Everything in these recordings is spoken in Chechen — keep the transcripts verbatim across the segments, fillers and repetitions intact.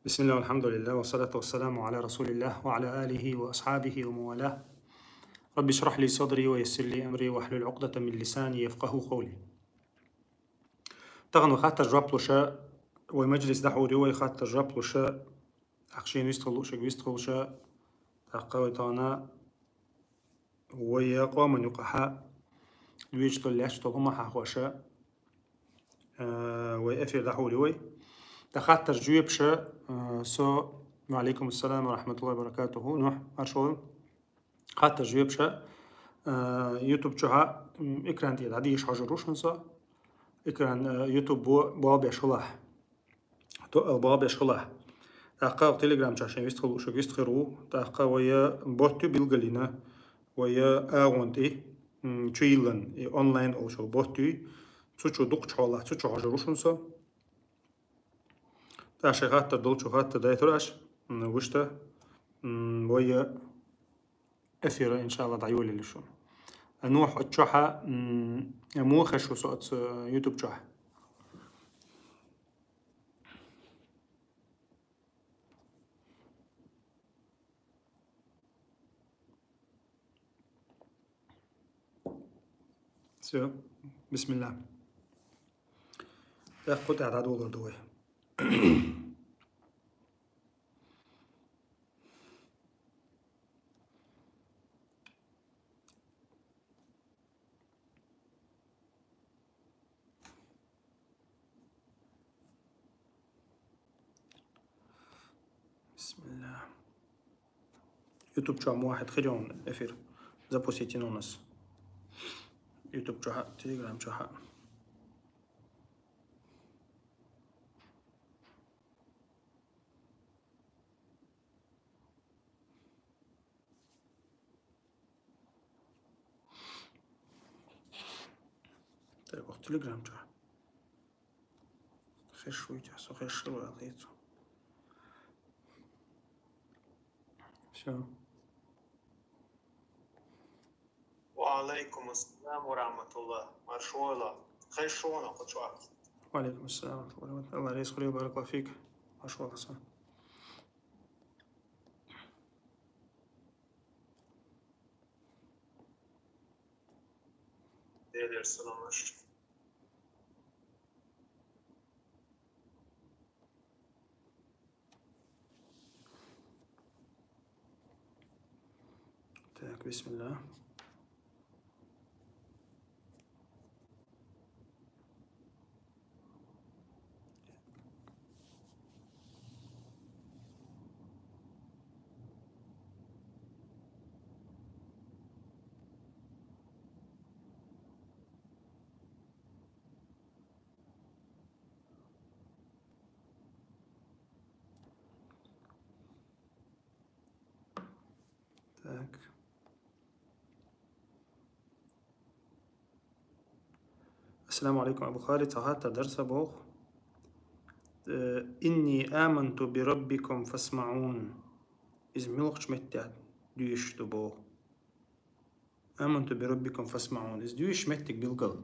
بسم الله والحمد لله والصلاة والسلام على رسول الله وعلى آله وأصحابه ومن والاه. رب اشرح لي صدري ويسر لي أمري واحلل عقدة من لساني يفقهوا قولي. Тахан вай хаттар жоп луш, вай мажлис дӀахьур ю, вай хаттар жоп луш, ахшин вистхула, шаг вистхула, тӀаккха вай тана вай къоман юкъахьа вичтал лаьштал хӀума хьахоша, э, вай эфир дӀахьур ю вай. ТӀаккха хаттар жоп луш, э, со, ва алейкум ассалам ва рахматуллахи ва баракатуху, Нухь, маршо. Хаттар жоп луш, э, YouTube чухьа, м, экран тӀа дӀадийша хьожур ду шун со. Экран, э, YouTube бо-, болх беш хилахь. То ал болх беш хилахь. ТӀаккха Telegram чухьа шин вистхула, шуга вистхир ву. ТӀаккха вай бот ю билгалйина. Вай агӀон тӀа, м, чу йиллан, и онлайн олчул бот ю. Цу чу дукха чу хьолахь, цу чу хьожур ду шун со. ТӀаккха шай хаттар долчу хаттар дайтар аш, м, вуьшта, м, вай эфира, иншалла, дӀайолийла шуна. Нухь, оцу чухьа, м, муха хезаш ву со оцу YouTube чухьа? Всё, бисмилла. ТӀаккха кху тӀехь дӀадолор ду вай. بسم الله. YouTube чухьа муха хир ю эфир. Запустите у нас. YouTube чухьа, Telegram чухьа. Так, ох, Telegram чухьа. Хезаш вуй, со хезаш ву аьлла хеташ. Всё. Ва алейкум ассалам ва рахматуллах. Маршо вала. Хезаш ву хьо кху чохь? Ва алейкум ассалам ва рахматуллах. Алла реза хуьлда, баракаллаху фик. Маршо вала сан. Делера салам аш. Так, бисмилла. Так. Ассаламу алейкум, Абу Халид, цхьа хаттар дара сан боху. Э, «Инни аманту би раббикум фасмаун». Иза муьлхачу меттехь доьшуш ду боху? «Аманту би раббикум фасмаун». Иза доьшуш меттиг билгал.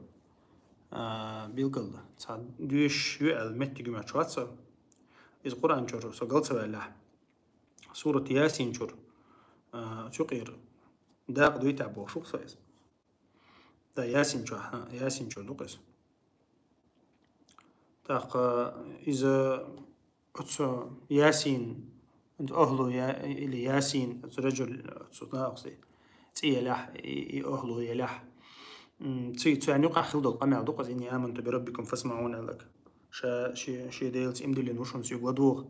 А, билгал. Цхьа доьшуш ю аьлла меттиг ю моьттуш вац со. Иза Къуръан чуьра со гал ца ваьллехь. Сурат Ясин чуьра, а, цу къера дакъа дуй тӀехь бохуш ву со иза. Да, Ясин чохь, хьа, Ясин чуьра ду-кх иза. ТӀаккха иза оцу Ясин, оцу ахӀлу я-, или Ясин, оцу раджул, оцу нахаца цӀе елахь, и, и ахӀлу елахь. М, ци-, царна юкъахь хилла долу къамел ду-кх иза, «Инни аманту би раббикум фасмаун» аьлларг. Ша, ши, шен Делаца иман диллина ву шуна, соьга ладогӀа.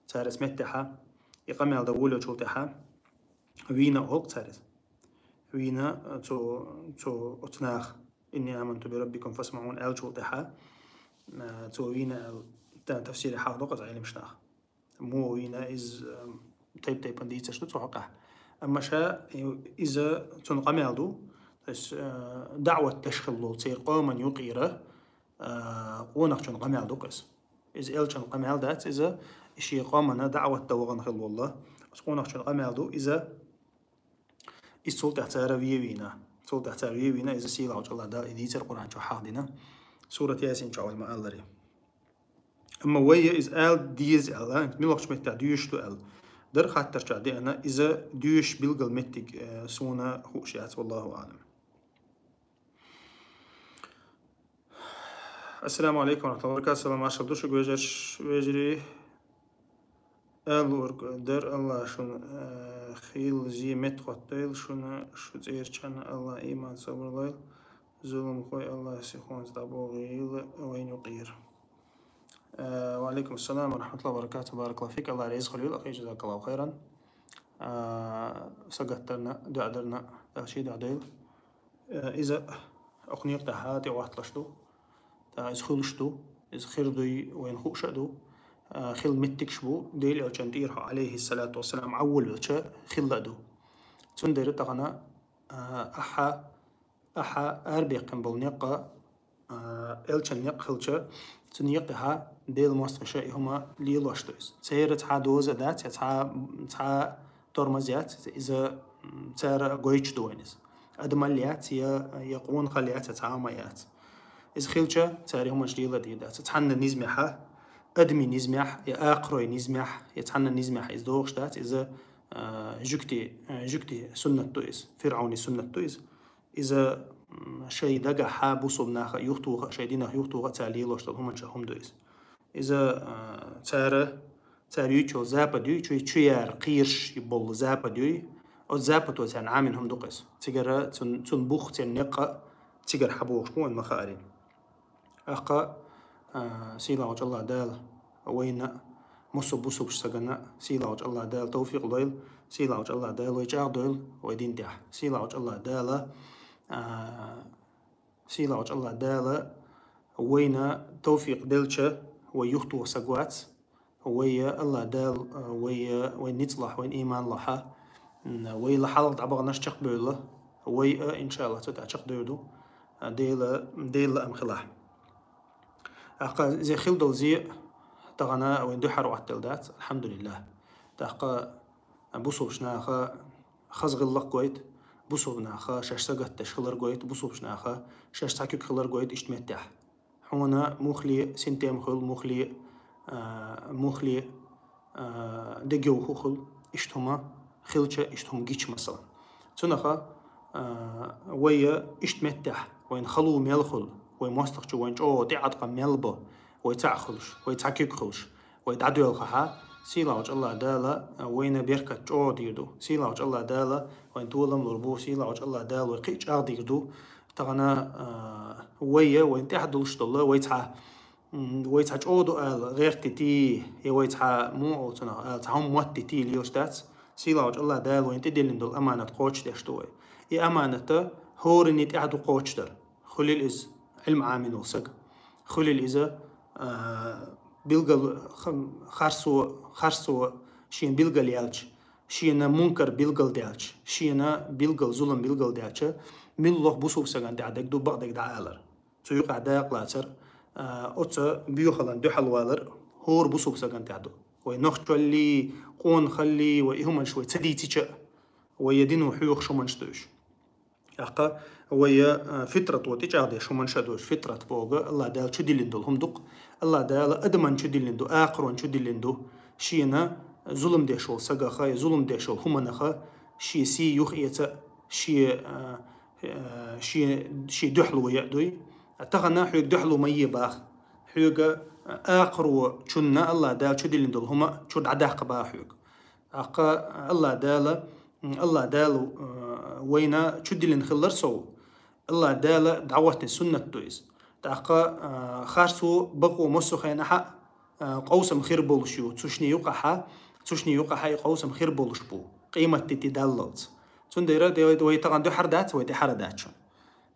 Цара иза меттехьа, и къамел дан волочул тӀаьхьа, вийна олу-кх цара иза. Вийна, а, цо, цо оцу наха, «Инни аманту би раббикум фасмаун» аьллачул тӀаьхьа, а, цо вийна аьлла, та-, тафсире хьахадо-кх иза Ӏеламнаха. Муха вийна иза, а, тайп-тайпана дийцарш ду цу хьокъехь. Амма ша, и-, иза цунна къамел ду, то есть, а, даӀват деш хилла волу церан къоман юкъера, а, къонахчун къамел ду-кх иза. Иза элчан къамел дац, иза шен къомана даӀват дан вахана хилла волу. Оцу къонахчун къамел ду, иза Иза цул тӀаьхьа цара вен вийна. Цул тӀаьхьа цара вен вийна, иза сийлахьчу Аллах Дала и дийцар Къуръан чохь хьахдина. Сурат Ясин чохь вай ма-аллара. Амма вай иза ала деза аьлла, муьлхачу меттехь доьшуш ду аьлла. Дара хаттарчохь деана, иза доьшуш билггал меттиг, э, суна хууш яц, валлаху аълам. Ассаламу алейкум ва рахматуллахи ва баракатух. Салам, маршалла ду шуьга, вежарий, вежарий. Аллург дар Аллах шуна, э, хилла зе меттахӀоттайла шуна, шу цӀерачарна Аллах иман, собар лойла, зуламхой Аллах сихонца дӀабохийла вайна юкъера. Э, ва алейкум ассалам ва рахматуллахи ва баракатух. Баракаллаху фик. Аллах реза хуьлийла, ахи, жазакаллаху хайран. Э, сагатдарна, дуӀа дарна, Дала шен дуӀа дойла. Э, иза окху некъа тӀехьа тӀе хӀотталуш ду. ТӀаккха иза хуьлуш ду. Иза хир дуй вайна хууш а ду. Э, хилла меттигаш бу. Делан Элчан тӀера хьо, алейхиссалату вассалам, Ӏоввалвелча хилла а ду. Цундела тахана, э, ахьа, ахьа арабаьккхина болу некъа, э, Элчан некъа хилча, цу некъа тӀехьа Делан мостагӀаша и хӀума лелош ду иза. Церан цхьа доза а дац, я цхьа, цхьа тормоз яц, иза, м, цара гойтуш ду вайна иза. Адамалла яц, я, я къонахалла яц, я цхьа хӀума яц. Иза хилча, цара и хӀуманаш лела дийр дац. Цхьанна низамехь, адамийн низамехь, я акхаройн низамехь, я цхьанна низамехь иза догӀуш дац, иза, а, жуьгтийн, а, жуьгтийн суннат ду иза, ФирӀавнан суннат ду иза. Иза, м, шайн дагахь бусулба наха юхатоха, шайн динах юхатоха цара лелош долу хӀуманаш хӀума ду иза. Иза, а, цара, цара юьйцу йолу Запад юй, чу, чу яра кхераш болу Запад юй. Оцу Западо царна Ӏамийна хӀума ду-кх иза. Цигара цун, цунна бух церан некъа а цигара хьабохуш бу вайна ма-хаъара. ТӀаккха, а, сийлахьчу Аллах Дала вайна, массо а бусулба стагана сийлахьчу Аллах Дала тавфикъ лойла, сийлахьчу Аллах Дала вай чӀагӀдойла вай дин тӀехь. Сийлахьчу Аллах Дала, а, сийлахьчу Аллах Дала вайна тавфикъ делча, вай юхатоха саг вац. Вай Аллах Дала, вай, вай ницкъ лахь, вайн иман лахь, м, вай ла хьалха дӀабаханарш чекхбевлла, вай а, иншааллах, цу тӀехь чекхдевр ду, Дела, Делан лаам хилахь. ТӀаккха зе хила долу зе тахана вайн дуьхьал хӀоттаделла дац, алхьамдулиллах. ТӀаккха бусулба наха хаза гӀиллакх гойту, бусулба наха шаьш сагатдеш хилар гойту, бусулба наха шаьш цхьа куьг хилар гойту иштта меттехь. Хьуна муххале синтем хуьлу, муххале, а, муххале, а, дегайовхо хуьлу, иштта хӀума хилча, иштта хӀума гича, масала. Цунаха, а, вай иштта меттехь, вайна хало мел хуьлу, вай мостагӀчу вайна чӀогӀа тӀеӀаткъам мел бо, вай цхьаъ хуьлуш, вай цхьа куьг хуьлуш, вай дӀадоьлхахь, сийлахьчу Аллах Дала вайна беркат чӀогӀа дийр ду. Сийлахьчу Аллах Дала вайна толам лур бу, сийлахьчу Аллах Дала вай кхин а чӀагӀдийр ду. Тахана, а, вай, вайна тӀехь долуш долу, вай цхьа, м, вай цхьа чӀогӀа ду ала гӀертийти, я вай цхьа муха оцунах ала цхьа хӀума моттийти лелаш дац. Сийлахьчу Аллах Дала вайна тӀедиллина долу аманат кхочушдеш ду вай. И аманат хӀоранна тӀехь ду кхочушдар. Хуьлийла иза Ӏилма Ӏамийна волу саг. Хуьлийла иза, а, билгал ха-, харцо, харцо шена билгал яьлча, шена мункар билгал даьлча, шена билгал зулам билгал даьлча, муьлхха бусулба стагана тӀехь дерг ду бакъдерг дӀаалар. Цу юкъахь дакъа лацар, а, оцу боьхалан дуьхьал валар хӀора бусулба стагана тӀехь ду. Вай нохчаллий, къонахаллий, вай и хӀуманаш вай ца дийцича а, вай я дино хьоьхуш хӀуманаш ду уьш. ТӀаккха вай, а, фитрато тӀечӀагӀдеш хӀуманаш а ду уьш. Фитрат бохург Аллах Дала чудиллина долу хӀума ду-кх. Аллах Дала адаман чудиллина ду, акхарон чудиллина ду. Шена зулам деш волу сагах я зулам деш волу хӀуманах шен сий юхаэца, шен, а, а, шен, шен дуьхьало ян а дуй. Тахана хьоьга дуьхьало ма е боху. Хьоьга, а, акхарочунна Аллах Дала чудиллина долу хӀума чуьра дӀадаккха боху хьоьга. ТӀаккха Аллах Дала, Аллах Дала, а, вайна чудиллина хилар сов, Аллах Дала дӀахӀоттийна суннат ду иза. ТӀаккха, а, харцо, бакъо массо а хенахь а, а, къовсам хир болуш ю, цу шинна юкъахь, цу шинна юкъахь и къовсам хир болуш бу, къематдитий даллалц. Цундела де-, вай тахана дуьхьара дац, вай тӀаьхьара дац шуна.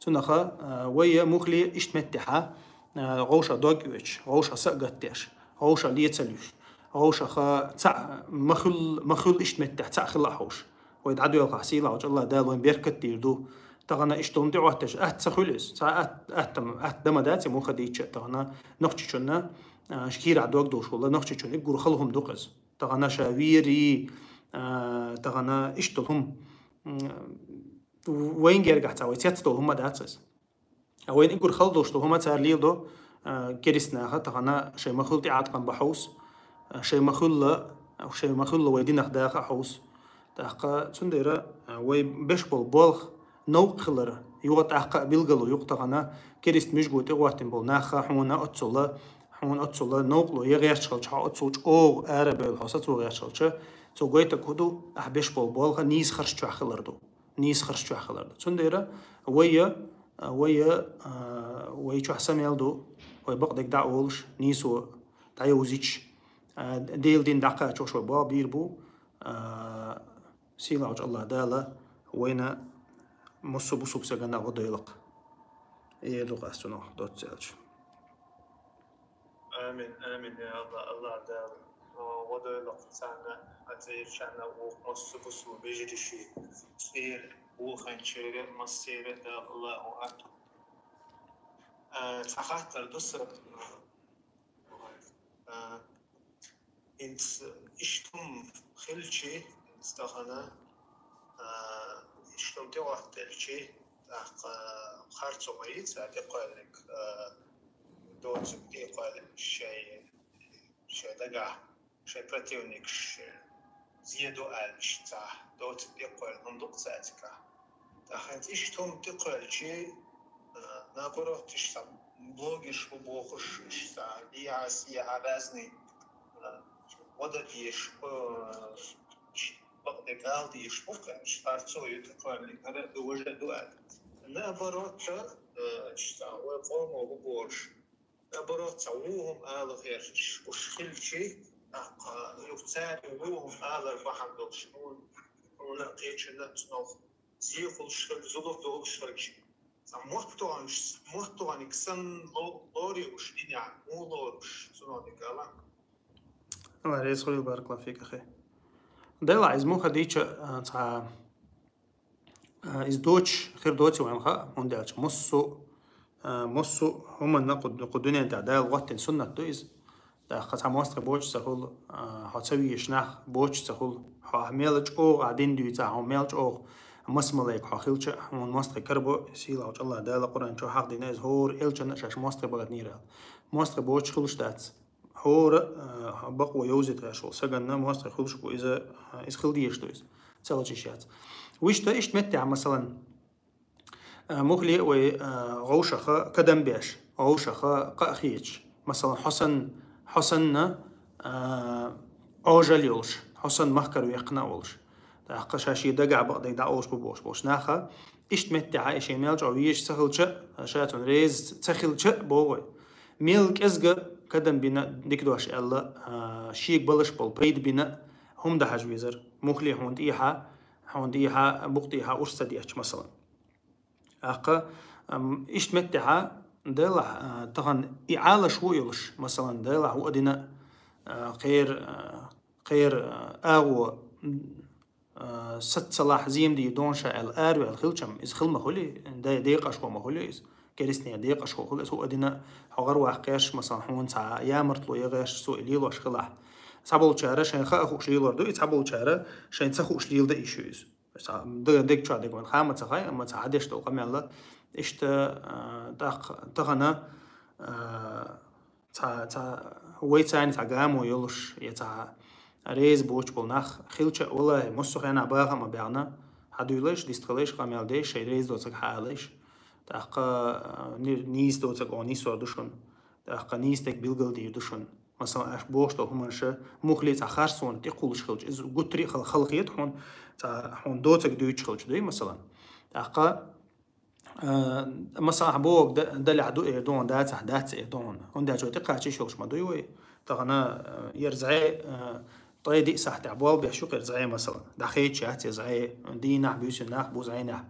Цунаха, а, вай муххале иштта меттехь, а, вовшах дог оьцуш, вовшах са а гатдеш, вовшах ле ца луьйш, вовшах, а, цхьаъ ма хуьлу, ма хуьлу иштта меттехь, цхьаъ хила а хьовш. Вай дӀадоьлхахь, сийлахьчу Аллах Дала вайн беркат дийр ду. Тахана иштта хӀума тӀеӀоттаеш атта ца хуьлу иза. Цхьа атта, атта, атта дан ма дац, муха дийцча а тахана Нохчийчунна, а, кийрахь дог долуш волу Нохчийчунна уггар хала хӀума ду-кх иза. Тахана ша вийрий, а, тахана иштта долу хӀума, м, вайн гергахь цхьа вай цецдолу хӀума дац иза. А вайна уггар хала долуш долу хӀума цара леладо, а, керист наха тахана шай махул тӀаӀаткъан бахьус, а, шай махулла, шай махулла вай динах даха хьус. ТӀаккха цундера, а, вай беш бол болх новкъ хилар, юга тӀаккха билгало юкъ тахана керист мижго тӀе гъоттин бол наха хьуна оццула, хьуна оццула новкъло я гъерч халча, хьо оццул чӀогъ ара бел хьо сацу гъерч халча, цо гойта куду, а беш бол болха нийс харш чух хилар ду. Нийс харш чух хилар ду. Цундера вайя, а, вайя, а, вай чух самел ду, вай бакъдек да олш, нийсо тайузич, а, дел дин дакъа чуш вай бал бир бу, а, сила уч Аллах Дала, вайна муссу бусуб сагана гъодойлакъ. Е ду къастуно доццелч. Амин, амин, я Аллах, Аллах Дала. Гъодойлакъ цана, а цейр чана, у муссу бусу бежириши, цейр, у ханчере, массере, да Аллаху Акбар. А, цахаттар дуса, а, инц иштум хилчи, инц тахана, а, иштум те вахтелчи, тахка харцо маица, те къалик, а, доцик те къалик, шай, шай дага, шай противник, шай зеду алиш ца, доцик те къал, мундук цацика. Таханц иштум те къалчи, а, наоборот, иш сам блогиш бу бохуш, иш са, и ас, и а разный, а, вода деш, а, бакъде гал деш, бу, конечно, харцо ю те къалик, ара ду вожа ду ат. Наоборот, а, иш са, вай къомо бу борш. Наоборот, ца вугьум ала гъерч, уш хилчи, а, юх цари вугьум ала бахандолш, ун, уна къечина цнох, зи хулш хил, зулух долш хилчи. Ца моттугъанш, моттугъаник сан ло-, лори уш диня, му лоруш, цуноник ала. Ала, рез хуил, баракаллаху фик, ахи. Дела, из муха дича, а, ца А, из доч, хир доци вайн ха, хӀунда аьлча муссу, а, муссу хӀуманна кху, кху дуьнен тӀа Дала гӀоттина суннат ду из. ТӀаккха цхьа мостагӀа боча ца хул, а, хьо ца вийш нах боча ца хул, хьо мел чӀогӀа дин дуьйца, хьо мел чӀогӀа мас малайк хьо хилча, хьуна мостагӀа карбо, сийлахьчу Аллах Дала Къуръан чу хьахдина из хӀора элчанна шаьш мостагӀа багатнийрал. МостагӀа боча хулаш дац. ХӀора, а, бакъо йовзийтараш вол саганна мостагӀа хулаш бу иза, а, из хила дезаш ду иза. Ца лачиш яц. Вуьшта иштта меттехь, масалан, а, мухле вай, а, гӀовшаха кадам беш, гӀовшаха кхаъ хеташ. Масалан, хьо санна, хьо санна, а, Ӏожал йолуш, хьо санна махкара векхна а волуш. ТӀаккха ша шен дагахь бакъдерг дӀаолуш бу бохуш болуш наха, иштта меттехьа и шен мел чӀогӀа везаш ца хилча а, ша цунна реза ца хилча а боху вай. Мел кӀезга кадам бина дика дош аьлла, а, шега балаш болу пайда бина хӀума дан хьажа везара, мухле хьуна тӀехьа, хьуна тӀехьа, букъа тӀехьа урс ца детташ, масалан. ТӀаккха, ам, иштта меттехьа, делахь, а, тахана и Ӏалаш ву а йолуш, масалан, делахь ву а дина, а, кхера, а, кхера, а, агӀо, а, саццалахь зема дийр дона ша аьлла, араваьлла хилчам, иза хила ма хуьлий, де-, декъашхо ма хуьлий иза, керстнера декъашхо хуьлу иза, хӀу а дина, хьо гӀараваккха гӀерш, масалан, хьуна цхьа ямартло я гӀерш, цо и лелош хилахь. Цхьаболчара шайн хаа хууш лелор ду, и цхьаболчара шайн ца хууш леладан йиш ю иза. Ца, д-, дег чохь дег вайн хаа ма ца хай, амма цхьа хьадеш долу къамелла. Иштта, а, тӀаккха тахана, а, цхьа, цхьа, вай царна цхьа гамо йолуш, я цхьа реза боцуш болу нах хилча а, валлахӀи, массо а хенахь баха а ма баьхна, хьадуьйлайш, дистхилайш, къамел деш, шайн реза доцург хьаалайш. ТӀаккха, а, ни-, нийса доцург оха нисор ду шуна. ТӀаккха нийса дерг билгалдийр ду шуна. Масалан, аша бохуш долу хӀуманаш мухле цхьа харцонна тӀекхуллуш хилча, иза гуттаре а хала, хала хета хьуна, цхьа хьуна доцург дуьйцуш хилча дуй, масалан. ТӀаккха, а, масалан, ахьа бохург да-, далехь ду эр ду хьуна, дацахь дац эр ду хьуна. ХӀунда аьлча вай тӀекхача йиш йолуш ма дуй вай. Тахана, а, яра зӀе, а, ткъе диъ сахьтехь болх беш ю кхера зӀе, масалан. ДӀахедаш яц я зӀе, дийнахь, буьйсанна нах бу зӀенехь.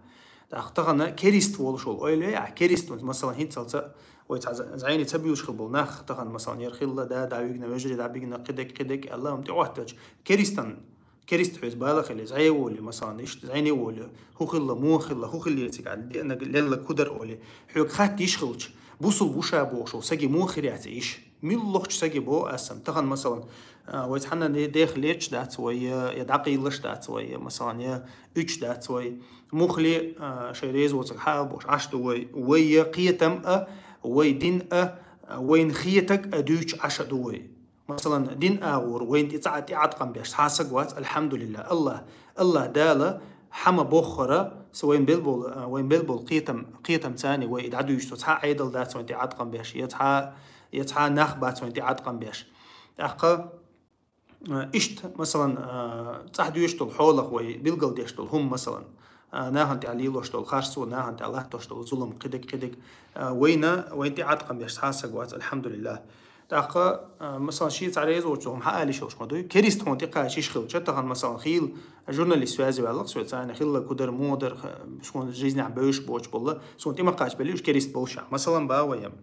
ТӀаккха тахана керист волуш волу ойла ве, а керист ву, масалан, хӀинццалца вай цхьа з-, зӀене ца буьйлуш хила болу нах, тахана, масалан, яра хилла, да, дӀавигна, вежарий дӀабигна, кхидерг, кхидерг аьлла, амма тӀеӀоттаьлча, керистан, керист хьоьца бала хили, зӀе волу, масалан, иштта зӀене волу, хӀу хилла, муха хилла, хӀу хилла цига, деана лелла кудар олу, хьоьга хатта йиш хилча, бусул ву ша бохуш волу саги муха хир яц йиш? Муьлххачу саги боху ас санна. Тахана, масалан, а, вай цхьанна де-, дех леташ дац вай, я, я дӀакъийлаш дац вай, я, масалан, я уьдуш дац вай. Мухле, а, шайн реза воцург хьаал бохуш Ӏаш ду вай. Вай я кхетам а, вай дин а, вайна хетаг а дуьйцуш Ӏаш а ду вай. Масалан, дин агӀор вайна тӀе цхьа а тӀеӀаткъам беш цхьа саг вац, альхьамдулиллахӀ. АллахӀ, АллахӀ Дала хӀама боххара, са вайна белбол, вайна белбол кхетам, кхетам цани вай и дӀадуьйцу, цхьа Ӏедал дац вайна тӀеӀаткъам беш, я цхьа, я цхьа нах бац вайна тӀеӀаткъам беш. ТӀаккха, а, иштта, масалан, а, цӀахь доьшуш долу хьолах вай билгалдеш долу хӀума, масалан, а, нахана тӀехь лелош долу харцо, нахана тӀехь латтош долу зулам, кхидиг, кхидиг, а, вайна, вайна тӀеӀаткъам беш цхьа саг вац, альхьамдулиллахӀ. ТӀаккха, а, масалан, шен цхьа реза воцу хӀума хьаалиш йолуш ма дуй. Керист хьуна тӀекхача йиш хилча, тахана, масалан, хийла журналист связи ваьлла со царна, хилла кудар, мудар, ха-, суна жизнехь бевзаш боцуш болла, суна тӀе ма кхача белли уьш керист болуш. Масалан, бан вай ям.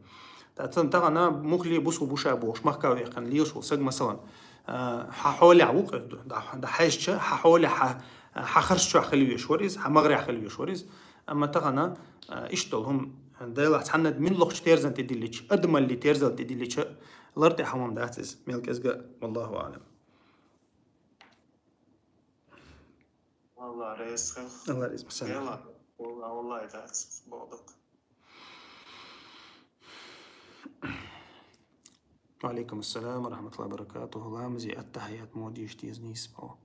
Ткъа цунна тахана мухли бусу буша бохуш, махка вехкана лелаш волу саг, масалан, а, хьан хьолехь ву-кх иза, ду-, да, да хьаьжча, хьан хьолехь, хьан, хьан харш чохь хила веш вара иза, хьан магӀарехь хила веш вара иза. Амма тахана, а, иштта долу хӀума, Делахь цхьанна мин лохучу терзан тӀе диллича, адамалли терзал тӀе диллича, лар тӀе хьан хӀума дац иза, мел кӀезга, валлаху аӀлам. Алла реза хила. Алла реза, масалан. Дела, валла, валла, и дац, боху. Ва алейкум ассалам ва рахматуллахи ва баракатуху. Ламазе аттахьият мо деша деза нийса боху.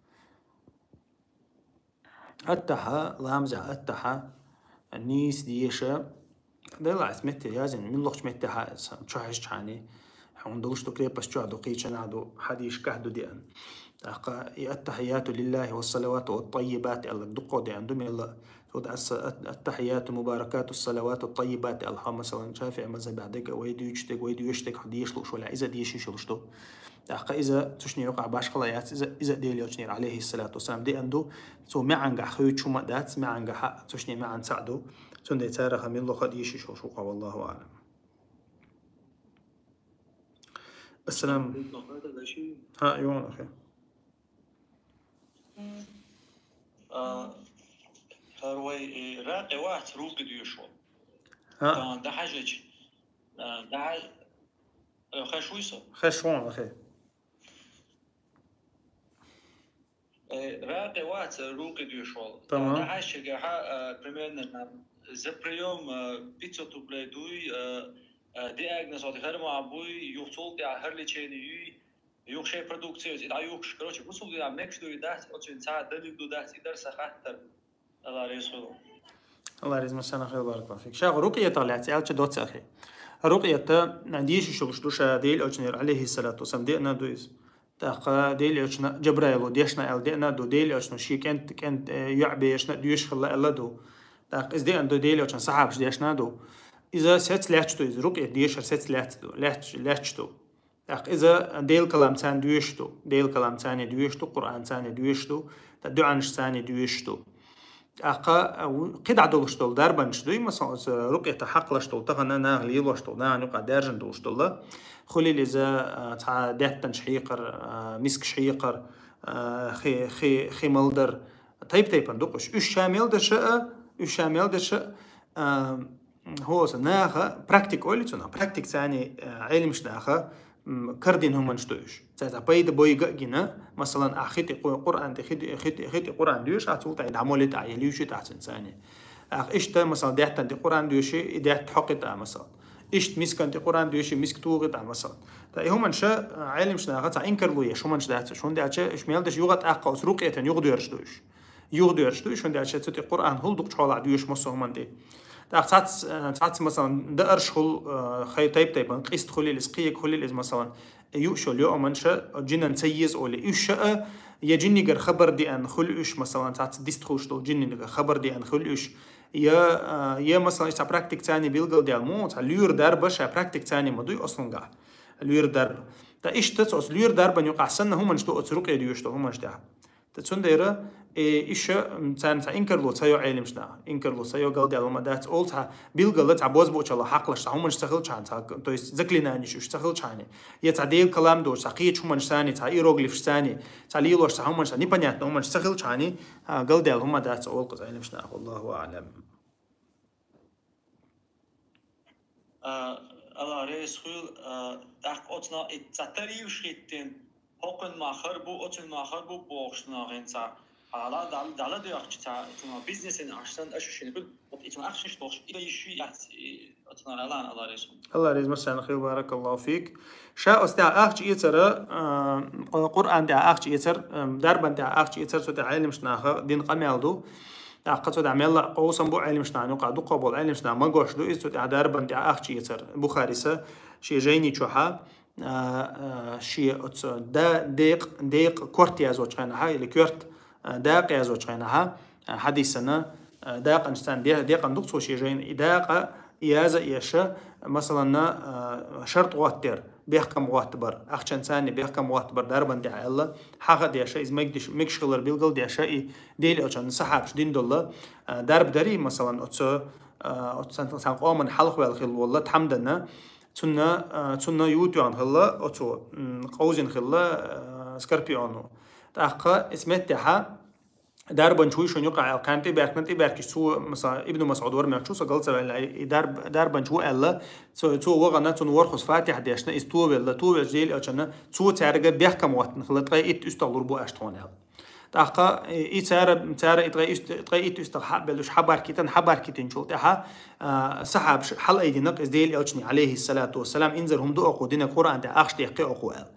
Аттахьа, ламазехь аттахьа, нийса деша. Делахь ас метте язйина, мин лохучу метте хьа, сан чохь иш чхьани. Хьуна долуш ду крепость чохь ду, кхечанахь ду, хьадийшкахь ду деана. ТӀаккха и аттахьияту лиллахи ва салавату ва таййибат аьлла дуккхо деана ду, мелла. Цуд ас ат-, аттахьияту мубаракату салавату таййибат аьлла, хьо, масалан, шафиӀи мазхабехь дега, вай дуьйцуш дега, вай доьшуш дега, хьо деша лууш валя, иза деша йиш йолуш ду. ТӀаккха иза цу шинна юкъахь башхала яц, иза, иза Делан Элчанера, алейхиссалату вассалам, деана ду, цо маьӀангахь хуьйцуш хӀума а дац, маьӀангахь а, цу шинна маьӀан цхьаъ ду, цундела царах мин лоха а дийшиш йолуш ву-кх, валлаху аӀлам. Ассалам. ХӀаъ, юан, ахи. А, хӀара вай, э, ракъе вац рукъе доьшуш волу. ХӀаъ. Тахана дӀахьажча, а, дӀахьаж-, э, хезаш вуй со? Хезаш ву, ахи. Э, ракъе вац рукъе доьшуш волу. Тамам. ДӀахьажча, хьа, э, примерно, э, за приём, э, пятьсот рублей дуй, э, э, диагноз хӀара ма буй, юха цул тӀаьхьа хӀара лечение юй, юха шайн продукция, и дӀаюхкуш, короче, бусулба динехь мегаш дуй дац, оцуьнан цхьа а далил ду дац, и дара сан хаттар. Алла реза хуьлда. Алла реза, масана хир, баракаллаху фик. Ша рукъиятах лаьцна аьлча доцца, ахи. Рукъията, а, дийшиш йолуш ду ша Делан Элчанера, алейхиссалату вассалам, деана ду иза. ТӀаккха Делан Элчано Джабраило дешна аьлла деана ду, Делан Элчано шен кӀент, кӀент, э, йоӀ берашна а доьшуш хилла аьлла ду. ТӀаккха иза деана ду, Делан Элчанан сахьабаша дешна ду. Иза сецца лаьтташ ду, иза рукъият дешар сецца лаьтташ ду, лаьтташ, лаьтташ ду. ТӀаккха иза Делан калам царна доьшуш ду, Делан калам царна доьшуш ду, Къуръан царна доьшуш ду, ткъа дуьӀанаш царна доьшуш ду. ТӀаккха, а, ву-, кхидӀа долуш долу дарбанаш дуй, масалан, оцу рукъиятах хьакхалуш долу, тахана наха лелош долу, нахана юкъахь даьржина долуш долу. Хуьлийла иза, а, цхьа даьттанаш хьекхар, а, мискаш хьекхар, а, хи, хи, хи малдар. Тайп-тайпана ду-кх уьш. Уьш ша мел дерш а, уьш ша мел дерш а, а, хӀо аса наха практика ойла цунах. Практика царна, а, Ӏелимаш наха, м, кардина хӀуманаш ду уьш. Цаьрца пайда бойга а гина, масалан, ахь хи тӀе Къу-, Къуръан тӀе, хи тӀе, хи тӀе, хи тӀе Къуръан доьшу, ахь цул тӀаьхьа дӀа молитӀа а елла, юьйши тӀаьхьа цуьнан царна. Ахь иштта, масалан, даьттан тӀе Къуръан доьши, и даьтта хьокхи тӀа, масалан. Иштта мискан тӀе Къуръан доьши, миска тухи тӀа, масалан. Ткъа и хӀуманаш, а, Ӏелимаш наха цхьа инкарло еш хӀуманаш дац уьш, хӀунда аьлча уьш мел дерш юха тӀаккха оцу рукъиятан юха доьрзуш ду уьш. Юха доьрзуш ду уьш, хӀунда аьлча цу тӀе Къуръан хуьлу дукхачу хьолахь доьшу массо а хӀуманна тӀе. ТӀаккха цхьацца, а, цхьацца, масалан, даарш хуьлу, а, хай тайп-тайпана, къист хуьлийла иза, кхиъ хуьлийла иза, масалан, юуш йолу йоӀаманаш а, джинан ца еза олий, уьш а, я джиннигара хабар деана хуьлу уьш, масалан, цхьацца дист хуьлуш долу джиннигара хабар деана хуьлу уьш, я, а, я, масалан, иштта практика царна билгалдаьлла ма, цхьа лоьра дарба ша практика царна ма дуй ослунгахь. Лоьра дарба. Ткъа иштта цо оцу лоьра дарбан юкъахь санна хӀуманаш ду оцу рукъе доьшу долу хӀуманаш тӀехь. Ткъа цундела, э, иша, м, царна цхьа инкарло ца йо Ӏелимаш наха. Инкарло ца йо, галдаьлла ма дац, олу цхьа билгала цхьа бозбуунчалла хьакхалуш цхьа хӀуманаш ца хилчхьана, цхьа, то есть заклинаниеш уьш ца хилчхьана, я цхьа Делан калам доцуш, цхьа кхечу хӀуманаш санна, цхьа иероглифаш санна, цхьа лелош цхьа хӀуманаш, непонятно хӀуманаш ца хилчхьана, а, галдаьлла хӀума дац олу кхуза Ӏелимаш наха, валлаху аӀлам. А, Алла реза хуьлда, а, тӀаккха оцунах и цхьа тарифаш хӀиттина, хӀокхуьнан мах хӀара бу, оцуьнан мах хӀара бу бохуш нах хӀинца. Ала дал дала дёхча ца цуна бизнесен ашсан ашу шин бил вот итма ахшин штох ида иши яц отна ала ала резун. Алла резма сан хил баракаллаху фик. Ша оста ахч ицара Къуръан да ахч ицар дарбан да ахч ицар цо да илмшнаха дин къамялду. Ахка цо да мелла къосам бу илмшна нука дукъа бол илмшна магош ду из цо да дарбан да ахч ицар Бухариса ши жайни чуха. Ши оцо да дек дек корт язочхана ха или корт дакъ язочхана ха. Хадисана дакъан стан декъан дук цо ши жайн и дакъа яза яша масалан шарт гъоттер бехкам гъотт бар ахчан цани бехкам гъотт бар дарбан да Алла. Хаха деша из мегдиш мегшгылар билгал деша и дели очан сахабш дин долла дарб дари масалан оцо оцан сан къоман халх вел хил волла тамдана цунна цунна ютуан хилла оцу къовзин хилла скорпиону. Тахка исметтеха дарбан чуй шуню къайл канти беркнати беркиш цу маса ибну Масъуд вар мячу са галца вел и дарб дарбан чу элла цу цу вагана цун ворхус фатиха дешна из ту велла ту вел жел очана цу царга бехкам ватн хилла тгай ит уста лурбу аштхон эл. Тахка и цара цара ит тгай уста тгай ит уста хабелуш хабар китан хабар китин чул таха сахабш хал айдинак из дел элчни алейхи салату вассалам инзар хумду оку дина Къуръан да ахш дехки оку эл.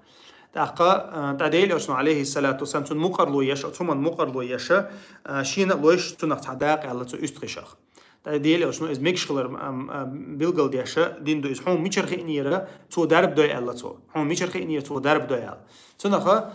Тахка та дел элчни алейхи салату вассалам цун мукъарлу яш цуман мукъарлу яша шина лойш цунах цадак эл цу уст хишах. Та дел элчни из мегшгылар билгал деша дин ду из хум мичер хинира цу дарб дой эл цу хум мичер хинира цу дарб дой эл. Цунаха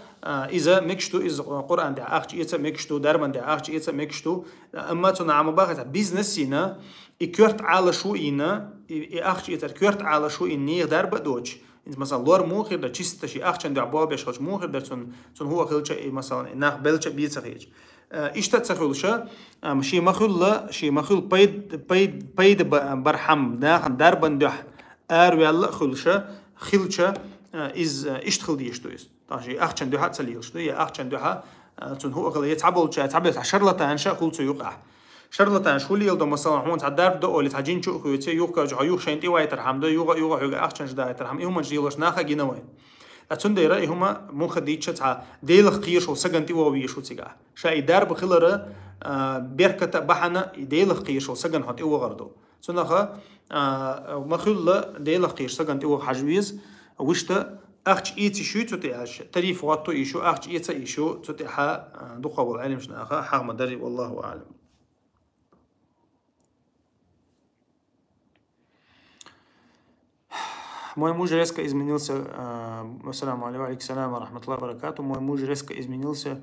иза мегшту из Къуръан да ахч ица мегшту дарман да ахч ица мегшту. Амма цуна ама баха бизнес сина и кёрт ала шу ина и ахч ица кёрт ала шу ин ни дарба доч. Инс масал лор мухир да чисто ши ахчан да бо беш хоч мухир да цун цун хуа хилча и масал нах белча бица хич. Ишта ца хулша ши махулла ши махул пайд пайд пайд бархам нахан дарбан дох ар вяла хулша хилча из ишт хил дишту из. Таши ахчан дох ца лилшту я ахчан дох цун хуа хил я цаболча цабес шарлатан ша хулцу юкъа. Шарлатан шулиел до масала хун цадар до оли цаджинчу хуйце юха жо юх шен тивайтар хам до юга юга хуга ахчан ждайтар хам и хуман жилош наха гинавай. Ацун дера и хума муха дича ца делах киршул саганти вовишу цига. Ша и дарба хилара берката бахана и делах киршул саган хот и вагарду. Цунаха махулла делах кирш саганти ваг хажвиз вишта ахч ици шу цути аш тариф ватту ишу ахч ица ишу цути ха духавал алимшнаха хагма дари валлаху алим. Мой муж резко изменился. Ассаламу алейкум, алейкум салам ва рахматуллахи ва баракату. Мой муж резко изменился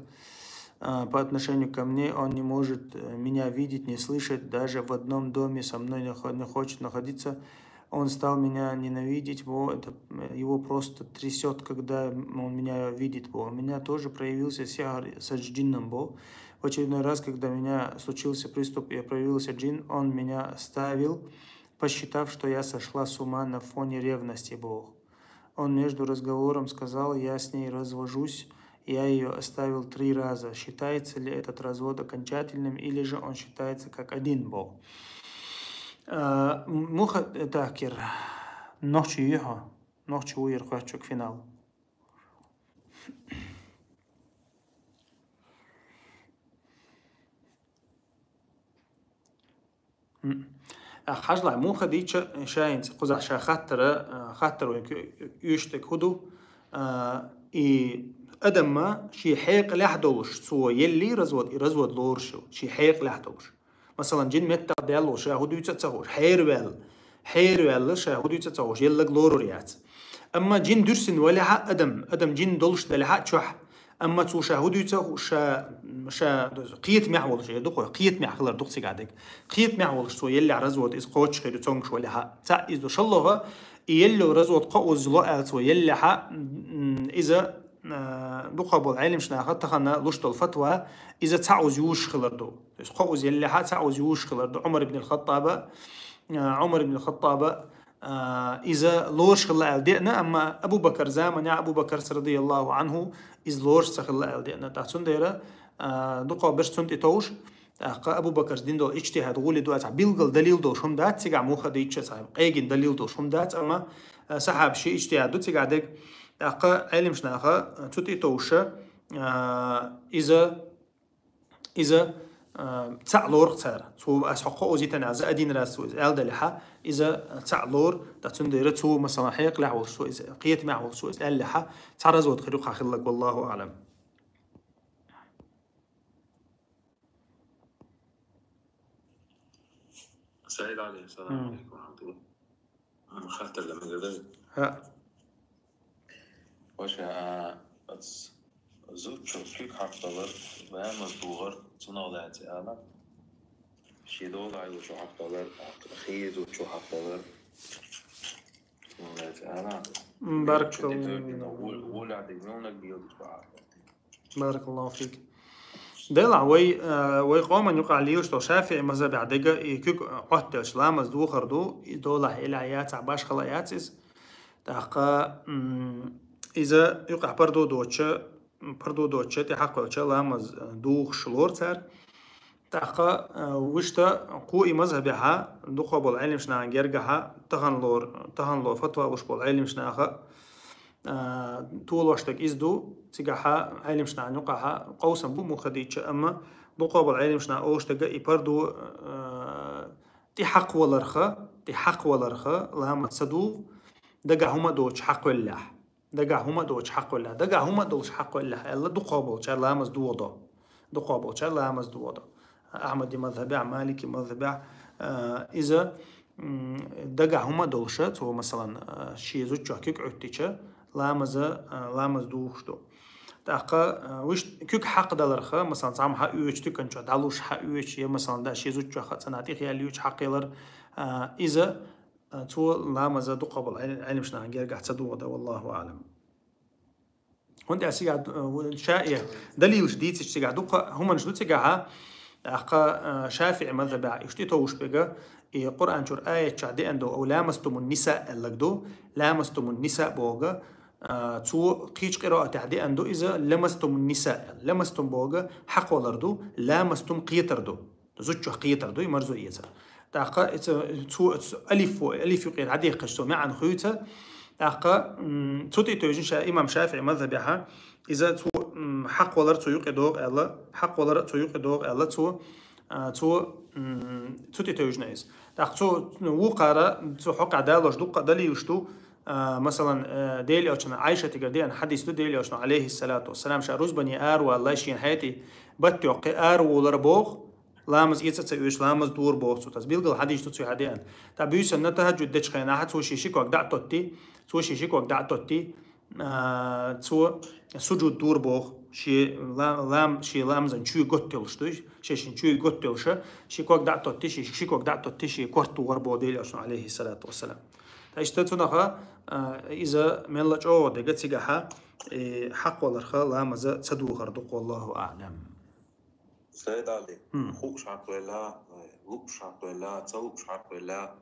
по отношению ко мне. Он не может меня видеть, не слышать. Даже в одном доме со мной не хочет находиться. Он стал меня ненавидеть. Его просто трясет, когда он меня видит. У меня тоже проявился сихар садждинном. В очередной раз, когда у меня случился приступ и проявился джин, он меня оставил, посчитав, что я сошла с ума на фоне ревности. Бог. Он между разговором сказал: «Я с ней развожусь, я ее оставил три раза». Считается ли этот развод окончательным, или же он считается как один? Бог. Муха такир нохчи юхо, нохчи уйр хвачук финал. Хажлай муха дича шайнц куза ша хаттара хаттар вен юштек худу. И адамма ши хейк лях долуш цо елли развод и развод лоршу ши хейк лях долуш. Масалан, джин метта делу ша худуйца цагуш хейр вел хейр вел ша худуйца цагуш еллаг лорур яц. Амма джин дурсин валиха адам адам джин долуш далиха чух. Амма цу ша худуйца ша ша киет мях волуш я духу киет мях хилар дух цигадек. Киет мях волуш цо елли развод из коч хиду цонгуш валиха. Ца из душаллога и елли развод ко узло ал цо еллиха. Иза духабол алимшнаха тахана луштол фатва иза ца уз юш хилар ду. То есть ко уз еллиха ца уз юш хилар ду. Умар ибн аль-Хаттаба Умар ибн аль-Хаттаба иза лорш хилла ал деъна, амма Абу Бакр заманя Абу Бакр радияллаху анху из лорш ца хилла ал деъна. Тахцун дера дукъо беш цунти товш. Тахка Абу Бакр дин дол ичтихад гули дуа ца билгал далил дол шум дац цига муха дича ца. Къегин далил дол шум дац, амма сахаб ши ичтихад ду цига дег. Тахка алимшнаха цути товша иза иза, а, цаӀ лору цара. Цо ас хьо кхоузийтина, аз один раз цо иза аьлла далехьа, иза цаӀ лору, ткъа цундела цо, масалан, хьекъалехь волуш цо иза, кхетамехь волуш цо иза аьллехьа, цхьа развод хир ю-кх хьан хилларг, валлаху аӀлам. Саид Али, салам алейкум ва рахматуллах. М, хаттар дан мегар дара? ХӀаъ. Ваша, а, ац, зудчо куьг хьакхадалар, ламаз духар, цунах лаьцна ала. Шен дола Ӏайла чу хьакхадалар, хи зудчо хьакхадалар. Цунах лаьцна ала. М, баркалла. Чу тӀе вол-, воля диг мелнаг бийл диш бахьа. Баракаллаху фик. Делахь вай, э, вай къоман юкъахь лелаш долу ШафиӀи мазхабехь дега и куьг Ӏоттаделча ламаз духар ду, и долахь, илахь яцахь, башхалла яц иза. ТӀаккха, м, иза юкъахь пардо доцуча, пардо доцуча, тӀе хьакхвелча ламаз, э, духуш лору цара. ТӀаккха, а, вуьшта кху и мазхабехьа, дукхо болу Ӏелимаш нахана гергахьа, таханлор-, таханло фатва луш болу Ӏелимаш наха, а, толош дерг иза ду, цигахьа Ӏелимаш нахана юкъахьа къовсам бу муха дийча, амма дукхо болу Ӏелимаш наха олуш дерг и пардо, а, тӀе хьакхваларха, тӀе хьакхваларха, ламаз ца дугӀу, дагахь хӀума а доцуш хьакхвеллехь. Дагахь хӀума а доцуш хьакхвеллехь. Дагахь хӀума а долуш хьакхвеллехь аьлла, дукхо болчара ламаз догӀу до. Дукхо болчара ламаз догӀу до. Ахьмади мазхабехь, Малики мазхабехь, а, иза, м, дагахь хӀума а долуша, цо, масалан, а, шен зудчохь куьг Ӏуьттича, ламаза, а, ламаз духуш ду. ТӀаккха, а, вуьш куьг хьакхадаларха, масалан, цхьамма хьаоьцу туькан чохь, дӀалуш хьаоьцу, я, масалан, да, шен зудчохь а цӀанахь тӀехъяьлла юьйцу хьакхъялар, а, иза, а, цо ламаза дукхо болу Ӏел-, Ӏелимаш нахана гергахь ца догӀу дан, валлаху аӀлам. ХӀунда аьлча цигахь ду-, а, ша, э, далилаш дийцича цигахь дукха хӀуманаш ду цигахьа, тӀаккха, а, ШафиӀи мазхабехь иштта товш бега, и Къуръан чуьра аятчохь деана ду, ау ламастумун ниса аьллаг ду, ламастумун ниса боху, а, цо кхечу къираатехь деана ду иза, ламастумун ниса аьлла. Ламастум боху хьакхвалар ду, ламастум кхетар ду. Зудчух кхетар ду, и марзо эцар. ТӀаккха и ца-, цо, цо алиф, алиф юкъе дӀадехкаш цо маьӀна хуьйцу. ТӀаккха, м, цу тӀе тевжина ша имам ШафиӀи мазхабехьа, иза цо, м, хьакхвалар цо юкъе догӀу аьлла, хьакхвалар цо юкъе догӀу аьлла, цо, а, цо, м, цу тӀе тевжина иза. ТӀаккха цо, ну, вукхара, цо хьокъехь далош дуккха далилаш ду, а, масалан, э, Делан Элчанан Ӏайшатигара деана хьадис ду, Делан Элчано, алейхиссалату вассалам, ша рузбане араваллалц шена хьетий, бат йоккхий араволар боху, ламаз эца а ца оьшу, ламаз дора боху цо. Тас билггал хьадис ду цуьнан деана. ТӀаккха буьйсанна тахӀажжуд дечу хенахь цо шен ши ког дӀа а тоттий, цо шен ши ког дӀа а тоттий, а, цо сужуд дора боху, шен ла-, лам-, шен ламазан чоь готта йолуш ду, шен шен чоь готта йолуша, шен ког дӀа а тоттий, шен ши ког дӀа а тоттий, шен корта тухура боху Делан Элчано, алейхиссалату вассалам. Ткъа иштта цунах, а, иза мелла чӀогӀа дерг цигахьа, и хьакхваларха ламаза ца духар ду-кх, валлаху аӀлам. Сайд Али, хм, хууш хьакхвелла, лууш хьакхвелла, ца лууш хьакхвелла,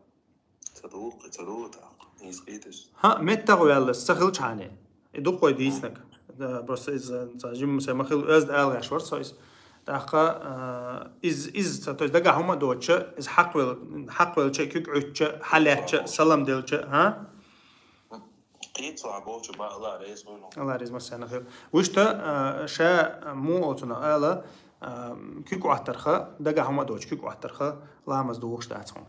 ца дулу, ца дулу тӀаккха. Нийса кхийта иза. ХӀаъ, меттах ваьлла, ца хилчхьана. И дуккхой дийцинарг. Да, просто иза, ца жимма сай ма хилла, оьзда ала гӀаш вара со иза. ТӀаккха, а, из, из, ца, то есть дагахь хӀума а доцуча, иза хьакхвел-, хьакхвелча, куьг Ӏуьттича, хьалаьттача, салам делча, хӀа? Кхийца а болчу бала реза хуьлу. Алла реза массарна хуьлу. Вуьшта, а, ша, а, муха оцунах ала, а, куьг Ӏоттарха, дагахь хӀума а доцуча куьг Ӏоттарха, ламаз духуш дац хьуна.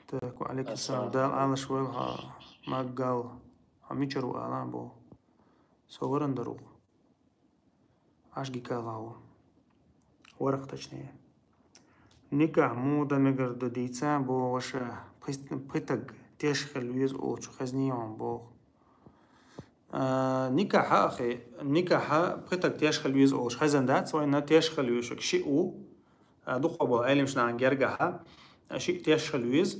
Так, ва алейкум салам. Ассаламу алейкум. Дала Ӏалаш войла хьо, Маггал. Хьо мичара ву ала боху? Со варан дара ву. Аш гикала ву. Варх, точнее. Никахь муха дан мегар ду дийца, бо ваша пхи-, пхи таг теш хила веза олучу хезний хьуна боху. А, никахьа, ахи, никахьа пхи таг теш хила веза олуш хезна дац, вайна теш хила везарг шиъ ву. А, дукхо болу Ӏелимаш нахана гергахьа, а, шиъ теш хила веза.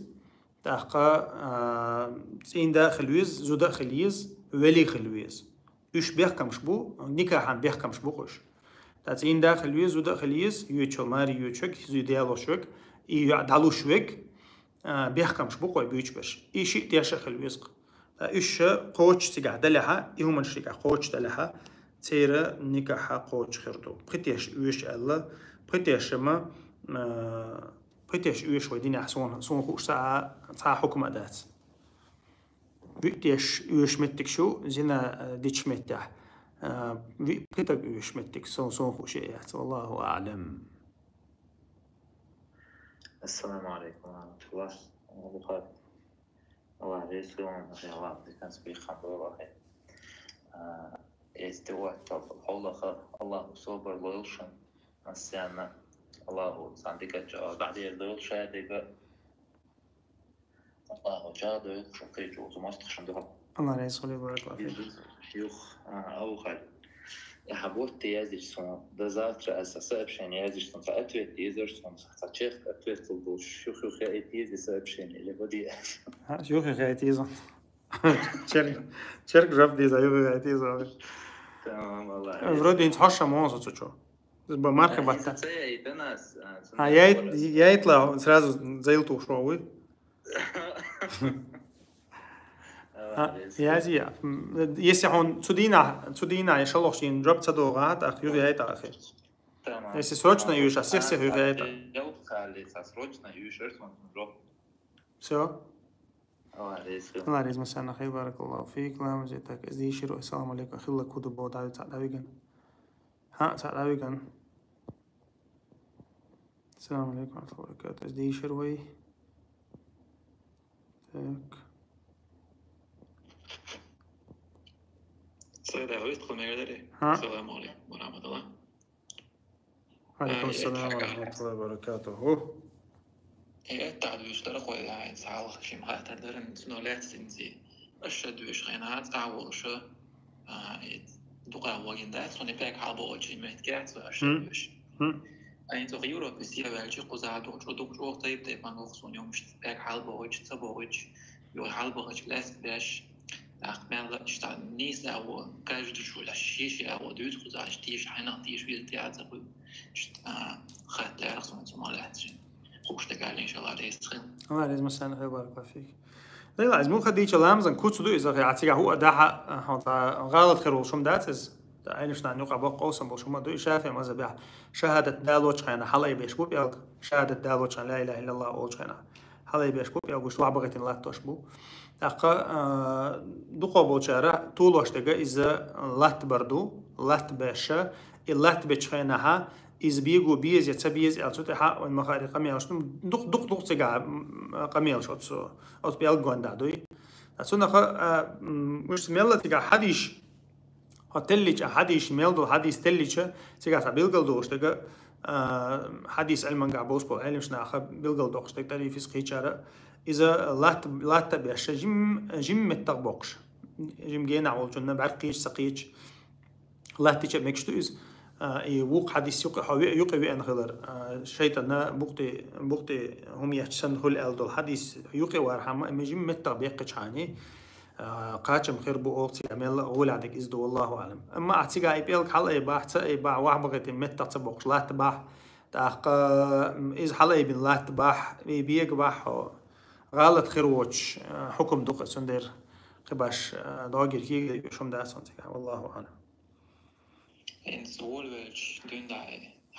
ТӀаккха, а, цӀийнда а хила веза, зуда а хила еза, велий хила веза. Уьш бехкамаш бу, никахьан бехкамаш бу-кх уьш. ТӀаккха цӀийнда а хила веза, зуда а хила еза, йоьчул маре йоьчуьг, зуда ялош верг, и йоӀ дӀалуш верг, а, бехкамаш бу-кх вай буьйцуш берш. И шиъ теш а хила веза-кх. ТӀаккха уьш ша кхочуш цигахь далехьа, и хӀуманаш шигахь кхочуш далехьа, церан никахьа кхочуш хир ду. Пхи теш оьшу аьлла, пхи тешама, а, пхи теш оьшу вай динехь, суна, суна хууш цхьа, цхьа хьукма а дац. Буьтдеш оьшу меттиг шу, зина, э, дича меттехь. А, ви-, кхетаг уьш меттиг, сон, сон хуш яц, валлаху аълам. السلام عليكم ورحمة الله وبركاته. الله يسلمك، الله يعطيك الصحة. Эсте ваттал хьолаха Аллаху собар лойлшун. Массианна Аллаху сан дикача дадер дойл шадига. Аллаху ча дойл шукри чу мостхшун духа. Аллах рази хилва, баракаллаху фик. Юх, а, ау хал. Я хабот яздиш сон. До завтра аз сообщение яздиш сон. Ответ езер сон. Са чех ответ кыл бу. Шух шух я эти езди сообщение. Или боди. Ха, юх я эти езон. Черк, черк жаб диза, юх я эти езон. Тамам, Аллах. Вроде инц хошша монсо цучо. Ба мархи батта. Це я и до нас. А, я, я итла сразу заил тух шо вы. А, я зия. М, если он цудина, цудина, я шалох шин жаб цадо гат, ах, юх я это, ах. Тамам. Если срочно юш, а всех, всех юх я это. Я ухали, са срочно юш, он жаб. Все. Аллах рази хилва. Аллах рази хилва, баракаллаху фик. Ламаз я так, из дийшир, ассаламу алейкум. Хилла куду бо, Давид, Са-, Давиган. Ха, Са-, Давиган. Ассаламу алейкум ва рахматуллахи ва баракатух. Из дийшир вай. Так. Сайда вист кхо мегадари. Ха. Саламу алейкум ва рахматуллах. Алейкум Ай, ассалам ва ай, рахматуллахи ва баракатух. Э, тадвиш дара кой, ай, салах шим хатар даран, цуно лятсинзи. Аша душ хайна, цавол ша. А, и дука вагин да, цуни пек хал бо чи мет кят, аша Мгм. Душ. Мгм. Ай, цох Европе сия валчи куза дук, чо дук, чо тайп, тайп мангох суньом, пек хал бо чи, ца бо чи. Ё хал бо чи лес беш. Ах, мел ишта нис аво, каждый шула шиш аво, дуц куза, тиш хайна, тиш вил тя ца бу. Ишта хатар сон цума лятсин. Хуш да галин шала десхин. Аллах рази хилва, баракаллаху фик. Лейла, из муха дийча ламазан куц ду из, а цига хӀу а даха, а, хӀу та гӀалат хир вол шум дац из. Та айниш нан юкъа бокъ овсан бол шума ду, и ШафиӀи мазхабехь шахӀадат далочхайна хьалай беш бу пӀелг, шахӀадат далочхайна, ла илаха иллаллах олчхайна хьалай беш бу пӀелг, уж вахьбагӀитин латтош бу. ТӀаккха, а, дукхо болчара тулош дега из латт бар ду, латт беша, и латт бечхайна хьа, из бегу безе, ца безе, аьл цу тӀехьа, вайн махари къамелаш, ну, дукх-, дукх-, дукх цига, м, къамелаш оцу, оцу пӀелг гонда дуй. Цунаха, а, м, уж мелла цига хьадиш, хьо теллича хьадиш, мел дол хьадис теллича, цига ца билгал долуш дега, а, хьадис Ӏилманга болуш бол Ӏилмаш наха билгал доккхуш дег тарифис кхийчара, иза латт-, латта беша жим, жим меттах боккхуш. Жим генахь волчунна бӀарг кхийч, ца кхийч. Латтича мегаш ду иза. А, и вукх хьадис юкъе, хьо ве-, юкъе веана хилар. А, шайтана букъти, букъти хӀум яч сан хул аьл дол хьадис юкъе вар хьама, ме жим меттах беккхачхьани, а, кхачам хир бу олу цига мелла а гӀула диг иза ду, валлаху аълам. Амма а цига и пӀелг хьал ай бахь, ца ай бахь, вахь бахита меттах ца боккхуш латта бахь. ТӀаккха, м, иза хьал ай бин латта бахь, и бега бахь хьо. ГӀалат хир воч, а, хӀукум дукха, цундер кхибаш, а, догир хига шум да сон цига, валлаху аълам. Инс вол велч дуьнда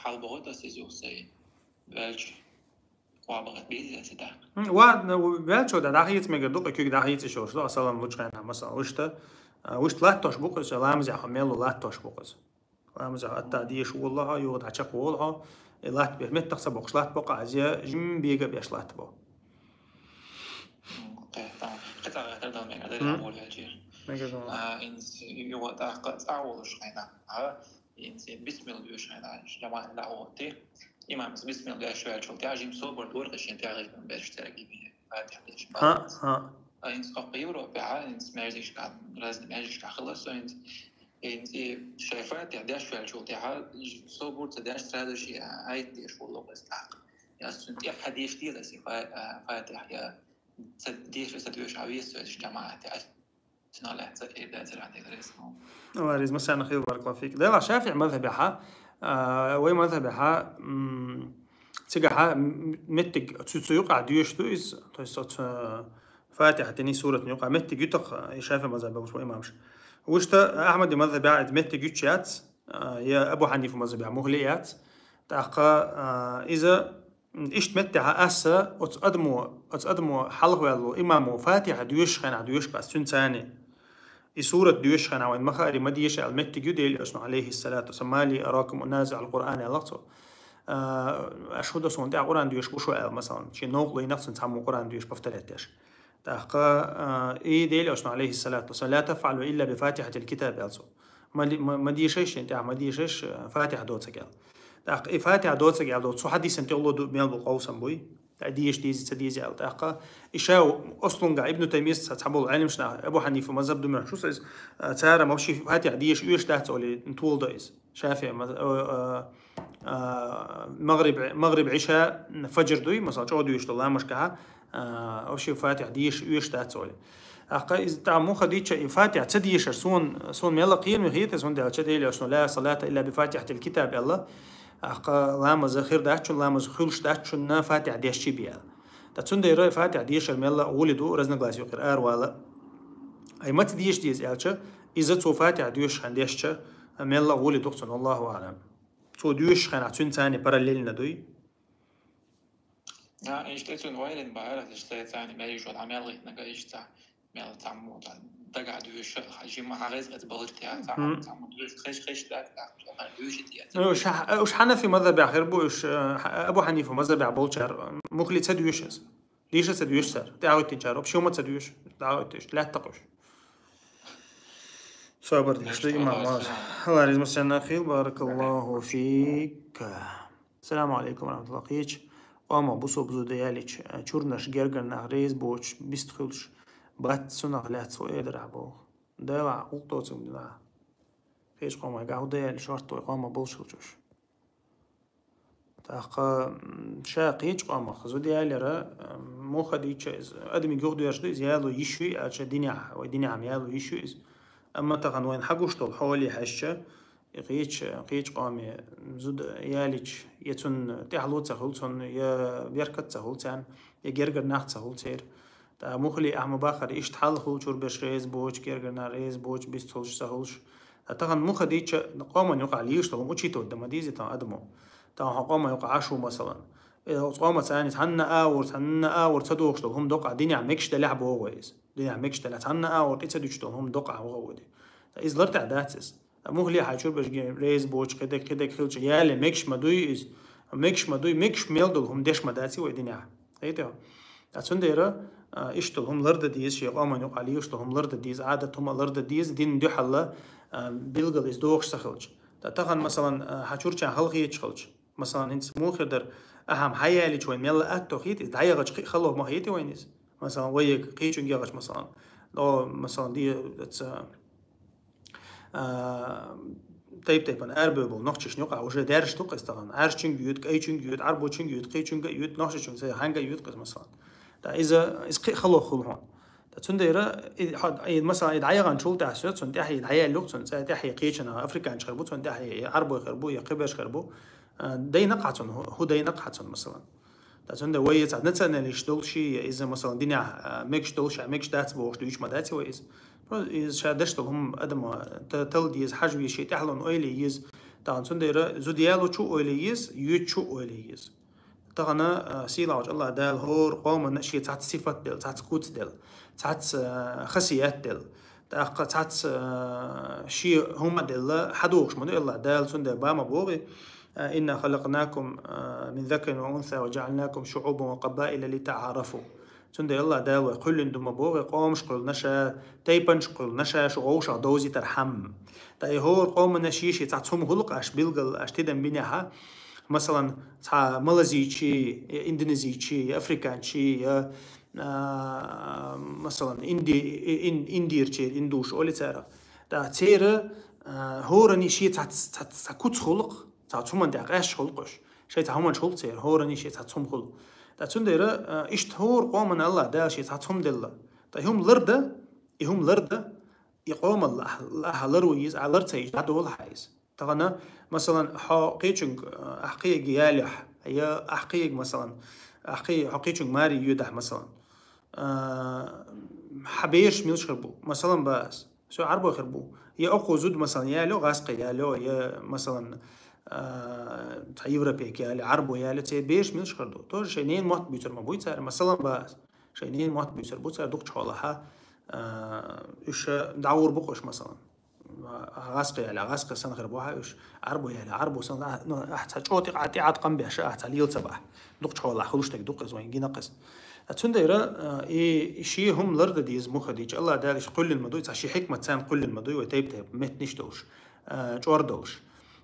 хьал богӀу тас иза юхсай. Велч ва богӀат бийзи аса да. М, ва, н-, велчо да, дахиц мега дукха куьг дахиц ишо, что салам лучхайна, масала, вишта, а, вишта латтош букъа, ламазяхо мелу латтош букъа. Ламазяхо атта деш воллахо, югъа дӀачакх волхо, и латт бе-, меттах ца боккхуш латт бокъа, азия жим бега беш латт бо. Кхета, кхета гӀатар дал мега да, Мгм. Вол велчир. Мега дал. А, инс югъа тӀаккха цӀа волуш хайна. А, инс бисмилла дуьш хайна, жамаат да гӀотти. Имамс бисмилла дуьш велчул тӀа, жим собар дур, къишин тӀа гӀитан беш церги би, Фатиха деш. Ха, ха. А, инс хоккха Европе, а, инс междишка, разный междишка хилас, инс, инс и шай Фатиха деш велчул тӀа, жим собар ца деш, сразу ши, а, айт деш волу къес тӀаккха. Я сун тӀа хьадеш деза си Фа-, а, Фатиха, я ца деш, ца дуьш а вес, жамаат, а, Аллах рази хилва, баракаллаху фик. Дела ШафиӀи мазхабехьа, а, вай мазхабехьа, м, цигахьа, м, меттиг цу, цу юкъа дуьш ду из, то есть оцу, а, Фатиха тени сурат юкъа меттиг ютах, а, и ШафиӀи мазхабе бу имамш. Вушта Ахмади мазхабехьа из меттиг ючу яц, а, я Абу Ханифа мазхабехьа мухли яц. ТӀаккха, а, иза М, ишт меттехьа аса оцу адамо, оцу адамо хьалхаваьлло имамо Фатиха доьшуш хенахь доьшуш ас цуьнан царни. И сурат доьшуш хенахь вайн ма хаара, ма деша аьлла меттиг ю Делан Элчано, алейхиссалату вассалам, «Ма ли аракум ла танзилуна аль-Къуръан», аьлла цо. А, аш хӀун до суна тӀехь Къуръан доьшуш бу шо аьлла, масалан, шен новкъа лайнах цунна цхьаммо Къуръан доьшуш, повторять деш. ТӀаккха, а, и Делан Элчано, алейхиссалату вассалам, «Ла тафъалу илла би фатихьатиль китаб», аьлла цо. Ма ли-, ма, ма дешаш шен тӀехь, ма дешаш, а, Фатихьа доцург аьлла. ТӀаккха и Фатихьа доцург аьлла, цу хьадисан тӀехула ду мел бу къовсам буй. ТӀаккха дезаш дезий, ца дезий аьлла. ТӀаккха и ша ослунгахь Ибн Таймийс цхьа, цхьаболу Ӏеламнах, Абу Хьанифа мазхаб ду моьху шу иза, а, цара вообще Фатихьа деша оьшуш дац олий, тола до иза. ШафиӀи маз-, а, а, а, магъриб, магъриб, Ӏиша, фаджр дуй, масала, чӀогӀа доьшуш долу ламазашкахь, а, вообще Фатихьа деша оьшуш дац олий. ТӀаккха иза тӀаккха муха дийцча, и Фатихьа ца дешар суна, суна мелла кхераме хета, цундела Делан Элчано «Ла салата илла би фатихьатиль китаб» аьлла. ТӀаккха ламаз хир дац шуна, ламаз хуьлуш дац шуна Фатихьа дешча бен аьлла. ТӀаккха цундела Фатихьа дешар мелла а гӀоли ду, разногласи юкъара аравала. Ай маца деша деза аьлча, иза цо Фатихьа доьшуш хенахь дешча, мелла а гӀоли ду цунна, Аллаху аӀлам. Цо доьшуш хенахь цуьнца цхьаьна параллельно дуй. А, иштта цуьнан вайрин бахьара, иштта царна мел йиш йолу хьан мел гӀитнарг иштта, мел цхьаммо дагахь доьшуш, хьан жима хьан гӀеза-гӀеза балар те, цхьаммо, мгм, цхьаммо доьшуш, хезаш, хезаш дац, цхьаммо доьшуш те, уьш хьа-, уьш Хьанафи мазхабехь хир бу, уьш, э, Абу Хьанифа мазхабехь болчара, муххале ца доьшу иза. Деша ца доьшу цара. ТӀаьхьахӀиттинчара, общий ма ца доьшу, дӀахӀиттийша, лаьттах уьш. Собар деш ду, имам Маза. Алла реза массарна хила, баракаллаху фика. Салам алейкум ва рахматуллах. Кхечу къомах бусалба зуда ялича, чурнаш гергара нах реза боцуш, бист хуьлуш бац, цунах лаьцна хӀун эр дара боху. Делахь гӀуллакх доцург дина. Кхечу къомах гахь хӀун дан яьлла шорта вай къомах болуш хилча уьш. ТӀаккха, м, ша кхечу къомах зуда ялара, м, муха дийцча иза, адамийн юхадоьрзуш ду, иза яло йиш ю, аьлча динехь, вай динехь-м яло йиш ю иза. Амма тахана вайна хьагуш долу хьоле хьаьжча, и кхечу, кхечу къоме зуда ялича, я цунна тӀаьхьало ца хуьлу цунна, я беркат ца хуьлу царна, я гергара нах ца хуьлу церан. ТӀаккха муххале ахьа ма бахара, иштта хьал хуьлу чуьра берш реза боцуш, гергара нах реза боцуш, бист хуьлуш, ца хуьлуш. Ткъа тахана муха дийцча, къоман юкъахь лийш долу учитывать дан ма дезий тахана адамо. Тахана хьо къоман юкъахь Ӏаш ву, масалан. Э, оцу къоман царна цхьанна а агӀор, цхьанна а агӀор ца догӀуш долу хӀума докъахь динехь мегаш делахь боху вай иза. Динехь мегаш делахь, цхьанна а агӀор тӀе ца дуьтуш долу хӀума докъахь вахана ву де. Ткъа иза лартӀехь дац иза. Ткъа муххале хьан чуьра берш ге-, реза боцуш, кхидерг, кхидерг хилча яле мегаш ма дуй иза. Мегаш ма дуй, мегаш мел долу хӀума деш ма дац вай динехь. Хетий хьо? Ткъа цундела, а, иштта долу хӀума лардан деза, шен къоман юкъахь лийш долу хӀума лардан деза, Ӏадат хӀума лардан деза, динна дуьхьал, а, билггал иза догӀуш ца хилча. Ткъа тахана, масалан, а, хьан чуьрчарна хала хеташ хилча. Масалан, хӀинца муха хир дара, ахьа-м хьан ялича вайн мелла атто хета, иза дӀаягӀача кхин а хало ма хетий вайна иза. Масалан, вай кхечуьнга ягӀача, масалан. О, масалан, ди-, аца, а, тайп-тайпана арабевлла болу нохчашна юкъахь уже даьржаш ду-кх иза тахана. Ӏаьржачуьнга йоьду, кӀайчуьнга йоьду, Ӏарбочуьнга йоьду, кхечуьнга а йоьду, нохчашчуьнга, цхьаьнгга а йоьду-кх иза, масалан. Ткъа иза, иза кхин а хало хуьлу хьуна. Ткъа цундела, и, хьо, и, масалан, и дӀаягӀанчул тӀаьхьа соьца, цунна тӀаьхьа и дӀаяьлла ю-кх, цунна цӀа тӀаьхьа и кхечанхьа африканчу хир бу, цунна тӀаьхьа и Ӏарбой хир бу, я кхин берш хир бу. А, дайна-кх хьан цунна, хӀу-, хӀун дайна-кх хьан цунна, масалан. Ткъа цундела вай цхьа националисташ долуш, я иза, масалан, динехь, а, мегаш долуш, а, мегаш дац бохуш дуьйцуш ма дац вай иза. Про-, иза ша деш долу хӀума адам, а, та-, тала деза, хьажа веза, шен тӀаьхьалонна ойла е еза. Тахана цундела зуда ялочо ойла е еза, йоьдучо ойла е еза. Тахана, а, сийлахьчу Аллах Дала хӀора къоманна шен цхьацца сифат делла, цхьацца куц делла, цхьацца, а, хасият делла. ТӀаккха цхьацца, а, шен хӀума делла, хьадогӀуш ма ду Аллах Дала, цундела ба ма богӀий, а, «Инна халакнакум, а, мин закарин ва унса ва джаалнакум шуубан ва къабаила литаӀарафу». Цундела Аллах Дала вай кхоьллина ду ма богӀий, къомаш кхоьллина ша, тайпанаш кхоьллина ша, шу вовшах довзийтархьама. Ткъа и хӀора къоманна шен-шен цхьацца хӀума хуьлу-кх аш билггал, аш тидам бинехьа, масалан, цхьа малазийчий, я индонезийчий, я африканчий, я, а, масалан, инди-, и-, ин-, индерчий, индуш олий царах. Ткъа церан, а, хӀоранна шен цхьацца, цхьацца, цхьа куц хуьлу-кх, цхьа хӀуманна тӀехь къаьсташ хуьлу-кх уьш. Шайн цхьа хӀуманаш хуьлу церан, хӀоранна шен цхьацца хӀума хуьлу. Ткъа цундела, а, иштта хӀора къоманна Аллах Дала шен цхьацца хӀума делла. Ткъа и хӀума лардан, и хӀума лардан, и къомалла ахь, ахь лар ву иза, ахь лар ца йича, дӀадолу хьан иза. Тахана, масалан, хьо кхечуьнга, а, ахь кхиъиг ялехь, я ахь кхиъиг, масалан, ахь кхи-, хьо кхечуьнга маре йоьдахь, масалан. А, хьан бераш милаш хир бу? Масалан, ба ас. Со Ӏарбой хир бу. Я окхо зуда, масалан, яло, гӀазкхи яло, я, масалан, а, цхьа европейка яло, Ӏарбо яло, церан бераш милаш хир ду? Тоже шайн ненан мотт буьйцур ма буй цара, масалан, ба ас. Шайн ненан мотт буьйцур бу цара дукхачу хьолахьа, Уьш дӀагӀур бу-кх уьш, масалан. ГӀазкхи яьлча, гӀазкхи санна хир бу хьа уьш. Ӏарбо яьлча, Ӏарбо санна, ну, ахь цхьа чӀоагӀа тӀе-, тӀеӀаткъам беш, ахь цхьа лела ца бахь. Дукхача хьолахь хуьлуш дерг ду-кх из, вайна гина-кх из. Цундела, э, и ши хӀума лардан деза муха дича, АллахӀ Дала уьш кхоьллина ма дуй, цхьа ши хӀикмат царна кхоьллина ма дуй, вай тайп-тайпара меттанаш долуш, э, чӀор долуш.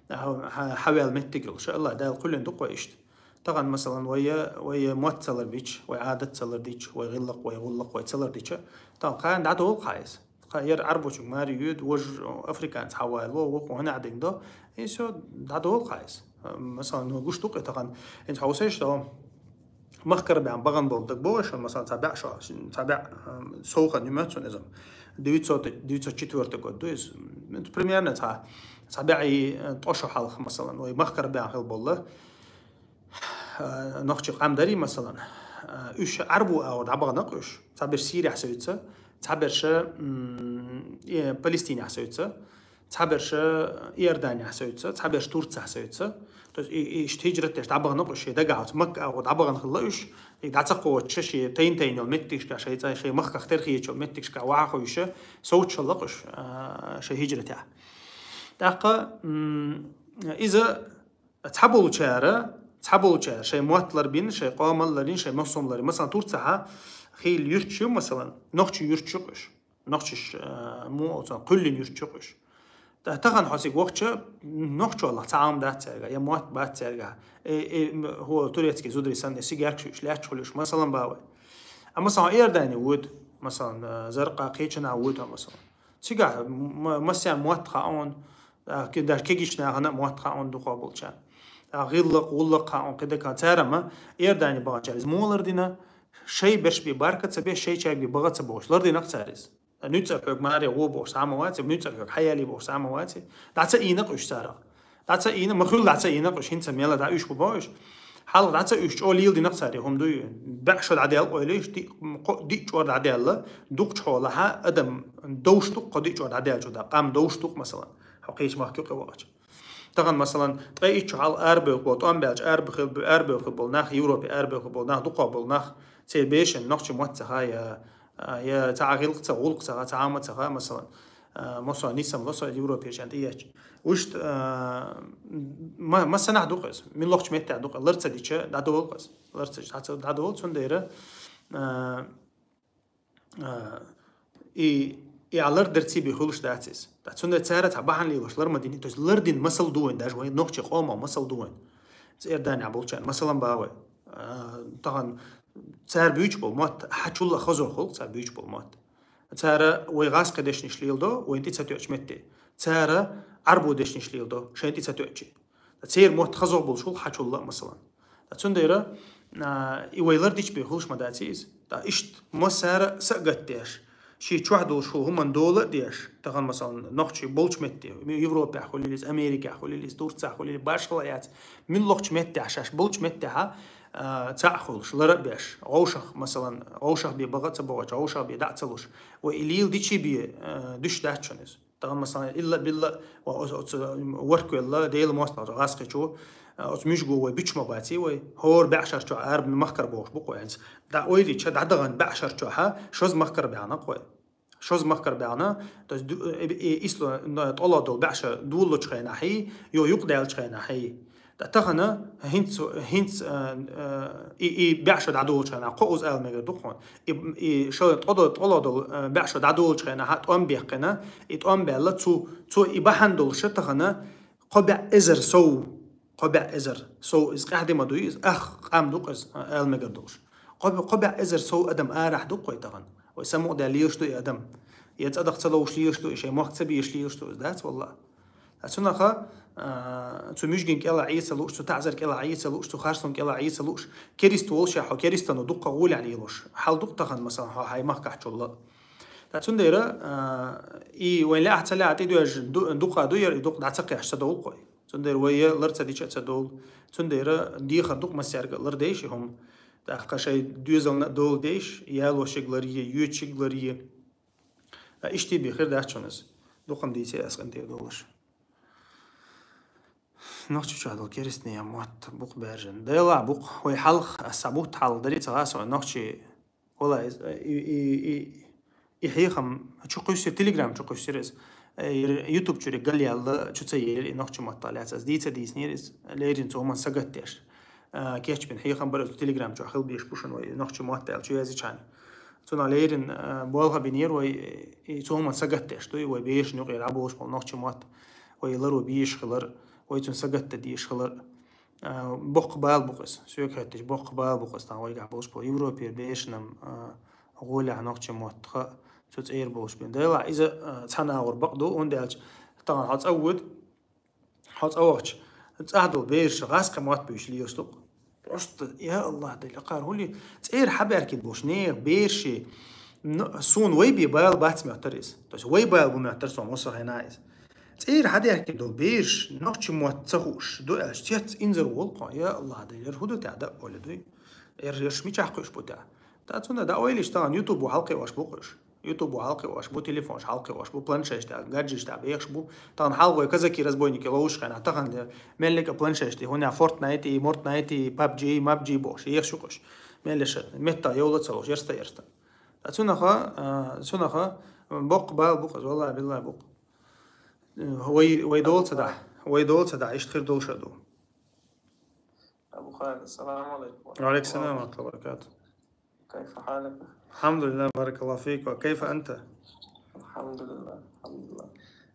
Хьа-, хьа-, хьаваьлла меттиг йолуш. АллахӀ Дала кхоьллина ду-кх вай иштта. Тахана, масалан, вай, вай мотт ца лардича, вай Ӏадат ца лардича, вай гӀиллакх, вай гӀуллакх вай ца лардича, тахана кхана дӀадолу-кх хьа иза. Кхана яра Ӏарбочуьнга маре йоьду, важа африканца хьаваьлла, вокхо хӀунда дина до, и всё, дӀадолу-кх хьа иза. Масалан, ну, гуш ду-кх и тахана, хӀинца хьо ва сай ишта, махкара баьхна бахана болу дагабогӀий шуна, масалан, цхьа бӀе шо, цхьа бӀе, ам, сов хан ю моьтту суна иза. Девятьсот, девятьсот четвёртый год ду иза. Примерно цхьа, цхьа бӀе, э, ткъа шо хьалха, масалан, вай махкара баьхна хилла болу. Э, нохчий къам дарий, масалан, э, уьш Ӏарбо агӀор дӀабахана-кх уьш. Цхьаберш Сирехь севцу, цхьаберш, м, э, Палестинехь севцу, цхьаберш Иорданехь севцу, цхьаберш Турцехь севцу. То есть и, и иштта хӀижрат деш дӀабахана-кх уьш, шайн дагахь оцу Макка агӀор дӀабахана хилла уьш. И дӀа ца кхочуш, шайн тайна-тайна йолу меттигашкахь, шайн цӀа-, шайн махках тера хетачу меттигашкахь вахьа хуьйш, совцуш хилла-кх уьш, а, шайн хӀижратехь. ТӀаккха, м, иза цхьаболчара, цхьаболчара шайн мотт ларбина, шайн къомал ларбина, шайн массо а ларбина. Масалан, Турцехь хийла юьрташ ю, масалан, нохчийн юьрташ ю-кх уьш. Нохчаша, э, мо оцу кхоьллина юьрташ ю-кх уьш. Та-, тахана хьо цига вахча, нохчаллах цхьа Ӏалам дац цаьрга, я мотт бац цаьрга. Э, э, м, хӀо турецкий зударий санна, цига герга шу уьш лаьтташ хуьлу уьш, масалан, боху вай. А, масалан, Иордане воьду, масалан, э, Заркъа, кхечанхьа воьду, масалан. Цигахь м-, м-, массарна мотт хаьа хьуна, а, ки-, даже кегийчу нахана а мотт хаьа хьуна дукхахболчарна. А, гӀиллакх, гӀуллакх хаьа хьуна кхидерг. Цара ма Иордане баханчара иза муха лардина, шайн берш бен барка ца беш, шайчаьрга бен бага ца бохуш, лардина-кх цара иза. Нуьцкъала хьоьга маре гӀо бохуш цхьа а ма вац, нуьцкъала хьоьга хьаяьлла бохуш цхьа а ма вац. ДӀа ца ийна-кх уьш царах. ДӀа ца ийна, ма хуьллу дӀа ца ийна-кх уьш, хӀинца мел а дӀа уьш бу боху уьш. Хьалха дӀа ца уьш, чӀогӀа леладина-кх цара, хӀума дуй, бӀе шо дӀадаьлла ойла йиш, ди-, кхо-, диъ чӀор дӀадаьлла, дукхачу хьолахь адам довш ду-кх, кхо-диъ чӀор дӀадаьллачул тӀаьхьа, къам довш ду-кх, масалан, хьо кхечу махках юкъе вахча. Тахана, масалан, ткъе итт шо хьалха арабевлла болу, тӀом баьлча арабевлла, арабевлла болу нах, Европе арабевлла болу нах, дукхахболу нах, церан бешана нохчийн мотт ца хаьа, я, а, я цхьа гӀиллакх ца, гӀуллакх ца хаьа, цхьа Ӏалам ца хаьа, масалан, а, мо со нийса ма ло, со Европе шен тӀеэцча. Уьш, а, ма-, массанахь ду-кх иза, муьлххачу меттехь ду-кх, лар ца дича, дӀадолу-кх иза, лар ца дича, дӀадолу, цундела, а, А, и, и а лардарций бен хуьлуш дац иза. Ткъа цундела цара цхьа бахьана лелош лар ма дина, то есть лардина масал ду вайн, даже вайн нохчийн къоман масал ду вайн. Цу Иорданехь болчарна масалан боху вай. А, тахана цара буьйцуш болу мотт, хьачул а хазо хуьлу-кх цара буьйцуш болу мотт. Цара вай гӀазкхийн дешнаш леладо, вайна тӀе ца тоьучу метте. Цара Ӏарбойн дешнаш леладо, шайна тӀе ца тоьучу. Церан мотт хазо болуш хуьлу-кх хьачул а, масалан. Ткъа цундела, а, и вай лардича бен хуьлуш ма дац иза. Ткъа иштта массара а са а гатдеш, шен чохь долуш хуьлу хӀуманна дола а деш, тахана, масалан, нохчий болчу метте, Европехь хуьлийла иза, Америкехь хуьлийла иза, Турцехь хуьлийла, башхалла яц, муьлххачу меттехь, шаьш болчу меттехь, а, цхьаъ хуьлуш, лар а беш, вовшах, масалан, вовшах бен бага а ца бохуш, вовшах бен дӀа а ца луш, вай и леладичий бен, а, дуьсуш дац шуна иза. Тахана, масалан, илла-билла, ва оцу, оцу ворхӀ велла, Делан мостагӀчо, гӀазкхичо, а, оцу муьжго вай буьтуш ма баций вай. ХӀора бӀе шар чохь араб махкара бохуш бу-кх вай хӀинца. ДӀа ойла йича, дӀадахана бӀе шар чохь шозза махкара баьхна-кх вай. Шозза махкара баьхна, то есть ду-, э, э, исло, но, тӀоло долу бӀе шо долалучу хенахь, йо, юкъадаьллачу хенахь. Ткъа тахана хӀинца, хӀинца, а, а, и, и бӀе шо дӀадолучу хенахь, кхо уза ала мегар ду-кх хьуна. И, и шо тӀо-, тӀоло долу, а, бӀе шо дӀадолучу хенахь, тӀом баьккхина, и тӀом баьлла цу, цо и бахьана долуш тахана кхо бӀе эзар сов, кхо бӀе эзар сов, иза къаьхьа де ма дуй, иза ах къам ду-кх иза, а, ала мегар долуш. Кхо, кхо бӀе эзар сов адам арахь ду-кх вай тахана. Вай самукъадаьлла лелаш ду и адам. Я цӀа даха ца ловш лелаш ду, и шайн мохк ца безаш лелаш ду, иза дац, валлахӀ. Ткъа цунах, а, цу муьжгийн кӀелахь Ӏе ца лууш, цу таӀзар кӀелахь Ӏе ца лууш, цу харцонан кӀелахь Ӏе ца лууш, керист волуш а хьо, керистано дуккха гӀолехь лелош хьал ду-кх тахана, масалан, хьо хьайн махкахь чул а. Ткъа цундела, а, и вайн лаьа ца лаьа тӀедоьжна ду-, дукха ду яра, и дукха дӀа ца кхаьчча ца довла-кх вай. Цундела вай я лар ца дича а ца довла. Цундела дехар ду-кх массаьрга а лардеш и хӀума. ТӀаккха шайн доьзална а доладеш, ялошиг ларъе, йоьдушиг ларъе. Ткъа иштта бен хир дац шуна иза. Дукха дийци ас къинтӀера долуш. Нохчийчохь долу керстанийн мотт бу-кх баьржина. Делахь бу-кх, вай хьалха, аса бутт хьалха дарий ца хаьа суна, нохчий, валлахӀ, иза, и, и, и, И хьехам чу кхуьссира, Telegram чу кхуьссира иза. Э, YouTube чуьра галъяьлла чу ца елира и нохчийн маттах лаьцна. Аз дийца дийцинера иза, леррина цу хӀуманна сагатдеш. Э, кечбина хьехам бара иза, Telegram чу хила безаш ба шуна вай нохчийн мотт аьлла чу язйича. Цунах леррина, э, болх бинера вай, и цу хӀуманна сагатдеш дуй, вай берашна юкъера Ӏоболуш бола нохчийн мотт, вай ларо безаш хилар, вай цунна сагатдан дезаш хилар. А, боккха бала ба-кх иза. Соьга хаьттича, боккха бала ба-кх иза, тахана вайгахь болуш бола Европера берашна-м, а, гӀолехь нохчийн мотт ха, цу цӀера болуш бен. Делахь, иза, а, цхьана агӀор бакъ ду, хӀунда аьлча тахана хьо цӀа вода, хьо цӀа вахча, цӀахь долу бераш гӀазкхийн мотт буьйцуш лелаш ду-кх. Просто, я АллахӀ, Дела, кхара хӀули цӀера хьабаьхкина болуш нехан бераши, ну, суна вай бен бала бац моьттура иза. То есть вай бала бу моьттура суна массо а хенахь иза. ЦӀера хьадаьхкина долу бераш нохчийн мотт ца хууш ду аьлча, цец инзар волу-кх хьо, я АллахӀ, Дела, яра хӀун ду тӀехь дан, Оля, дуй? Яра, яра мичахь кхуьуш бу тӀехь? Ткъа цунна дӀаойлийша, тахана YouTube хьалакхиош бу-кх уьш. YouTube хьалакхиош бу, телефонаш хьалакхиош бу, планшеташ тӀехь, гаджеташ тӀехь бехаш бу. Тахана хьалха вай казаки-разбойники ловзуш хенахь, тахана мел а планшеташ тӀехь, хӀунда аьлча Fortnite, Mortnite, PUBG, MUBG бохуш, ехаш ю-кх уьш. Мел а ша, меттах йовла а ца луш, ярста, ярста. Ткъа цунах, а, цунах боккха бала бу-кх иза, валлахӀи, биллахӀи бу-кх. Вай, вай дола ца дахь, вай дола ца дахь, иштта хир долуш а ду. أبو خالد، السلام عليكم ورحمة الله. وعليكم السلام ورحمة الله وبركاته. كيف حالك؟ الحمد لله، بارك الله فيك. وكيف أنت؟ الحمد لله، الحمد لله.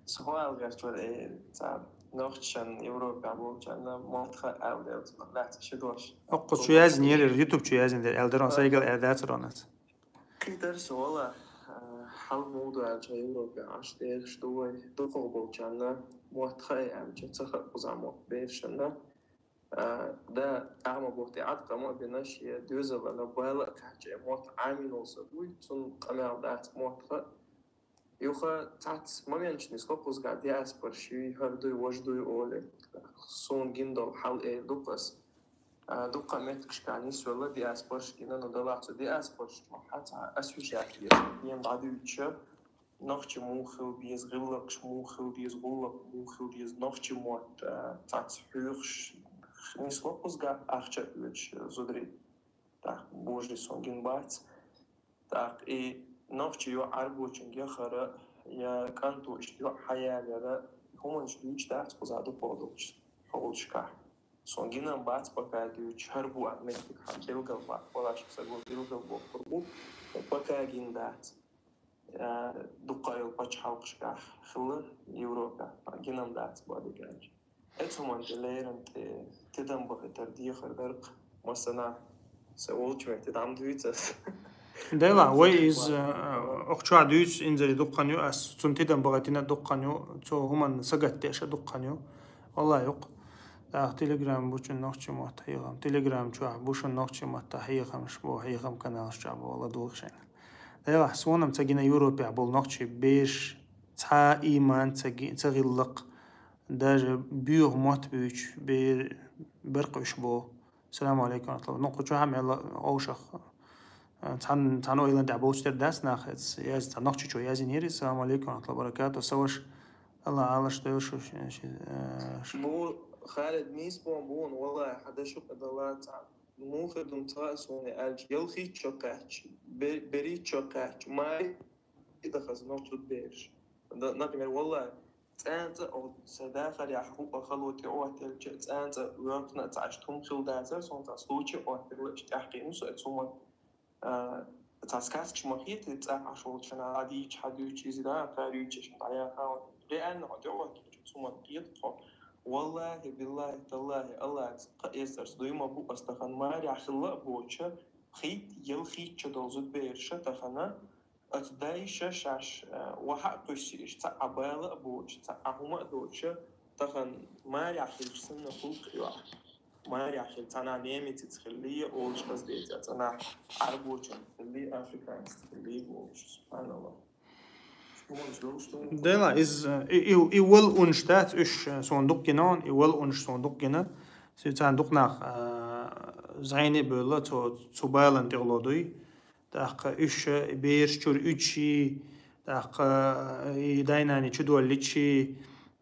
Суал гӀерташ вара, э, цхьа нохчашна Европехь болчарна мотт хаа аьлла, лаьцна ши дош. Оккху чу яздинера, YouTube чу яздинера, аьлла дара, сайгал аьлла дацара вац. Кхидара со вала, а, хьал муха ду аьлча, Европехь Ӏаш дехаш ду вай, дукхах болчарна мотт хаа аьлча, ца хаьа кхузахь мотт берашна. А, да, тӀаьхьа ма бутт, и Ӏаткъам а бина, шен доьзална бала а кхаьчча, мотт Ӏамийна волу саг вуй, цунна къамел дац мотт хаа. Юха цхьацца моменташ нисло кхузахь, диаспораш юй, хӀара дуй, важа дуй олий. Суна гина долу хьал эр ду-кх ас. А, дуккха а меттигашкахь нисвелла диаспораш гина, но делахь цу диаспораш чохь цхьа освещать еш, тема дӀадуьйцуш, нохчий муха хила беза, гӀиллакхаш муха хила деза, гӀуллакх муха хила деза, нохчий мотт, а, цхьацца хьоьхуш нисло кхузахь, ахча а оьцуш зударий. ТӀаккха божарий суна гина бац. ТӀаккха и нохчий йоӀ Ӏарбочуьнга яхара, я кӀанто иштта йоӀ хьаялаяра, хӀуманаш дуьйцуш дац кхузахь дукхах долчу хьолашкахь. Суна гина-м бац пока дуьйцуш, хӀара бу аьлла меттиг хьан билгал бац, валлахӀи, шен саго билгал боккхур бу, пока гина дац. А, дуккха йолу пачхьалкхашкахь хилла Европехь, гина-м дац бадигаьлча. Эцу хӀуманна тӀе леррина тӀе тидам бахийтар дехар дара-кх массанхьа. Сан волчу метте дӀа ма дуьйцу ас. Делахь, вай иза, э, оккху чохь дуьйцуш инзаре дуккха хан ю, ас цунна тидам бахийтина дуккха хан ю, цу хӀуманна сагатдеш а дуккха хан ю. Валлахьи, юкъ. ТӀаккха Telegram бу шуна нохчийн мотт хьехам. Telegram чохь бу шуна нохчийн маттахь хьехамаш бу, хьехам каналаш чохь бу, ладугӀу шайна. Делахь, суна-м ца гина Европехь болу нохчий бераш, цхьа а ийман ца ги-, ца гӀиллакх, даже боьха мотт буьйцуш бер-, баркъуьш бу. Салам алейкум, ва рахматуллах. Ну, кху чохь а мел овшах, э, цхьан-, цхьана ойланна тӀехь болчу тера дац нах, эц-, яз-, цхьа нохчичо яздинера иза: «Салам алейкум, ва рахматуллах, баракату, са ваша, Аллах Ӏалаш дойла шу, ш-, ш-, э, ш-». Бу, Халид, нийса боху бу, валлахьи, хьан дашух а дала, цхьа муха хир ду-м ца хаьа суна аьлча, ялхитта шо кхаьчча, бе-, берхӀитта шо кхаьчча, маре и дахаза нохчий бераш. Да, например, валлахьи, цӀенца а, о, сан дахарехь хӀуъа хало тӀеоттаелча, цӀенца а воьркхна а ца Ӏаш, тхуна хила дацара, суна цхьа случай оттаелла, иштта тӀаьхкхиъна со эцу хӀуманна. А, цхьа сказкаш ма хета, и цӀахь Ӏаш волчунна дӀадийча, хьадуьйчу иза, да, кхара юьйцуш дӀаяхьа. Реально хьо тӀеоттаелча, цу хӀуманна кхета тхо. Валлахьи, биллахьи, таллахьи, Аллахьца кхаэцарца дуй ма бу ас тахана, марехь хилла а боцуша, пхийтта, ялхитта шо долу зудбераш тахана, оцу дайша шаьш, э, вахьа а кхуьссийша, цхьа а бала а боцуша, цхьа а хӀума а доцуша, тахана марехь хилча санна гӀуллакх а йоӀ. Марехь хилча, цхьанхьа немецаца хилли, олуш хаза деций, цхьанхьа Ӏарбочун хилли, африканец хилли, олуш. Субханаллах. Делахь, иза, и, и, и вал унаш дац, уьш, э, суна дукха гина, и вал унаш суна дукха гина. Цу царна дукха нах, э, зӀене а бевлла, цу, цу баланна тӀехула дуй. ТӀаккха уьш, э, бераш чуьра уьдучи, тӀаккха, э, и дай-наний чудолличи,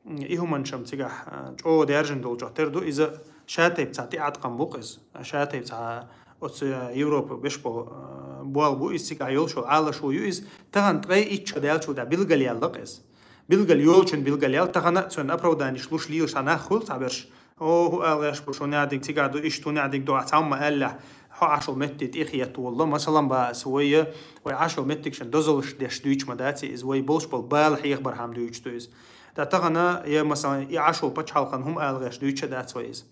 м, и хӀуманаш-м цигахь, э, чӀогӀа даьржина долчух тера ду. Иза ша тайпа цхьа тӀеӀаткъам бу-кх иза. Ша тайпа цхьа оцу, э, Европа беш болу, э, болх бу иза, цигахь йолуш йолу Ӏалашо ю иза, тахана ткъе итт шо даьллачул тӀаьхьа билгал яьлла-кх иза. Билгал йолчун билгал яьлла, тахана а цунна оправданиш луш лелаш цхьа нах хуьлу цхьаберш. О, хӀун ала гӀерташ бу, шуна яьдиг цигахь ду, иштта хӀун яьдиг ду, ахь цхьамма аьллехь, хьо Ӏаш йолу метте тӀе хетта волла. Масалан, бац, вай, вай Ӏаш йолу меттиг шуна дозаллаш деш дуьйцуш ма дац иза, вай болуш болу бала хьехабархьама дуьйцуш ду иза. Ткъа тахана, я, масалан, и Ӏаш волу пачхьалкхан хӀума ала гӀерташ дуьйцуш а дац вай иза.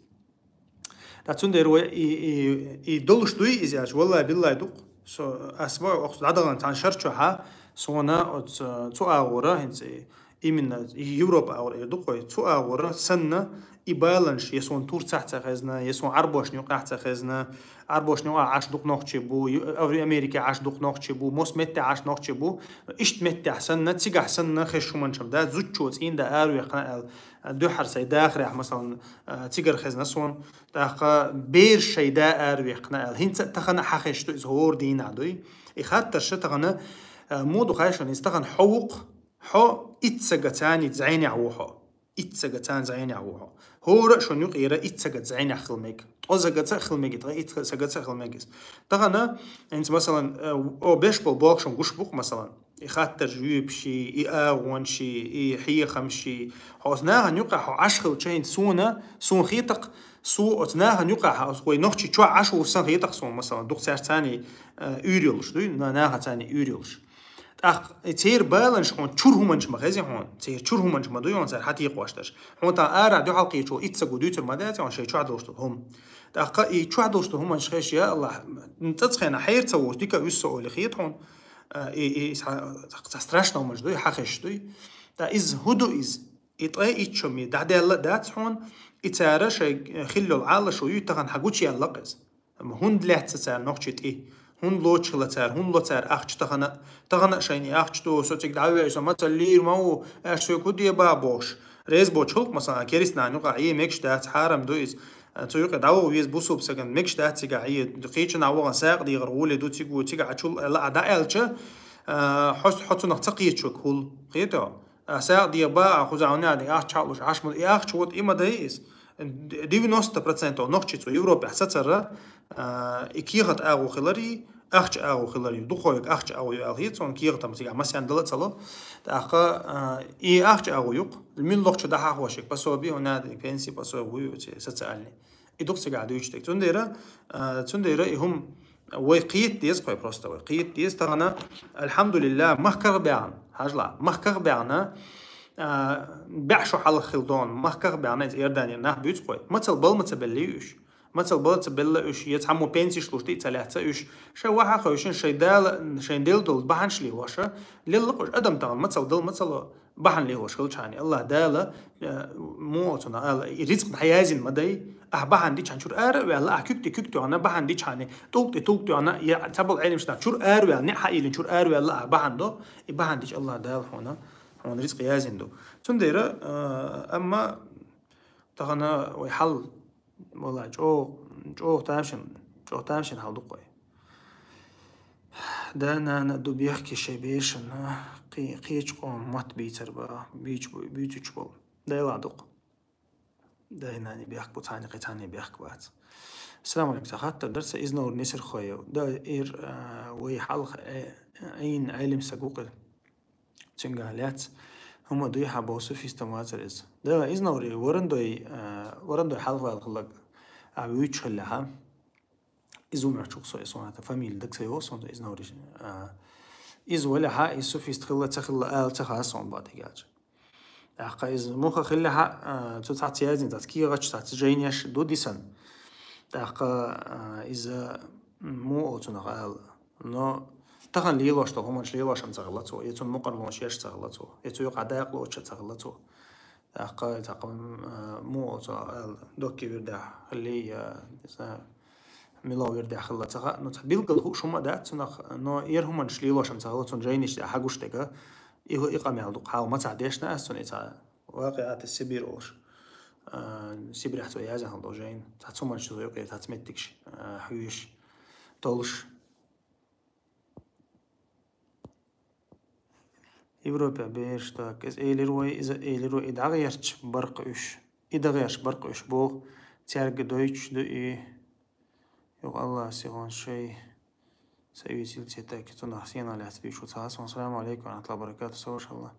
Ткъа цундела вай и, и, и долуш дуй иза аьлча, валлай, биллай ду-кх. Со, ас боху, оцу дӀадаханчу цхьана шар чохьа, суна оцу, цу агӀора, хӀинца и, именно Европа агӀора эр ду-кх вай, цу агӀора санна, и баланаш, я суна Турцехь ца хезна, я суна Ӏарбошна юкъахь ца хезна, Ӏарбошна юкъахь Ӏаш дукха нохчий бу, ю-, Ав-, Америкехь Ӏаш дукха нохчий бу, мос меттехь Ӏаш нохчий бу, иштта меттехь санна, цигахь санна, хезаш хӀуманаш-м дац, зудчо цӀийнда аравехна аьлла, дуьххьара сайн дахарехь, масалан, а, цигара хезна суна, тӀаккха бераш шайн да аравехна аьлла. ХӀинца а тахана а хьан хезаш ду иза, хӀора дийнахь дуй. И хаттарш тахана, а, муха ду хаьий шуна, иза тахана хьо ву-кх, хьо итт сагаца цхьаьний зӀенехь ву хьо. Итт сагаца цхьаьний зӀенехь ву хьо. ХӀора а шуна юкъера итт сагаца зӀенехь хила мега. Ткъа сагаца а хила мега, ткъа итт сагаца а хила мега иза. Тахана, хӀинца, масалан, э, о, беш болу болх шуна гуш бу-кх, масалан, и хаттарш жоьпашший, и агӀоншший, и хьехамшший. Хьо оцу нахана юкъахь хьо Ӏаш хилча, хӀинца суна, суна хета-кх, со оцу нахана юкъахь, оцу вай нохчий чохь Ӏаш ву сан хета-кх суна, масалан, дукха цаьрца цхьаьний, э, уьйр йолуш дуй, на-, нахана цхьаьний уьйр йолуш. ТӀаккха церан баланаш хьуна чуьра хӀуманаш ма хези хьуна, церан чуьра хӀуманаш ма дуй хьуна цара хьан текхош дерш. Хьуна тахана арахь дуьхьал кхечо итт саго дуьйцур ма дац хьуна шайн чохь долуш долу хӀума. ТӀаккха и чохь долуш долу хӀуманаш хезча, я АллахӀ, цӀа цхьаьна хьера ца воцуш, дика уьссу олий хета хьуна, а, и, и, и цхьа, цхьа страшно хӀуманаш дуй, хьан хезаш дуй. Ткъа иза хӀун ду иза? И ткъе итт шо ма дӀадаьлла а дац хьуна, и цара шайн хилла йолу Ӏалашо ю, тахана хьан гучуяьлла-кх иза. Амма хӀунда лаьцна цара нохчий тӀе? ХӀунда лоцуш хилла цара? ХӀунда ло цара ахча тахана? Тахана а шайна и ахча ду, со цига дӀавеъча, со мацалла лийр ма ву, аьлча соьга хӀун де бан бохуш. Реза боцуш хуьлу-кх, масалан, керста нахана юкъахь, э, мегаш дац, хьарам ду иза. Цу юкъе дӀаваха веза бусалба стагана, мегаш дац цигахь, э, кхечанхьа вахана сагӀа дехар гӀоле ду, цига, цига Ӏа чул а лаа дӀааьлча, а, хьо, хьо цунах ца кхеташ верг хуьлу. Кхетий хьо? А, сагӀа деха бан, а, кхузахь хӀунда аьлла, ахча хьалуш, Ӏаш ма ду. И ахча вот и ма дай иза. Девяносто процентов нохчий цу Европехь сацара, а, и кехат агӀо хиларий, ахча агӀо хиларий. Дукхойг ахча агӀо ю аьлла хета суна, кехатам цигахь масенна дала а ца ло. ТӀаккха, а, и ахча агӀо ю-кх. Муьлхха чу дӀахьахош ерг пособи, хӀунда аьлла, пенсии пособи вуй оцу социальный. И дукха цигахь дуьйцуш дерг. Цундела, а, цундела и хӀума вай кхета деза, кхой просто вай кхета деза. Тахана, альхьамдулиллахӀ, махках а баьхна, хьажал, махках а баьхна, а, бӀе шо хьалха хилла дохана, махках а баьхна, иза Иорданера нах буьйцу кхой. Мацалла бала ма ца беллий уьш. Мацалла бала ца белла уьш, я цхьаммо пенсеш луш тӀе а ца лаьцна уьш. Шайн вахьа а хевшина, шайн Дала, шайн делла долу бахьанаш лелош, лелла-кх уьш адам тахана, мацалла дала ма ца ло. Бахьана лелош хилчхьана, АллахӀ Дала, э, муха оцунах ала, и рицкъ дӀаязйина ма дай, ахь бахьана дичхьана чуьра ара а ваьлла, ахь куьг тӀе куьг тоьхна, бахьана дичхьана, тӀулг тӀе тӀулг тоьхна, я цхьаболу Ӏеламнаха чуьра ара ваьлла, неӀ хьаийлина чуьра ара ваьлла, ахь бахьана до, и бахьана дича АллахӀ Дала хьуна, хьуна рицкъ язйина ду. Цундела, э, амма тахана вай хьал, валлахӀи, чӀогӀа, чӀогӀа тамашийна, чӀогӀа тамашийна хьал ду-кх вай. Да-нана ду бехке шайн бешана, кхи-, кхечу къоман мотт бийцар бан, бийцу-, буьйцуьйтуш болу. Дела ду-кх. Дай-наний бехк бу, цхьаьний кхин цхьаьний бехк бац. Ассаламу алейкум, сан хаттар дара сан, Изнаур Несерхоев. Да, ир, а, вай хьалха, э, Ӏийна Ӏелим стаг ву-кх. Цуьнгахь лаьцна хӀума дуй хьан боху суфистам вацара иза. Да, Изнаури, Варандой, а, Варандой хьалха ваьлла хилларг, а, вуьйцуш хиллехьа. Иза ву моьттуш ву-кх со, и суна хӀинца фамилия дага ца йогӀу суна, иза Навриш, а, иза валехьа, иза суфист хилла, ца хилла ала ца хаьа суна, бакъдерг аьлча. ТӀаккха иза муха хиллехьа, а, цу цхьацца яздина цхьацца кехаташ, цхьацца жайнаш ду дисана. ТӀаккха, а, иза муха олу цунах ала. Но тахана лелош долу хӀуманаш лелош-м ца хилла цо, я цунна мукъарлонаш еш ца хилла цо, я цу юкъахь дакъа лоцуш ца хилла цо. ТӀаккха, тӀаккха, м, а, муха оцу, а, доккхий вирдехь хиллий, я, не знаю, мила вирдехь хилла ца хаьа. Ну, цхьа билггал хууш хӀума а дац цунах, но эр хӀуманаш лелош-м ца хилла цунна жайнаш тӀехь хьагуш дерг. И, и къамел ду-кх, хьалха мацахь дешна ас цунна и цхьа вакъиӀат из Сибирь олуш. А, Сибрехь цо язйина хилла долу жайна. Цхьацца хӀуманаш цо юкъе, цхьацца меттигаш, а, хьоьжуш, толлуш. Европе бераш, так, иза элира вай, иза элира вай, и дӀагӀерташ бара-кх уьш. И дӀагӀерташ бара-кх уьш боху, цаьрга дойтуш ду и. Юха Аллахьа сихонца шай Союз сельсетаки цунах сенах лаьцна бийшу цхьа. Ассаламу алейкум ва рахматуллахи ва баракатух, савашалла.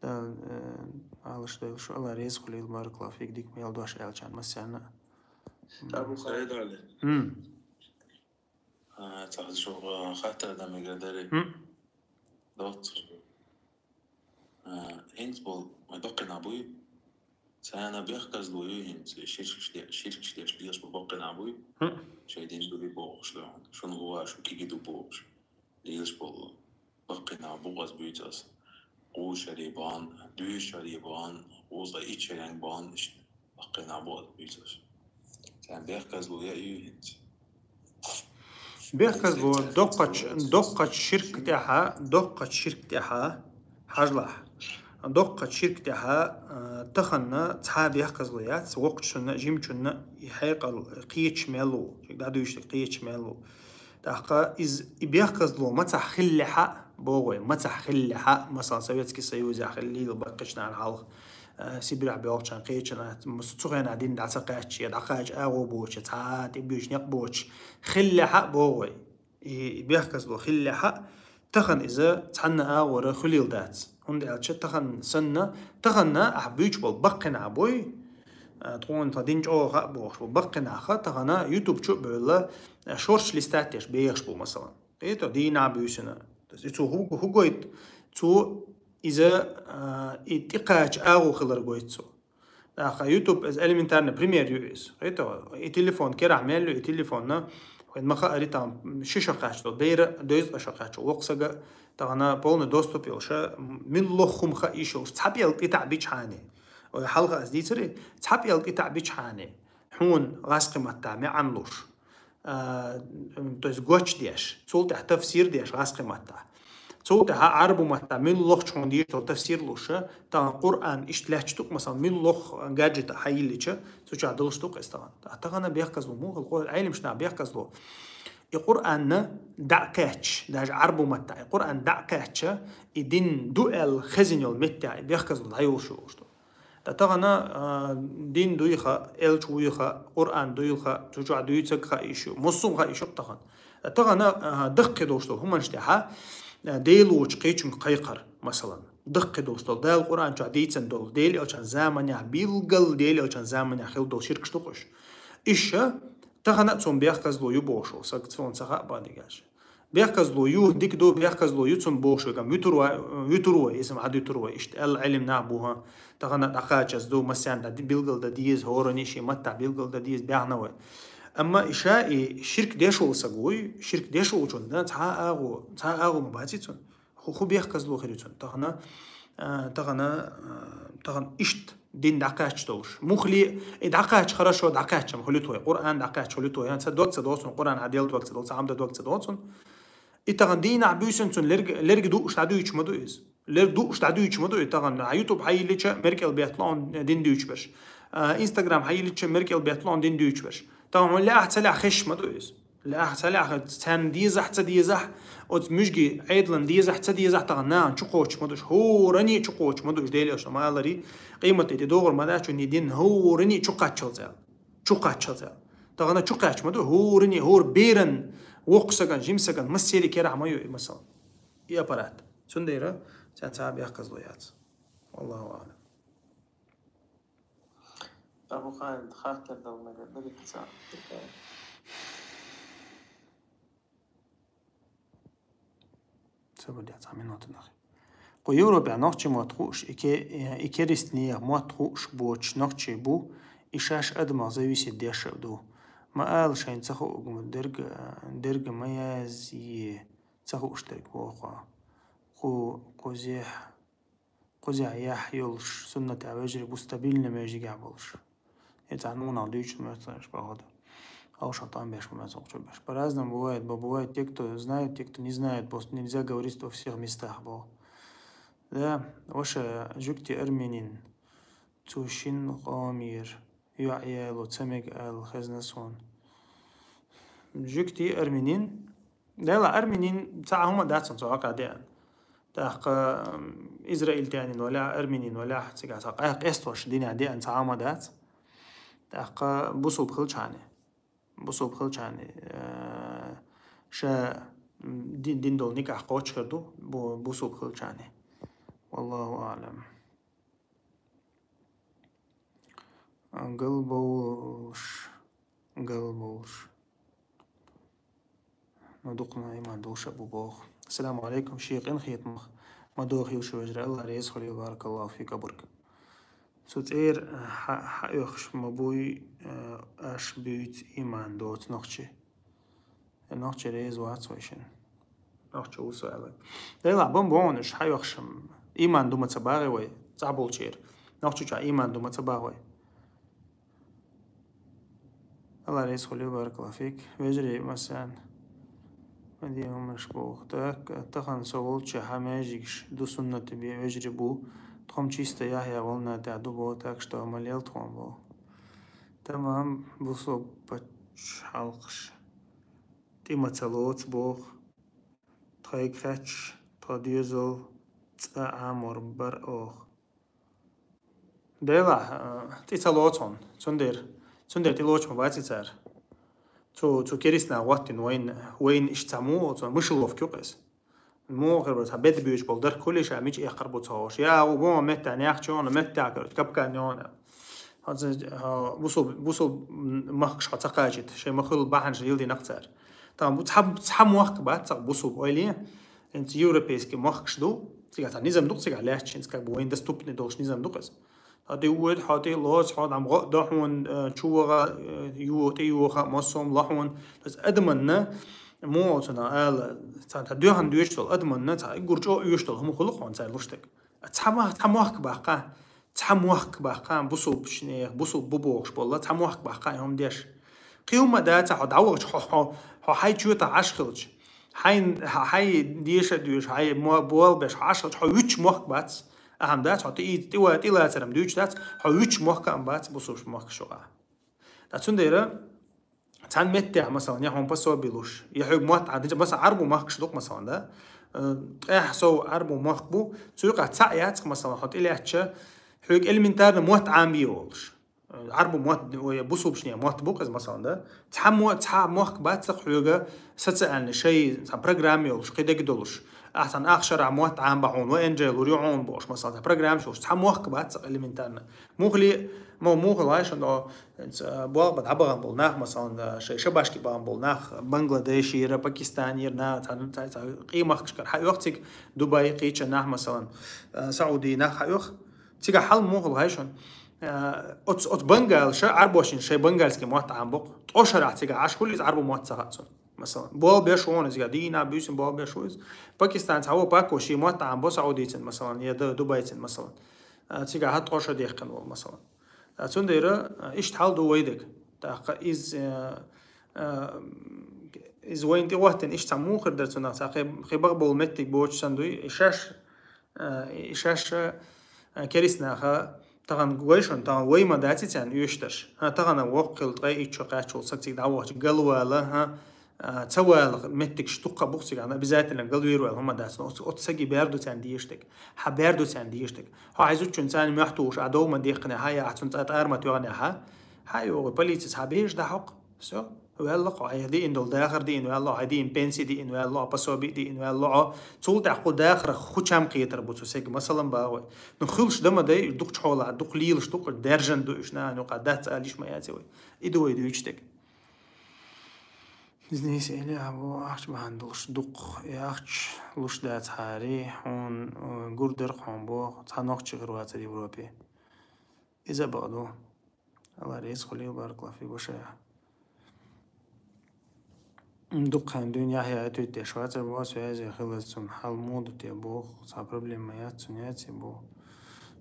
Да, э, алаш дайлаш, Алла реза хуьлийла, баракаллаху фик, дика мел дош аьлча массарна. Абу Хайдали. М. А, цхьа шуга хаттар да мегар дари. М. Доц. А, хӀинца бол вай баккхина буй. Царна бехказло ю хӀинца, ширкаш де-, ширкаш деш леш бол баккхина буй. М. Шай дин дуй бохуш да. Шун гӀуа, шу киги ду бохуш. Леш бол баккхина бугӀаз буйцас. Къушари бан, дуьшари бан, къуза ичерен бан, ишт баккхина бугӀаз буйцас. Царна бехказло я ю хӀинца. Бехказло, доккхач-, доккхач ширк тӀехьа, доккхач ширк тӀехьа, хьажлахь. Доккхач ширк тӀехьа, а, таханна цхьа бехказло яц, воккхачунна, жимчунна и хьекъал кхеча мел ву, чиг дӀадуьйшург кхеча мел ву. ТӀаккха из, и бехказло мацахь хиллехьа, богӀой, мацахь хиллехьа, масала, Советский Союзехь хиллийла баккхача нахана хьалха, а, Сибирехь боьлхучарна кхеча нахана, цу хенахь дин дӀа ца кхаьчча, я дӀакхача агӀо боцуш, цхьа тӀебуьйчу некъ боцуш, хиллехьа, богӀой. И, и бехказло хиллехьа, тахана иза цхьанна агӀора хуьлийла дац. ХӀунда аьлча тахана санна, тахана ахь буьйцуш болу баккхинахь буй, а, тхуна тхан дин чӀогӀа хаьа бохуш болу баккхинахь тахана YouTube чу а бевлла, а, шорташ листать деш бехаш бу, масала. Кхетий, дийнахь буьйсина. То есть и цо хӀу-, хӀу гойту, цо иза, а, и тӀекхача агӀо хилар гойту цо. ТӀаккха YouTube, иза элементарный пример ю иза. Кхетий, и телефон керахь мел ю, и телефонна, вайн ма хаари, там ши шо кхаьчча долу, бера дезткъа шо кхаьчча, воккха сага тахана полный доступ йолуша, милла лох хӀума хаа йиш йолуш, цхьа пӀелг тӀе таӀ бичхьани. Ой, хьалха ас дийцари, цхьа пӀелг тӀе таӀ бичхьани. Хьуна гӀаскхи матта маьӀан луш. А, то есть гоч деш, цул тӀаьхьа тафсир деш гӀаскхи матта. Цул тӀаьхьа Ӏарбу матта милла лохчу хьуна дийш долу тафсир луша, тахана Къуръан иштта лаьтташ ду-кх, масала, милла лох гаджета хьайиллича, цу чохь долуш ду-кх иза тахана. Ткъа тахана бехказло муха хила, Ӏеламаш нах бехказло. И Къуръанна дӀа а кхаьчча, даже Ӏарбу матта, и Къуръан дӀа а кхаьчча, и дин ду аьлла хезина йолу меттехь, и бехказло дӀайолуш йолуш ду. Ткъа тахана, а, дин дуй хаьа, элча вуй хаьа, Къуръан дуйла хаьа, цу чохь дуьйцург хаьа йиш ю, муссум хаьа йиш ю-кх тахана. Ткъа тахана, а, даккхий долуш долу хӀуманаш тӀехьа, а, Дела воцчу кхечуьнга кхайкхар, масалан. Даккхий долуш долу, Дала Къуръан чохь дийцина долу, Дела элчан заманехь, билггал Дела элчан заманехь хила долу ширкаш ду-кх уьш. Иша, тахана а цунна бехказло ю бохуш, сага цунна ца хаьа бан дегаш. Бехказло ю, дика ду, бехказло ю цунна бохуш верг, вуьтур вай, вуьтур вай, иза ма Ӏад вуьтур вай, иштта аьлла Ӏилма нах бу, хӀа. Тахана дӀакхачаза ду, массарна дӀа билгал дан деза, хӀоранна шен маттахь билгал дан деза, баьхна вай. Амма иша и ширк деш волу саг вуй, ширк деш волчунна цхьа а агӀо, цхьа а агӀо ма баций цунна. ХӀу, хӀу бехказло хир ю цунна. Тахана, а, тахана, а, тахана иштта дин дӀакхаьчча долуш. Мухли, и дӀакхаьчча хорошо, дӀакхаьчча хуьлу той. Къуръан дӀакхаьчча хуьлу той. Ца дог ца доцун, Къуръан хьан дел дог ца доцун, хьамда дог ца доцун. И тахана дийнахь буьйсанна цунна лерг-, лерг дууш дӀадуьйчу ма ду иза. Лерг дууш дӀадуьйчу ма ду и тахана. А YouTube хьайиллича, меркӀел бетталон дин дуьйчу берш. А, Instagram хьайиллича, меркӀел бетталон дин дуьйчу берш. Тахана хьуна лаьа ца лаьа хезаш ма ду иза. Лаьа ца лаьа, царна дезахь, ца дезахь, оцу муьжги Ӏедалан дезахь, ца дезахь, тахана нахана чу кхочуш ма душ, хӀоранне чу кхочуш ма душ, Делан элчано ма аллари, къематде догӀур ма дац, чунний дин хӀоранне чу кхаччалц аьлла. Чу кхаччалц аьлла. Тахана чу кхаьчча ма ду, хӀоранне, хӀора беран, воккха саган, жима саган, массерий керахь ма ю и масала. И аппарат. Цундела царна цхьа а бехказло яц. Валлаху аълам. Абу Хайд, хаттар дала мегар дагахь ца. Ца бу де цхьа минута нах. Кху Европехь нохчи мотт хууш, и ке-, и керистанех мотт хууш боцуш нохчий бу, и шаьш адамах зависит деш а ду. Ма ала шайна ца хууг ма дерг, дерг ма язъе, ца хууш дерг боху. Кху, кхузехь Кхузахь яхь йолуш, суннатехь вежарий бу стабильно межигехь болуш. И цхьа нунах дуьйцуш моьтту, походу. Хьовша там беш ма моьтту, чу беш. По-разному бывает, бо-, бывает те, кто знает, те, кто не знает, просто нельзя говорить во всех местах, бо. Да, ваша жугти армянин, цу шин къомир. ЙоӀ яьлла, ца мега аьлла, хезна суна. Жуьгти армянин. Дела армянин цхьа хӀума дац цунна цу хьокъехь деана. ТӀаккха, м, израильтянин валахь, армянин валахь, цигахь цхьа къа-, къестош динехь деана цхьа хӀума дац. ТӀаккха бусулба хилчхьана. Бусулба хилчхьана, э, ша м, дин, дин долу никъ кхочуш хир ду, бу-, бусулба хилчарна. Валлаху аълам. Галбовлуш, галбовлуш. Ну, дукха иман долуш а бу боху. Ассаламу алейкум, шен къинхетамах ма дохийла шу, вежарий, Аллах реза хуьлийла, баракаллаху фик, абург. Цу цӀера хьа-, хьаоьхуш ма буй, э, аш буьйцу иман доцу нохчи. Э, нохчи реза вац вайшинна. Нохчи ву со аьлла. Делахь бан боху уьш, хьаоьхуш, иман ду ма ца багӀи вай, цӀахь болчеран. Нохчи чохь иман ду ма ца багӀи вай. Алла реза хуьлийла, баракаллаху фик. Вежарий, масалан, ма де хӀуманаш боху. Так, тахана со волчу хьан маьждигаш ду суннат бен вежарий бу. Тхо-м чисто Яхьъя волна тӀехь ду боху, так что ма лел тхо-м боху. Тамам, бусулба пачхьалкхаш тӀе ма ца лоцу боху. Тхайга хаьтташ, тхан доьзал цӀа Ӏамор бара оха. Делахь, а, тӀе ца лоцу хьуна. Цундела, цундела тӀе лоцуш ма бац и цара. Цу, цу керистанах гӀоттина вайна, вайна иштта цхьа муха, цу мышеловка ю-кх иза. Муха хир бара, цхьа беда буьйцуш болу дарх хуьлий ша, мича эккхар бу ца хууш. Я, ву боху, меттехь нехча йону, меттехь, короче, капкан йону. Хьо ца, хьо бусул, бусул махкаш хьо ца кхачийта, шайн ма-хуьллу бахьанаш йилдинарх цара. Тхан бу цхьа, цхьа мохк бац цхьа бусул ойла е. ХӀинца европейский махкаш ду, цигахь цхьа низам ду-кх цигахь лаьтташ, хӀинца как бы вайн доступный долуш низам ду-кх иза. Хьо тӀе воьду, хьо тӀе лоцу, хьо дӀа ма гӀо а до хьуна, э, чу ваха, э, ю-, тӀе йоха а, массо а ло хьуна. То есть адаманна, муха цунах ала, цхьа, цхьа доьхна доьшуш долу адаманна, цхьа гур чӀогӀа оьшуш долу хӀума хуьлу-кх хьуна цара луш дерг. Цхьа ма-, цхьа мохк баккха, цхьа мохк баккха, бусулбачу нехан, бусулба бу бохуш болла, цхьа мохк баккха, и хӀума деш. Кхин хӀума а дац, хьо дӀавахча, хьо, хьо, хьо хьайн чоьтахь Ӏаш хилча, хьайн, хьайн деша а доьшу, хьайн мо-, болх беш, хьо Ӏаш хилча, хьо вуьтуш мохк бац. Ахьа ма дац, хьо тӀе-, тӀе-, тӀелацар-м дуьйцуш дац, хьо вуьтуш мохк а ма бац, бусулбачу мохкаш юкъахь. Ткъа цундела, цхьана меттехь, масалан, я хьуна пособи луш, я хьоьга мотт Ӏа дича, масалан, Ӏарбу махкаш ду-кх, масалан, да? Э, ткъехь сов Ӏарбу махк бу, цу юкъахь цхьаъ яц-кх, масалан, хьо тӀелаьцча, хьоьга элементарно мотт Ӏамбе волуш. Э, Ӏарбу мотт, ой, бусулбачу нехан мотт бу-кх иза, масалан, да? Цхьа мо-, цхьа мохк бац-кх хьоьга социальный, шайн цхьа программа йолуш, кхин дерг долуш. Ахьа цхьана ах шарахь мотт Ӏамба хьуна, ва N J лур ю хьуна бохуш, масалан, цхьа программа йолуш, цхьа мохк бац-кх элементарно. Муха ле-, мо-, муха лайшан до, Э, болх бан дӀабахана болу нах, масалан, э, шайн шабашке бахана болу нах, Бангладешера, Пакистанера, на-, ца-, ца-, ца-, къемахкашкара хьаоьху цига, Дубай, кхечу нах, масалан, э, Сауди нах хьаоьху. Цигахь хьал муха лу хьайшун? Э, оцу, оцу бангалша, Ӏарбошна шайн бангальский мотт Ӏамбокху. ТӀо шарахь цигахь Ӏаш хуьлу иза, Ӏарбу мотт ца хаьа цунна. Масалан, болх беш ву хьуна иза, дийнахь буьйсанна болх беш ву иза. Пакистанца хьан ву пакко шен мотт Ӏамбо Саудийцан, масалан, я Ду-, Дубайцан, масалан. Э, цигахь хьан тӀо ша дехкина волу, масалан. А, цундела, а, иштта хьал ду вай дерг. ТӀаккха иза, а, а, иза вайна тӀе гӀоттина, иштта цхьа муха хир дара цунах, цхьа кхин, кхин бакъ болу меттиг боцуш санна дуй, и шаьш, а, и шаьш, а, керистанаха, тахана гой шуна, тахана вай ма дац и царна оьшуш дерш. ХӀа, тахана воккха хилла ткъе итт шо кхаьчча волу саг цига дӀавахча, галвала, хӀа, а, ца вала меттигаш дуккха а бу-кх цигахь, обязательно галвер вала хӀума дац, но оцу, оцу саги бер ду царна дезаш дерг. Хьан бер ду царна дезаш дерг. Хьо хьайн зудчунна царна моьттуш, а дов ма дехкина, хьан яхьа цунна цӀа тӀара ма тоьхна, хьан? Хьан йогӀу полицис хьан бежа дӀахьокху? Всё. Ваьлла хьо, хьан диъна долу дахар диъна ваьлла хьо, хьан диъна пенси диъна ваьлла хьо, пособи диъна ваьлла хьо. Цул тӀаьхьа кху дахарах хӀу чам кхетар бу цу саги, масалан, бахой. Ну, хуьлуш дан ма дай, дукхачу хьолахь, дукха лелаш ду-кх, даьржина ду уьш, нахана юкъахь дац ала йиш ма яц вай. И ду вай дуьйцуш дерг. Бизнес или абу ахча бахьана долуш дукха. И ахча луш дац хьари, хьуна, э, гур дара хьуна боху, цхьа нохчи хир вацара Европе. Иза а бакъ ду. Алла реза хуьлийла, баракаллаху фик, ваша. Дукха хан дуьйна Яхьъя ответ деш вацара боху, связи хилаза цунна хьал муха ду те боху, цхьа проблема яц цунна яц и боху.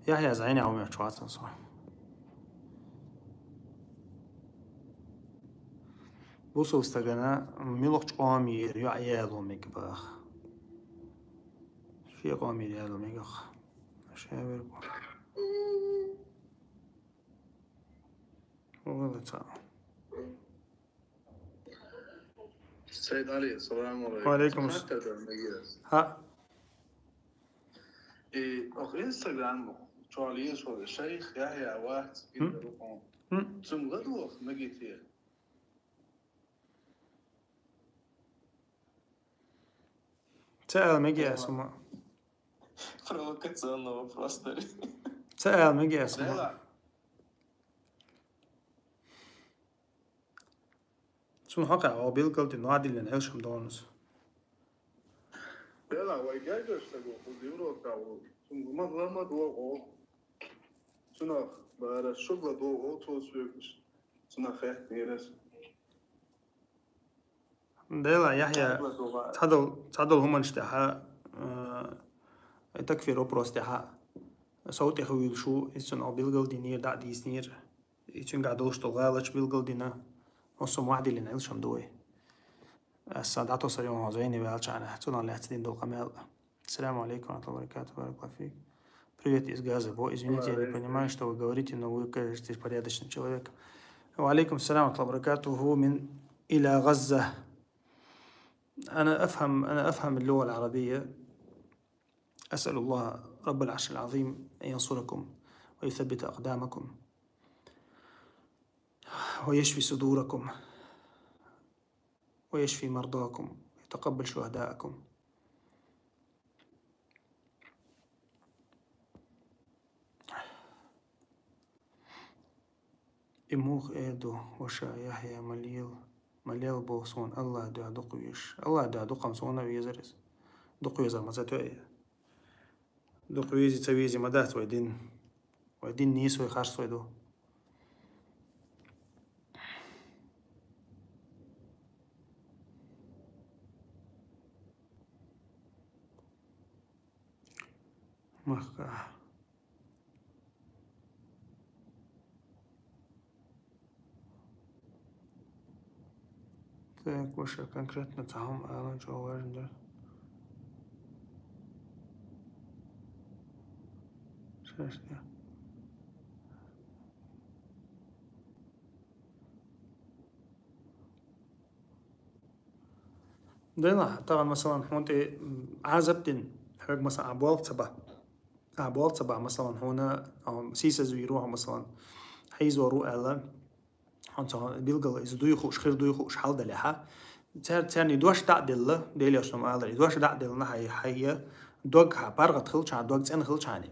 Яхьъяс Ӏайна хьо моьттуш вацара со. Бусалба стагана муьлхачу къомера йоӀ яло мега боху. Шен къомера яло мега-кх. Шен верг бу. ХӀун хилла цхьа? Сайд Али, салам алейкум. Ва алейкум. Ца хаттар дар мегира. ХӀаъ. И, ох, Instagram чохь лелаш волу шайх Яхьъя вац, хӀм? Ира рукъун. ХӀм? Цунна ладогӀа мегий те? Ца ала мега аз хӀума. Провокационный вопрос, да. Ца ала мега аз хӀума. Дела. Цун хьакъехьа оха билгал дина, ваӀда диллина Ӏилшам догӀанус. Дела, вай гайгаш саго, хӀу Европа, цун гума лама догӀо. Цунах бара шугла догӀо, цо соьгаш. Цунах хеттера аз. Дела, Яхья, цхьадола, цхьадола хӀуманаш тӀехьа, э, э, такфир вопрос тӀехьа, сов тӀехуьйлуш ву, из цунах билгал динера, дӀа а дийцинера. И цуьнгахь долуш долу гӀалаташ билгал дина, массо а ваӀда диллина Ӏилшам ду вай. Аса дӀатосар йогӀу хьо зайни ваьлча, цунах лаьцна дина долу къамел. Ассаламу алейкум ва рахматуллахи ва баракатуху, баракаллаху фик. Привет из Газа, бо. Извините, я не понимаю, что вы говорите, но вы кажетесь порядочным человеком. Ва алейкум ассалам ва рахматуллахи ва баракатуху мин иля Газа. أنا أفهم، أنا أفهم اللغة العربية. أسأل الله رب العرش العظيم أن ينصركم ويثبت أقدامكم ويشفي صدوركم ويشفي مرضاكم ويتقبل شهداءكم. И муха эр ду, ваша Яхья, ма лел, ма лел боху суна Аллах дуьхьа дукха везаш. Аллах дуьхьа дукха-м суна а везар иза. Дукха везар ма ца тоьа. Дукха вези, ца вези ма дац вай дин. Вай дин нийса вай, харц вай ду. Махка. Так, ваша конкретно цхьа хӀума ала чӀогӀа важно дара. Шаьш де. Дела, тахана, масалан, хьуна тӀе, м, Ӏазап дина, хьоьга, масалан, а болх ца ба. А болх ца ба, масалан, хьуна, а, сийсазвийр ву хьо, масалан, хьийзор ву аьлла, хьуна цхьа билггала иза дуй хууш, хир дуй хууш хьал далехьа. Цар-, царна и дош дӀа а делла, Делан Элчано ма аллара, и дош дӀа а делла, хьай, хьайя дог хьа паргӀат хилчхьана, дог цӀена хилчхьана.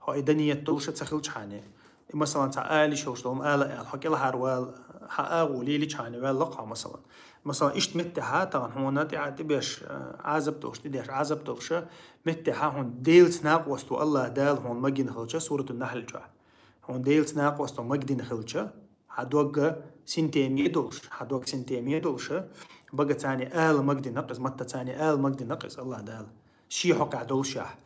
Хьо и дан ниет долуша ца хилчхьана. И, масалан, цхьа ала йиш йолуш долу ала аьлла, хьо кӀелхьара вала, хьан агӀо леличхьана ваьлла-кх хьо, масалан. Масалан, иштта меттехьа, тахана хьуна тӀе а, тӀе беш, а, Ӏазап долуш, тӀе деш Ӏазап долуша, меттехьа хьуна Делаца накъост ву Аллах Дала хьуна магийна хилча, Суратун-Нахьл чохь. Хьуна Делаца накъост ву магийна хилча, хьан догга синтеме долуш, хьан догга синтеме долуша, бага царна ала магийна-кх иза, матта царна ала магийна-кх иза Аллах Дала. Шен хьокъехь долушехь.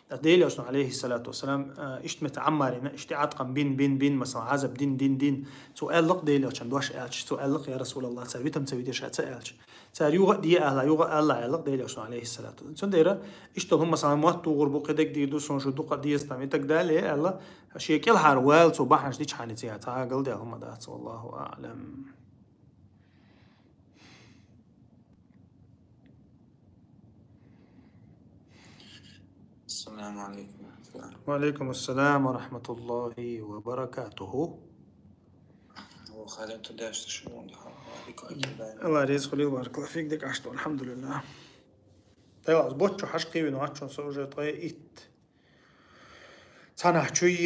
Ткъа Делан Элчано, алейхиссалату вассалам, а, иштта меттехь Ӏаммарина, иштта Ӏаткъам бин, бин, бин, масалан, Ӏазап дин, дин, дин. Цо аьлла-кх Делан Элчанна дош аьлча, цо аьлла-кх: «Я Расулаллах, цара витам ца витира ша», ца аьлча. Цара юха а де аьлла, юха а аьлла аьлла-кх Делан Элчано, алейхиссалату. Цундела иштта хӀума, масалан, мотт тухур бу, кхидерг дийр ду, суна шу дукха деза там и так далее аьлла, шен кӀелхьара вала цо бахьанаш дичхьана цигахь, цхьа а галдаьлла хӀума дац, валлаху аӀлам. السلام عليكم ورحمة الله. وعليكم السلام ورحمة الله وبركاته. Аллах реза хуьлийла, баракаллаху фик, дика Ӏаш ду, алхьамдулиллах. Тайлас боччо хьаш кхийвина вац со уже ткъе итт. Цхьанахь чуй,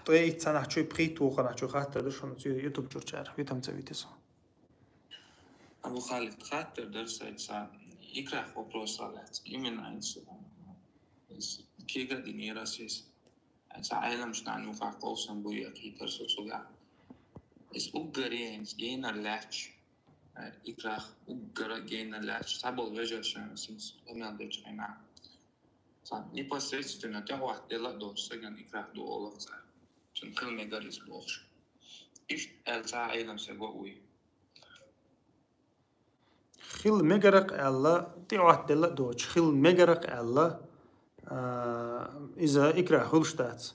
ткъе итт, цхьанахь чуй, пхийтта вукханахь чуй хаттар ду шуна цу YouTube чуьрчара. Витам ца вити со. Абу Халид, хаттар дара сайца, икрах вопросал лаьцна. Именно айса, кега динера сес. Айса Ӏеламчу нана юкъахь къовсам буй я кхийтар со цугахь. Эс уггаре айса генар лаьцча, э, икрах уггара генар лаьцча, цхьаболу вежаршна синс къамел дечу хьайна. Цхьа непосредственно тӀехӀотта делла а доцу сагана икрах ду олу цара. Цунна хила мегар иза бохуш. Иштта аьлла цхьа а Ӏелам саго а вуй. Хила мегаракх аьлла, тӀехӀотта делла а доцу, хила мегаракх аьлла, а, иза икрах хуьлуш дац.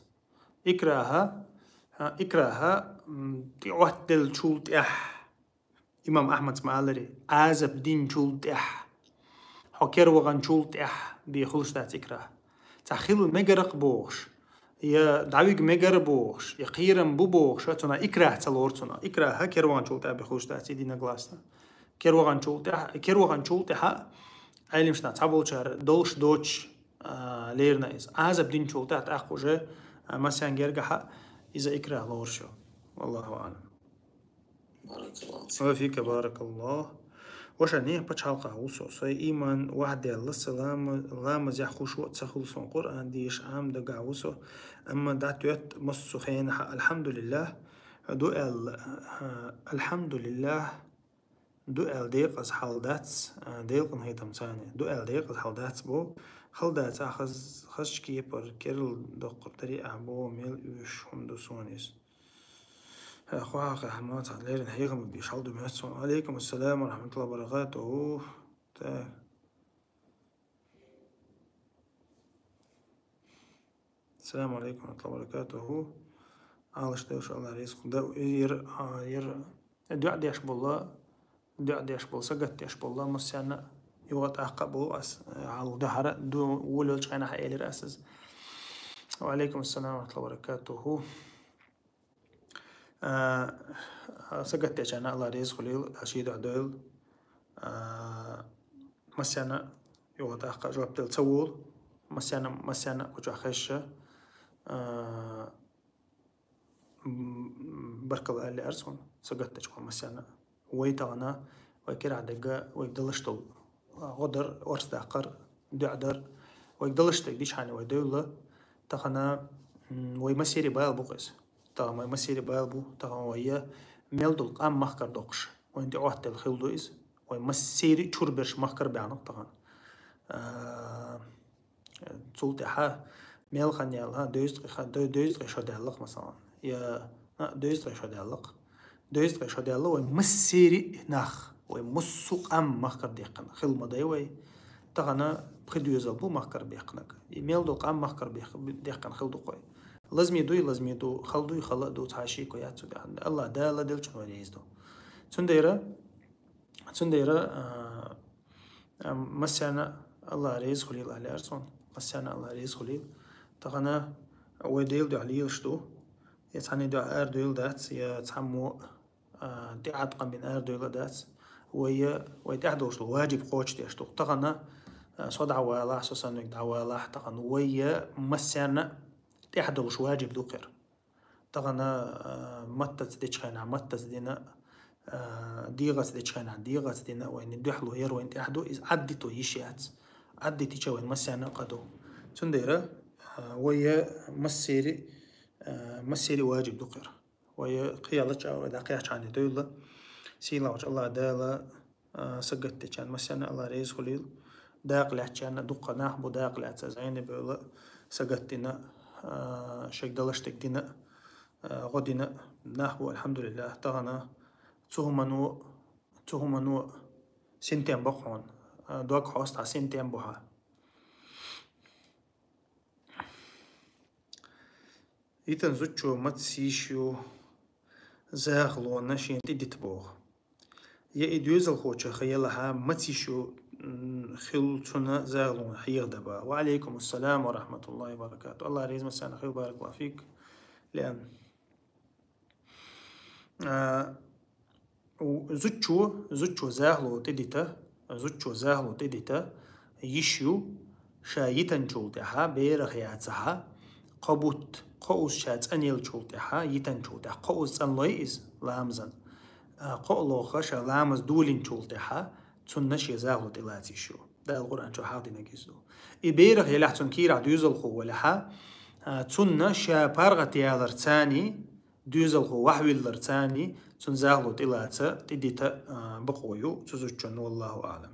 Икраха, а, икраха, м, тӀехӀотта деллачул тӀаьхьа. Имам Ахьмадс ма-аллара, Ӏазап динчул тӀаьхьа, хьо кер ваханчул тӀаьхьа бен хуьлуш дац икрах. Цхьа хила мегаракх бохуш, я дӀавига мегар бохуш, я кхерам бу бохуш, цунах икрах ца лору цунах. Икраха кер ваханчул тӀаьхьа бен хуьлуш дац, единогласно. Кер ваханчул тӀаьхьа, кер ваханчул тӀаьхьа Ӏелимашта цхьаболчара долуш доцуш, а, лерина иза. Ӏазап динчул тӀаьхьа тӀаккха уже, а, массаьрга гергахьа иза икрахӀ лоруш ю. Валлаху аӀлам. Баракаллаху фик. Ва фика баракаллах. Ваша, не пачхьалкхахь ву со. Сайн иман вахьдаьлла, са лама-, ламазехь хушуъ ца хуьлу сон, Къуръан деша Ӏамадагахь ву со. Амма дӀатоьтту массо хенахь, алхьамдулиллах, ду аьлла, а, алхьамдулиллах, ду аьлла декъаза хьал дац, а, делкъан хетам царна. Ду аьлла декъаза хьал дац бо, хала дац ахь хаз-, хазачу кепара керла доккхур дари ахь бо, мел оьшуш хӀума ду суна иза. Хьо хьакха хьаман цхьа леррина хьехам беш хьал ду моьтту суна. Алейкум ассалам ва рахматуллахи ва баракатуху. Так. Ассаламу алейкум ва рахматуллахи ва баракатуху. Алаш девш Алла реза хуьлда. Ер, а, ер дуьа деш болла, дуьа деш болла, сагатдеш болла, массаьрна юха тӀаккха а бу ас, а, хьал дуьхьара, ду, волалчу хенахь а элира ас иза. Ва алейкум ассалам ва рахматуллахи ва баракатуху. А, сагатдечарна Алла реза хуьлийла, шен дуьхьа дойла. А, массаьрна юха тӀаккха жоп дала ца волу. Массаьрна, массаьрна кху чохь хезча, а, м, баркалла аьлла лаьара суна, сагатдечу массаьрна. Вай тахана, вай кирахь дерг, вай далаш долу гӀо дар, орца даккхар, дуьа дар. Вай далаш дерг дичхьана вай девлла. Тахана, м, вай массери бала бу иза. Тахана вай массери бала бу. Тахана вай я мел долу къам махкара доккхуш. Вайна тӀе Ӏоттаделла хила ду иза. Вай массери чуьра берш махкара баьхна тахана. А, Цул тӀаьхьа мел хан яьлла, дезткъе ха-, де-, дезткъе шо даьллакх, масалан. Я, а, дезткъе шо даьллакх. Дезткъе шо даьлла вай массери а нах, вай массо а къам махкара дехкина. Хила ма дай вай. Тахана пхи доьзал бу махкара бехкинарг. И мел долу къам махкара бех-, дехкина хила ду-кх вай. Лазаме дуй, лазаме ду, хала дуй, хала а ду, цхьа шеко яц цу тӀехь. Алла Дала делчун вай реза ду. Цундела Цундела, а, а, массаьрна Алла реза хуьлийла аьлла лаьара суна. Массаьрна Алла реза хуьлийла. Тахана вай Делан дуьхьа лелаш ду. Я цхьанна дуьхьа арадойла дац, я цхьаммо, а, тӀеӀаткъам бина арадойла дац. Вай, вай тӀехь долуш долу ваджиб кхочушдеш ду. Тахана, а, со дӀавалахь, со санниг дӀавалахь, тахана вай массаьрна тӀехь долуш ваджиб ду кхера. Тахана, а, маттаца дечу хенахь маттаца дина, а, дегӀаца дечу хенахь дегӀаца дина, вайна дуьхьало яр вайна тӀехь ду, иза Ӏаддито йиш яц. Ӏаддитича вайна массаьрна а къа ду. Цундела, а, вай массери, а, массери ваджиб ду кхера. Вай кхиялача вай дӀакхехча хьанна девлла. Сийлахьчу Алла Дала а, сагатдечарна массаьрна Алла реза хуьлийла. Дакъа лаьцначарна дуккха нах бу, дакъа лаьцна Зайнаб вевла сагатдина, а, шайга далаш дерг дина, а, гӀо дина нах бу, алхьамдулиллах. Тахана цу хӀумано, цу хӀумано синтем бакъ хьуна, а, дог хьоста синтем бу хьан. Итан зудчо маца йиш ю захалонна шена тӀедита боху. Я и доьзалхочун хан елахьа, маца йиш ю, м, хила цунна захалонна хьехадан бан. Ва алейкум ассалам ва рахматуллахи ва баракату. Алла реза массарна хила, баракаллаху фик. Лиан. А, у-, зудчо, зудчо захало тӀедита, зудчо захало тӀедита йиш ю, ша йитанчул тӀаьхьа, берах яцахьа, кхо бутт, кхо уз ша цӀанъелчул тӀаьхьа, йитанчул тӀаьхьа, кхо уз цӀанлой иза ламазан. А, кхо а лоха ша ламаз долинчул тӀаьхьа, цунна шен захало тӀелаца йиш ю. Дала Къуръан чу хьахдинарг иза ду. И берах елахь цунна кийрахь доьзалхо валахьа, а, цунна ша паргӀат ялар цани, доьзалхо вахьвиллар цани, цунна захало тӀелаца, тӀедита, а, бакъо ю цу зудчунна, валлаху аълам.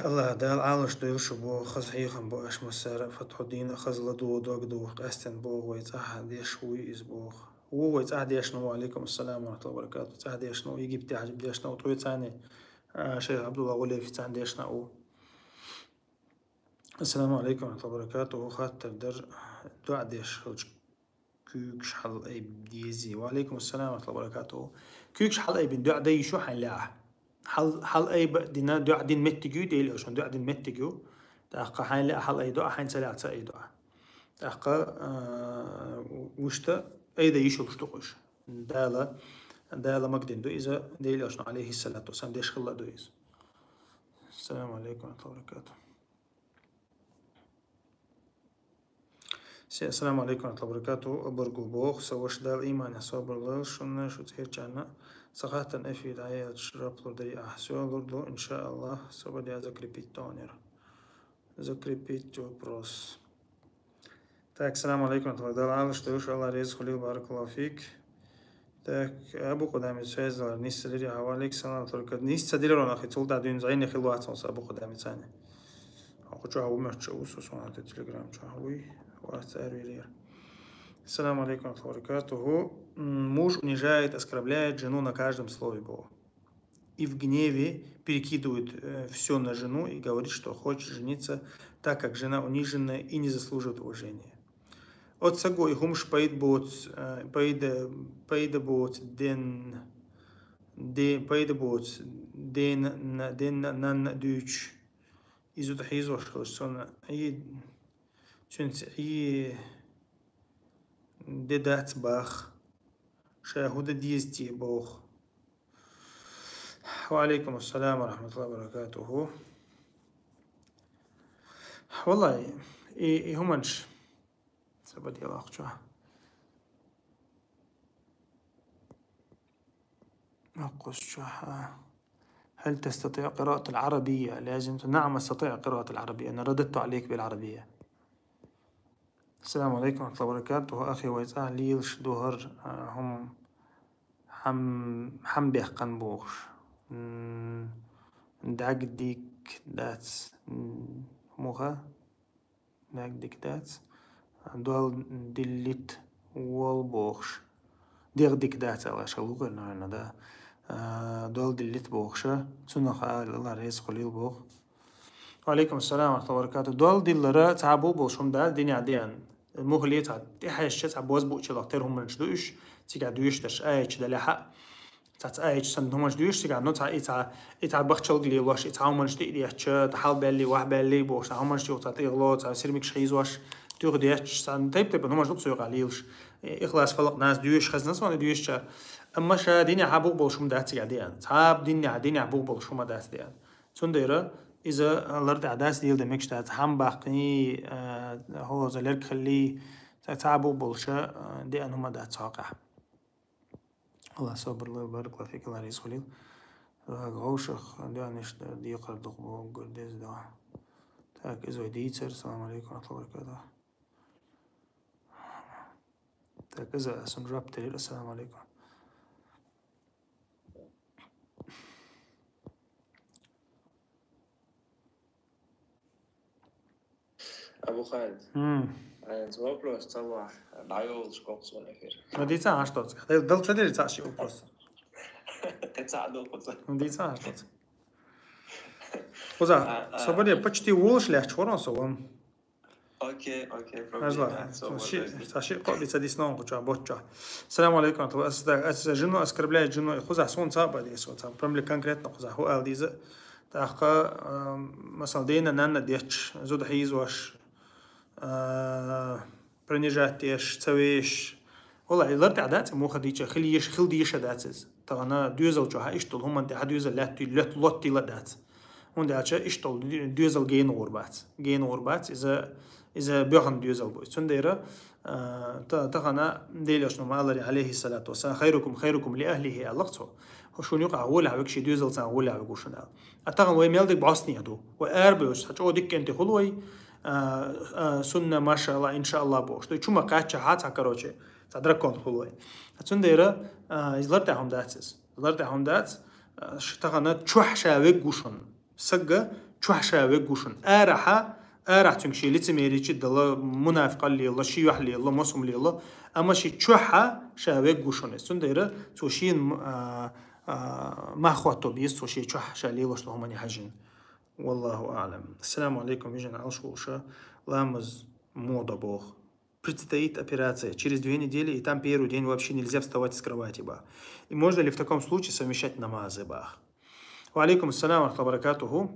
Аллах Дала Ӏалаш дойла шу бо, хаза хьехам бо аша массара, фатхьуддин а хаза ладугӀу дог ду, къаьстина боху вай цӀахь деш вуй иза боху. Ву вай цӀахь дешна ву, алейкум ассалам ва рахматуллахи ва баракату, цӀахь дешна ву, Египте хьажа дешна ву, тхоьца цани, а, шайх Абдулла Гулеев цани дешна ву. Ассаламу алейкум ва рахматуллахи ва баракатуху. Хаттар дар, дуӀа деш хилча куьйгаш хьалаайба дезий? Ва алейкум ассалам ва рахматуллахи ва баракатуху. Куьйгаш хьалаайбина дуӀа дай йиш ю хьайн лаьа? Хьал-, хьалаайба дина дуӀа дина меттиг ю, Дела йолчун дуӀа дина меттиг ю. ТӀаккха хьайн лаьа хьалаайдо, а хьайн ца лаьа ца айдо. ТӀаккха, а, вуьшта айда йиш йолуш ду-кх уьш. Дала, Дала магадина ду иза, Дела йолчун, алейхиссалату вассалам, деш хилла ду иза. السلام عليكم ورحمة الله وبركاته. Се, ассаламу алейкум ва рахматуллахи ва баракатуху. Обаргу Бог, са ваша Дала иман, собар лойла шуна, шу цӀерчарна. Са хаттар эфир дӀаяьлча жоп лур дарий ахь? Всё, лур ду, иншааллах, собар я закрепить тонер. Закрепить вопрос. Так, ассаламу алейкум ва рахматуллах. Дала Ӏалаш дойла, Аллах реза хуьлийла, баракаллаху фик. Так, Абу Къудамит связь дала, нийса дирий, ва алейкум салам, только нийса ца дилар ван ахи, цул тӀа дуьйна зӀайна хила вац ван са Абу Къудамит цани. Хьо кху чохь ву моьттуш ву со, сон хьан телеграм чохь вуй, вац аьрвийр яр. Ассаламу алейкум ва рахматуллахи ва баракатуху. М, муж унижает, оскорбляет жену на каждом слове, бо. И в гневе перекидывает, э, всё на жену и говорит, что хочет жениться, так как жена униженная и не заслуживает уважения. Оццаго и хӀумаш пайда боц, э, пайда, пайда боц ден, де, пайда боц ден, на, ден, на, нанна дуьйцуш. Иза тӀе хьийзош хилча, цунна и, цуьнца и де дац бах. Ша хӀу де деза те боху. Ва алейкум ассалам ва рахматуллахи ва баракатуху. Валлай, и, и хӀуманаш ца баделахчо. Аккхусчо, а. هل تستطيع قراءة العربية؟ لازم ت-، نعم، أستطيع قراءة العربية. أنا رددت عليك بالعربية. السلام عليكم ورحمة الله وبركاته. أخي, вай цӀа лелаш ду хӀара, а, хӀума хьам-, хьамбехкан бохуш. М, дагадик дац. М, муха? Дагадик дац. Дол диллит вол бохуш. ДегӀ дика дац аьлла, ша лугар, наверное, да. А, дол диллит бохуша. Цунах ала, Алла реза хуьлийла боху. Ва алейкум ассалам ва рахматуллахи ва баракатух. Дол диллара цхьа бу болуш хӀума дац, динехь деана. Мухле цхьа тӀехьаьжча, цхьа бозбуучалах тера хӀуманаш ду уьш, цига дуьйш даш, аяча далехьа. Цхьацца аяча санна хӀуманаш дуьйш цига, ну, цхьа и цхьа, и цхьа бахчалга лелош, и цхьа хӀуманаш тӀе а детташ, тӀе хьалбаьлли, вахьбаьлли, бохуш, цхьа хӀуманаш тӀе, цхьа тӀегӀало, цхьа сирмикаш хьийзош, туьха детташ, цхьа тайп-тайпана хӀуманаш ду-кх цу юкъа лелаш. Ихлас, фалакъ, нас дуьйш хезна суна дуьйш ча. Амма ша динехьа бух болуш хӀума дац цига деана. Цхьа а динехьа, динехьа бух болуш хӀума дац деана. Цундела иза лар тӀехь дац, дийла де мегаш дац, хьамбаккхий, а, хӀоза лерг хилли, цхьа, цхьа бух болуша, а, деана хӀума дац цхьа хьокъехь. Алла собар лойла, баракаллаху фик, Алла реза хуьлийла. Вага гӀовшах, доьнаш дар, декхар дукха боггар деза дуьхьа. Так, иза вай дийцар. Салам алейкум ва рахматуллахи ва баракатух. Так, иза ас жоп делира. Ассаламу алейкум. Абу Халид. М. Айн, вопрос ца вахь, дӀайолуш кокс ван эфир. Ма дийца аш тоцка. Дал, дал ца дери ца ши вопрос. Кхин ца а доккхуца. Ма дийца аш тоцка. Кхуза, а, а, собаре почти волуш лаьтташ варон со ван. Окей, окей, проблема. Ажла, со ши, со ши кхо дица дисна ван кхуча, бочча. Салам алейкум, ас, ас жену оскорбляет жену, кхуза сон ца баде, со ца, проблема конкретно кхуза, хӀу ала диза. ТӀаккха, а, масала, дена, нанна детташ, зуда хьийзош, а, принижать деш, ца веш. Валла, и лар тӀехь дац, муха дийча, хила еш, хила дийша дац иза. Тахана доьзал чу хьа иштта долу хӀуманна тӀехь хьа доьзал лаьттий, лот-, лоттийла дац. ХӀунда аьлча иштта долу д-, доьзал гена гӀур бац. Гена гӀур бац, иза, иза боьхна доьзал бу. Цундела, а, та-, тахана Делошна ма аллари, алейхиссалату вассалам, «Хайрукум, хайрукум ли ахлихи», аьлла цо. Шуна юкъахь гӀолехь вег, шен доьзалца гӀолехь вег ву шуна аьлла. А тахана вай мел дерг бӀостанехь ду. Вай арабевлча, цхьа чӀогӀа дика кӀентий хуьлу вай, а, а, сунна, машаалла, иншаалла бохуш. Ду чу ма кхаччахьа цхьа, короче, цхьа дракон хуьлу вай. А цундела, а, иза лар тӀехь хӀума дац иза. Лар тӀехь хӀума дац, а, ш-, тахана чохь ша вег ву шуна. Сагга чохь ша вег ву шуна. Арахьа, арахь цуьнга шен лицемеричи дала, мунафикъал лела, ши юьхь лела, мосум лела. Амма ши чохьа ша вег ву шуна. Цундела цо шена, а, а, мах хӀотто беза, цо шен чохь ша лелош долу хӀумане хьаьжжина. Валлаху аълам. Ассаламу алейкум, вижен алш волуша. Ламаз мода боху. Предстоит операция. Через две недели, и там первый день вообще нельзя вставать с кровати, бах. И можно ли в таком случае совмещать намазы, бах? Ва алейкум ассалам ва рахматуллахи ва баракатуху.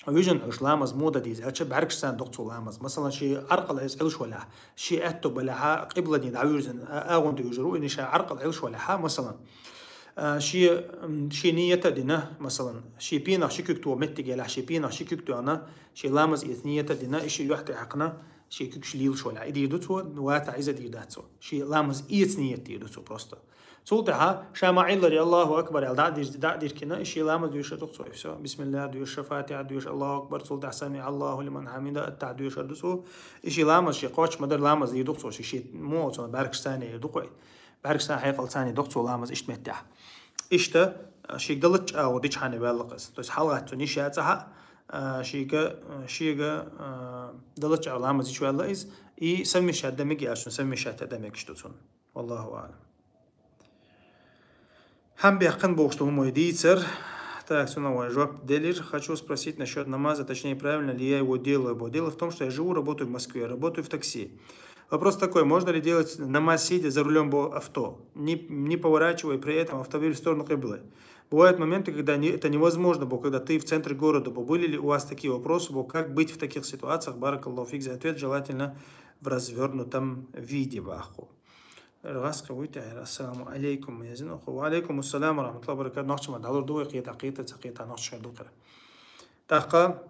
Вижен уьш ламаз муха дан деза, аьлча бӀаьргаш царна доккху цо ламаз. Масала, ши Ӏаркъал иза Ӏилш валахь, ши аьтто балахьа, къиблане дӀавуьрзина, а-, агӀонда вуьжур ву, и ша Ӏаркъал Ӏилш валахьа, масала. А, ши, м, ши нийят а дина, масалан, ши пенах ши куьг тоха меттиг елахь, ши пенах ши куьг тоьхна, ши ламаз эца нийят а дина, и ши юьхь тӀехьакхна, ши куьг ши лелаш валахь. И дийр ду цо, ватахь из а дийр дац цо. Ши ламаз эца нийят дийр ду цо просто. Цул тӀехьа, ша ма Ӏилларе Аллаху Акбар аьлла, дӀа а дир-, дӀа а диркина, и ши ламаз доьшур ду цо, и всё. Бисмилла доьшур, Фатихьа доьшур, Аллаху Акбар, цул тӀехьа Сами Аллаху лиман хьамида, аттахьа доьшур ду цо. И ши ламаз ши кхоачаш ма-дарра ламаз дийр ду цо, ши, ши мо цо бӀаргаш цани ду кхой. БӀаргаш цхьа хьекъал цхьана доккху ламаз иштта меттехь. Иштта, а, шийга далат чӀагӀо дичхьана ваьлла-кх из. То есть хьалгӀатта цунна йиш яц ахьа, а, шийга, а, шийга, а, далат чӀагӀо ламаз йича ваьлла из, и совмещать дан мега аьлча, совмещать дан мегаш ду цунна. Валлаху аълам. Хьан бехкан бохуш ду хӀума дийцар. Так, цунна вай жоп делира. Хочу спросить насчёт намаза, точнее, правильно ли я его делаю. Бо дело в том, что я живу, работаю в Москве, работаю в такси. Вопрос такой, можно ли делать намаз, сидя за рулем авто, не, не поворачивая при этом автомобиль в сторону кыблы? Бывают моменты, когда не, это невозможно, бо, когда ты в центре города, бо, были ли у вас такие вопросы, бо, как быть в таких ситуациях? Баракаллаху фик за ответ, желательно в развернутом виде, баху. Раска вуйта, ассаламу алейкум, язин уху. Ва алейкум ассалам ва рахматуллахи ва баракатух. Нохча ма далур ду, кхета, кхета, ца кхета, нохча ду кара. Тахка,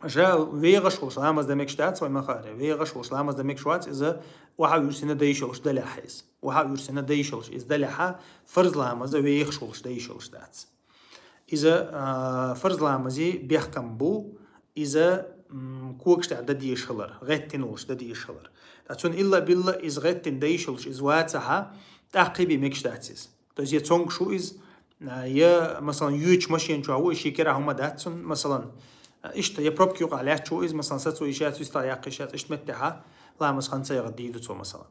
жа вегаш волуш ламаз дан мегаш дац, вай ма хаара. Вегаш волуш ламаз дан мегаш вац, иза ваха вуьрсина дайшалуш даляхьа из. Ваха вуьрсина дайшалуш из даляхьа, фарз ламаза вегаш волуш дайшалуш дац. Иза, а, фарз ламази бехкам бу, иза, м, когаш тӀехь дан дезаш хилар, гӀеттина волуш дан дезаш хилар. Ткъа цунна илла-билла иза гӀеттина дайшалуш из вацахьа, тӀаккхий бен мегаш дац иза. То есть, я цонгаш ву иза, а, я, масалан, йоьчу машина чохь ву, и ши кера хӀума дац цунна, масалан, а, иштта, я пробка юкъахь лаьтташ ву иза, масалан, сацо йиш яц, вистхьа яккха йиш яц, иштта меттехьа, ламаз хан ца яхар дийр ду цо, масалан.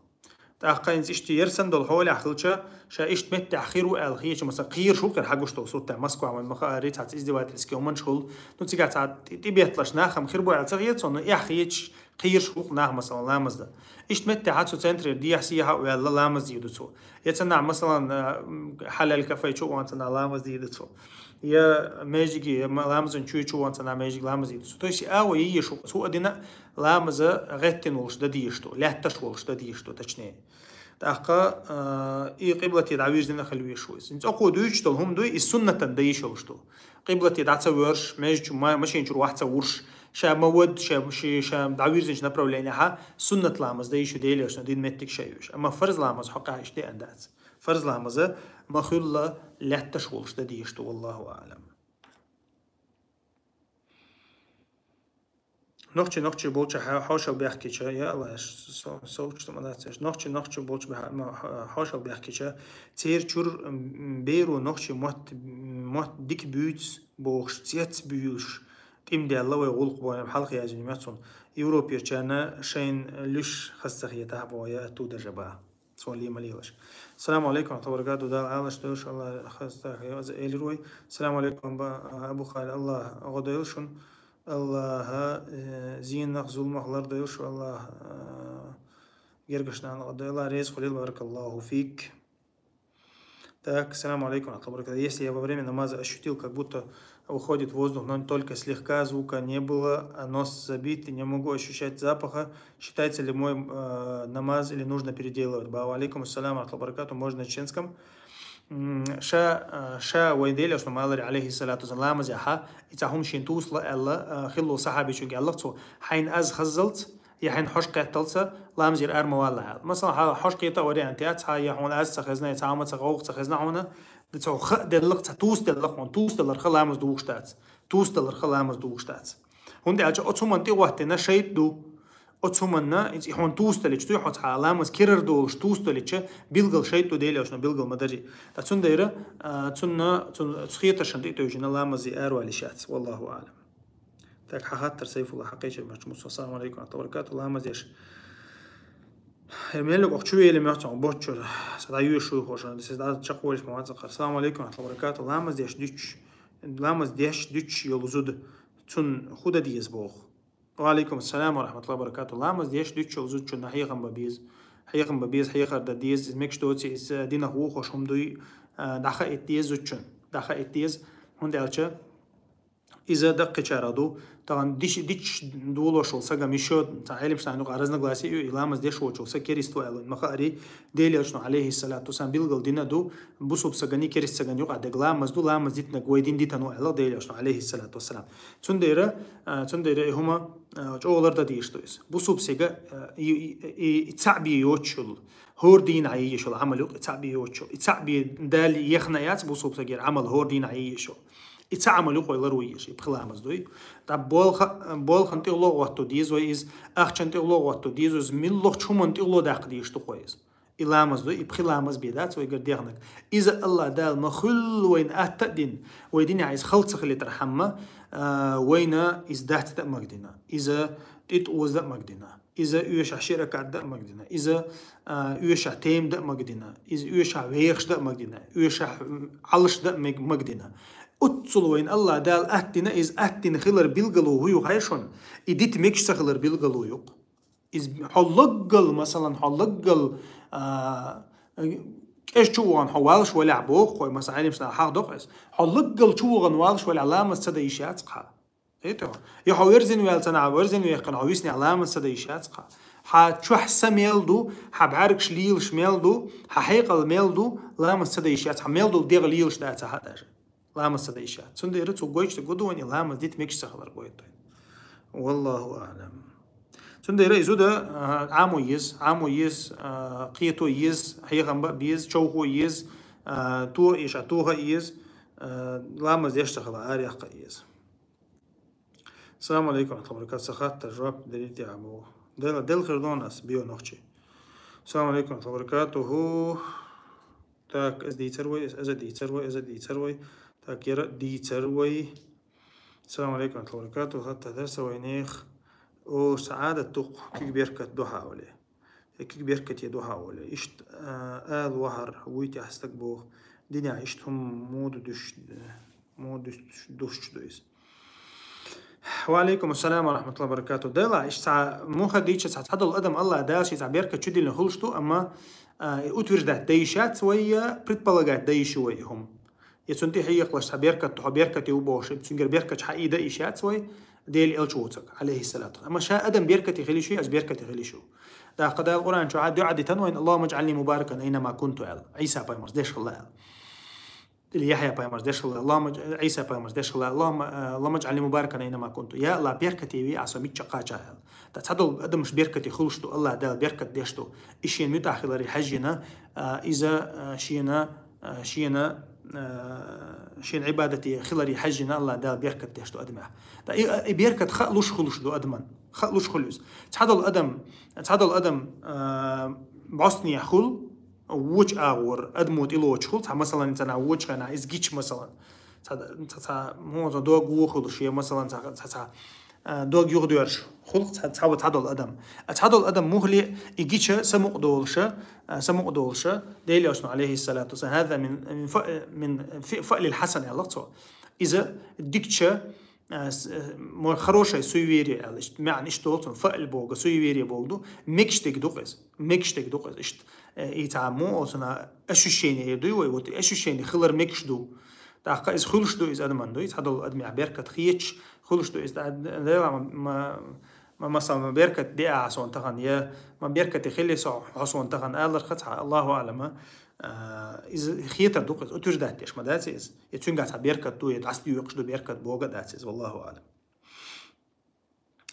ТӀаккха хӀинца иштта ерсан долу хьолехь хилча, ша иштта меттехь хир ву аьлла хеташ, масалан, кхийраш ву кхера хьагуш долу суртехь, Москва вайн ма хаара, цхьацца издевательский хӀуманаш хуьлу. Ну, цигахь цхьа тӀе-, тӀебетталаш нах-м хир бу аьлла ца хета цунна, эхь хеташ, кхийраш ву нах, масалан, ламаз дан. Иштта меттехь цу центрера дехьа-сехьа а ваьлла ламаз дийр ду цо. Я цхьа нах, масалан, а, м, хьалал кафе чу а ван цхьа нах ламаз дийр ду цо. Я межиге, я ма-, ламазан чоь чу ван цхьа нах межиге ламаз дийр ду цо. То есть, а, ва, йийш ву, цу а дина ламаза гӀеттина волуш дан дезаш ду, лаьтташ волуш дан дезаш ду, точнее. ТӀаккха, а, и къиблате дӀавирзина хила везаш ву иза. ХӀинца окхо дуьйцуш долу хӀума дуй, и суннатан дан йиш йолуш ду. Къиблате дӀа ца воьрзуш, межа чу ма-, машина чуьра вахь ца вуьрзуш, ша ма вад, ша, ши, ша дӀавирзинчу направленехьа суннат ламаз дан йиш ю, Делера шна дин меттиг ша йоьш. Амма фарз ламаз хьокъехь иштта деана дац. Фарз ламаза ма хуьлла лаьтташ волуш дан дезаш ду, валлаху аълам. Нохчи нохчи болчу хьо-, хьошал бехкича, я Аллах, со-, со-, совчу ма дац. Нохчи нохчи болчу беха-, ма-, хьо-, хьошал бехкича, церан чуьра, м, беро нохчи мотт, мотт дика буьйцу бохуш, цец буьйлуш, тӀимдаьлла вай гӀуллакх боху, хьалха яздина меттиг цунна. Европерчарна шайна луьш хаза ца хетахь боху, я ту даже баха. Цо лема лелаш. Салам алейкум, ва баракату, Дала алаш дойш, Аллах хаза тахе, аза элир вай. Салам алейкум, ба-, Абу Хали, Аллах гӀо дойла шун. Аллаха, э, зийнах, зулмах лар дойла шу, Аллах, э, гергашна гӀо дойла, реза хулил, баракаллаху фик. Так, салам алейкум, ва баракату. Если я во время намаза ощутил, как будто уходит воздух, но только слегка, звука не было, а нос забит, не могу ощущать запаха, считается ли мой, э, намаз или нужно переделывать? Ба, ва алейкум ассалам, ва баракату, можно на чеченском. М, ша, э, ша вай Делера шна ма аллара, алейхиссалату вассалам, ламазехьа, и цхьа хӀума шен тусла аьлла, э, хилла сахьабичуьнга аьлла цо, хьайна аз хаззалц, я хьайна хьош кхетталца, ламазера ара ма валла аьлла. Масалан, хьа-, хьош кхета вариант яц, хьа я хьуна аз ца хезна, я цхьа хӀума ца гӀовгӀа ца хезна хьуна, да цо ха деллах, цхьа тус деллах хьуна, тус даларха ламаз духуш дац. Тус даларха ламаз духуш дац. ХӀунда аьлча оцу хӀуманна тӀе гӀоттина шайтӀа ду. Оцу хӀуманна, и хьуна тус далича, туй хьо цхьа ламаз кирар долуш тус далича, билггал шайтӀа ду, Делера шна билггал ма дарий. Ткъа цундела, а, цунна, цун-, цу хетаршна тӀе тевжина ламазе аравали шац. Валлаху аълам. Так, хьан хаттар Сайфулла хьакхеча мачу муса. Ассаламу алейкум ва баракату. Ламаз деш. Э, меллиг ох чу вели мёхцон боччур. Сада юш шуй хошан. Сез да чакъ волиш ма вацакъар. Ассаламу алейкум ва баракату. Ламаз деш дуч. Ламаз деш дуч йолу зуда. Цун худа диез бох. Ва алейкум ассалам ва рахматуллахи ва баракату. Ламаз деш дуч йолу зуда чу на хьехам ба без. Хьехам ба без, хьехар да дез. Из мекш доци, из, э, динах вухош хум дуй, э, даха эт дез зуда чун. Даха эт дез. ХӀунда аьлча, Иза даккхичара ду, тахан диш-, дичча долаш вол сагам ишо, цхьа Ӏелимаш нахана юкъа разногласие ю, и ламаз деш воцул са керист ва аьлла, ма хаари, Делан Элчано, алейхиссалату вассалам, билгал дина ду, бусулба сагани керист сагани юкъа дег ламаз ду, ламаз дитнаг вай дин дитано аьлла Делан Элчано, алейхиссалату вассалам. Цундера, а, цундера и хӀума, а, чӀоагӀа ларда дийш ду из. Бусулба сага, а, и, и, и, и цаӀ бе йоцчул, хӀор дийна Ӏе йиш йола Ӏамал юкъ, и цаӀ бе йоцчул. И цаӀ бе Дала яхна яц бусулба сагера Ӏамал хӀор дийна Ӏе йиш йола. И цаӀ Ӏамал юкъ вай лару йиш, и пхи ламаз дуй. ТӀа болха-, болхан тӀегӀло гӀотто деза вай из, ахчан тӀегӀло гӀотто деза из, миллахчу хӀуман тӀегӀло даккха дийш ду кхо из. И ламаз дуй, и пхи ламаз бе дац вайгар дегӀнаг. Иза Аллах Дала ма хуьлла вайна атта а дин, вай динехь из хала ца хилийтар хьамма, а, вайна из дац да а магдина. Иза тӀит оза да а магдина. Иза оьшахь ши ракаӀат да а магдина. Иза, а, оьшахь тайм да а магдина. Иза оьшахь вехаш да а магдина. Оьшахь, м, Ӏалаш да а мег-, магдина. Уццул вайна Аллах Дала аттина, из аттина хилар билгало хӀу ю хьайшун, и дита мегаш ца хилар билгало юкъ. Из хьо лаггал, масалан, хьо лаггал, а, кӀеш чу вогӀан хьо валаш валехь боху хой, масалан, Ӏелимаш нахана хьахдокъу эс. Хьо лаггал чу вогӀан валаш валехь ламаз ца дан йиш яц кхаа. Это. Я хьо верзина ваьлла ца нахьа, верзина вехкана хьо виснехь ламаз ца дан йиш яц кхаа. Хьа чохь са мел ду, хьа бӀаьргаш лелаш мел ду, хьа хьекъал мел ду, ламаз ца дан йиш яц, хьа мел долу дегӀ лелаш дац хьа даже. Ламаз ца дан йиш яц. Цундела цу гойтуш ду гудуани ламаз дита мегаш ца хилар гойту. Валлаху аълам. Цундела и зуда, а, Ӏамо еза, Ӏамо еза, а, кхето еза, хьехам бан беза, човхо еза, а, тоха иша, тоха еза, а, ламаз деш ца хила, арехка еза. Салам алейкум, ва рахматуллахи ва баракатух. Сан хаттар жоп делира тӀехь боху. Дела, Дела хир дона ас, био нохчи. Салам алейкум, ва рахматуллахи ва баракатух. Так, аз дийцар вай, аз, аз дийцар вай, аз дийцар вай. Так, яра дийцар вай. Салам алейкум, ва рахматуллахи ва баракатух. Хаттар дар сан вайнех. Олуш ца Ӏадат дукх, куьг беркат ду хьа оле. Куьг беркате ду хьа оле. Иштта, а, ала вахар, вуй тӀехь стаг боху. Динехь иштта хӀума моду душ, моду душ, душ ду иза. Ва алейкум ассалам ва рахматуллахи ва баракатух. Дела, иштта цхьа муха дийча цхьа, цхьадолу адам Аллах Дала ши цхьа беркат чу диллина хуьлуш ду, амма, а, утверждать дан йиш яц вай, я предполагать дан йиш ю вай хӀума. Я цунна тӀе хьекхалаш цхьа беркат, хьо беркате ву бохуш, цуьнгара беркат хьаийда йиш яц вай, Дела элча воцург, алейхиссалату. Амма ша адам беркате хила йиш ю, аз беркате хила йиш ю. ТӀаккха Дала Къуръан чохь дуьӀа дитан вайн, «Аллахумма иджӀални мубаракан айнама кунту», аьлла. Ӏийса пайхамарс деш хилла аьлла. Или Яхья пайхамарс деш хилла, Аллахумма, Ӏийса пайхамарс деш хилла, Аллахумма, э, «Аллахумма иджӀални мубаракан айнама кунту». Я Аллах, беркате ве а со мичча кхача аьлла. ТӀа цхьадолу адамаш беркате хуьлуш ду, Аллах Дала беркат деш ду. И шена муьтӀахь хиларе хьаьжжина, а, иза, а, шена, а, шена, а, шена Ӏибадате хиларе хьаьжжина Аллах Дала беркат деш ду адамехь. ТӀа и, и беркат хаа луш хуьлуш ду адаман. Хаа луш хуьлу иза. Цхьадолу адам, цхьадолу адам, а, бӀостанехь хуьлу, вочу агӀор адамо тӀелоцуш хуьлу, цхьа масалан, ца нахь вочу хенахь иза гича масалан. Цхьа, цхьа, цхьа, муха дог вохуьлуш, я масалан, цхьа, цхьа, цхьа, а, дог юхадоьрзуш. Хуьлу цхьа, цхьа, цхьадолу адам. А цхьадолу адам мухли и гича самукъадолуша, а, самукъадолуша, Дела элчано, алейхиссалату вассалам, «Хаза мин, мин фа-, мин фи-, фаълил хьасан», аьлла цо. Иза дикача, а, с-, э, мо-, хорошее суеверие аьлла. Иштта, маьӀна иштта долу цунна, фаъл боху, суеверие боху ду. Мегаш дерг ду-кх иза. Мегаш дерг ду-кх иза. Иштта, э, и цхьа мо, цунна ощущение дуй вай, вот и ощущение хилар мегаш ду. ТӀаккха иза хуьлуш ду, иза адаман ду, иза цхьадолу адамехь беркат хеташ, хуьлуш ду иза, тӀа, Дела, ма, ма, ма, масалан, ма беркат деа хьо суна тахана, я ма беркате хили со хьо суна тахана аларха цхьа, Аллаху аълама, а, иза хетар ду-кх иза, утверждать деш ма дац иза. Я цуьнгахь цхьа беркат ду, я дӀасадоькъуш ду беркат боху а дац иза, валлаху аълам.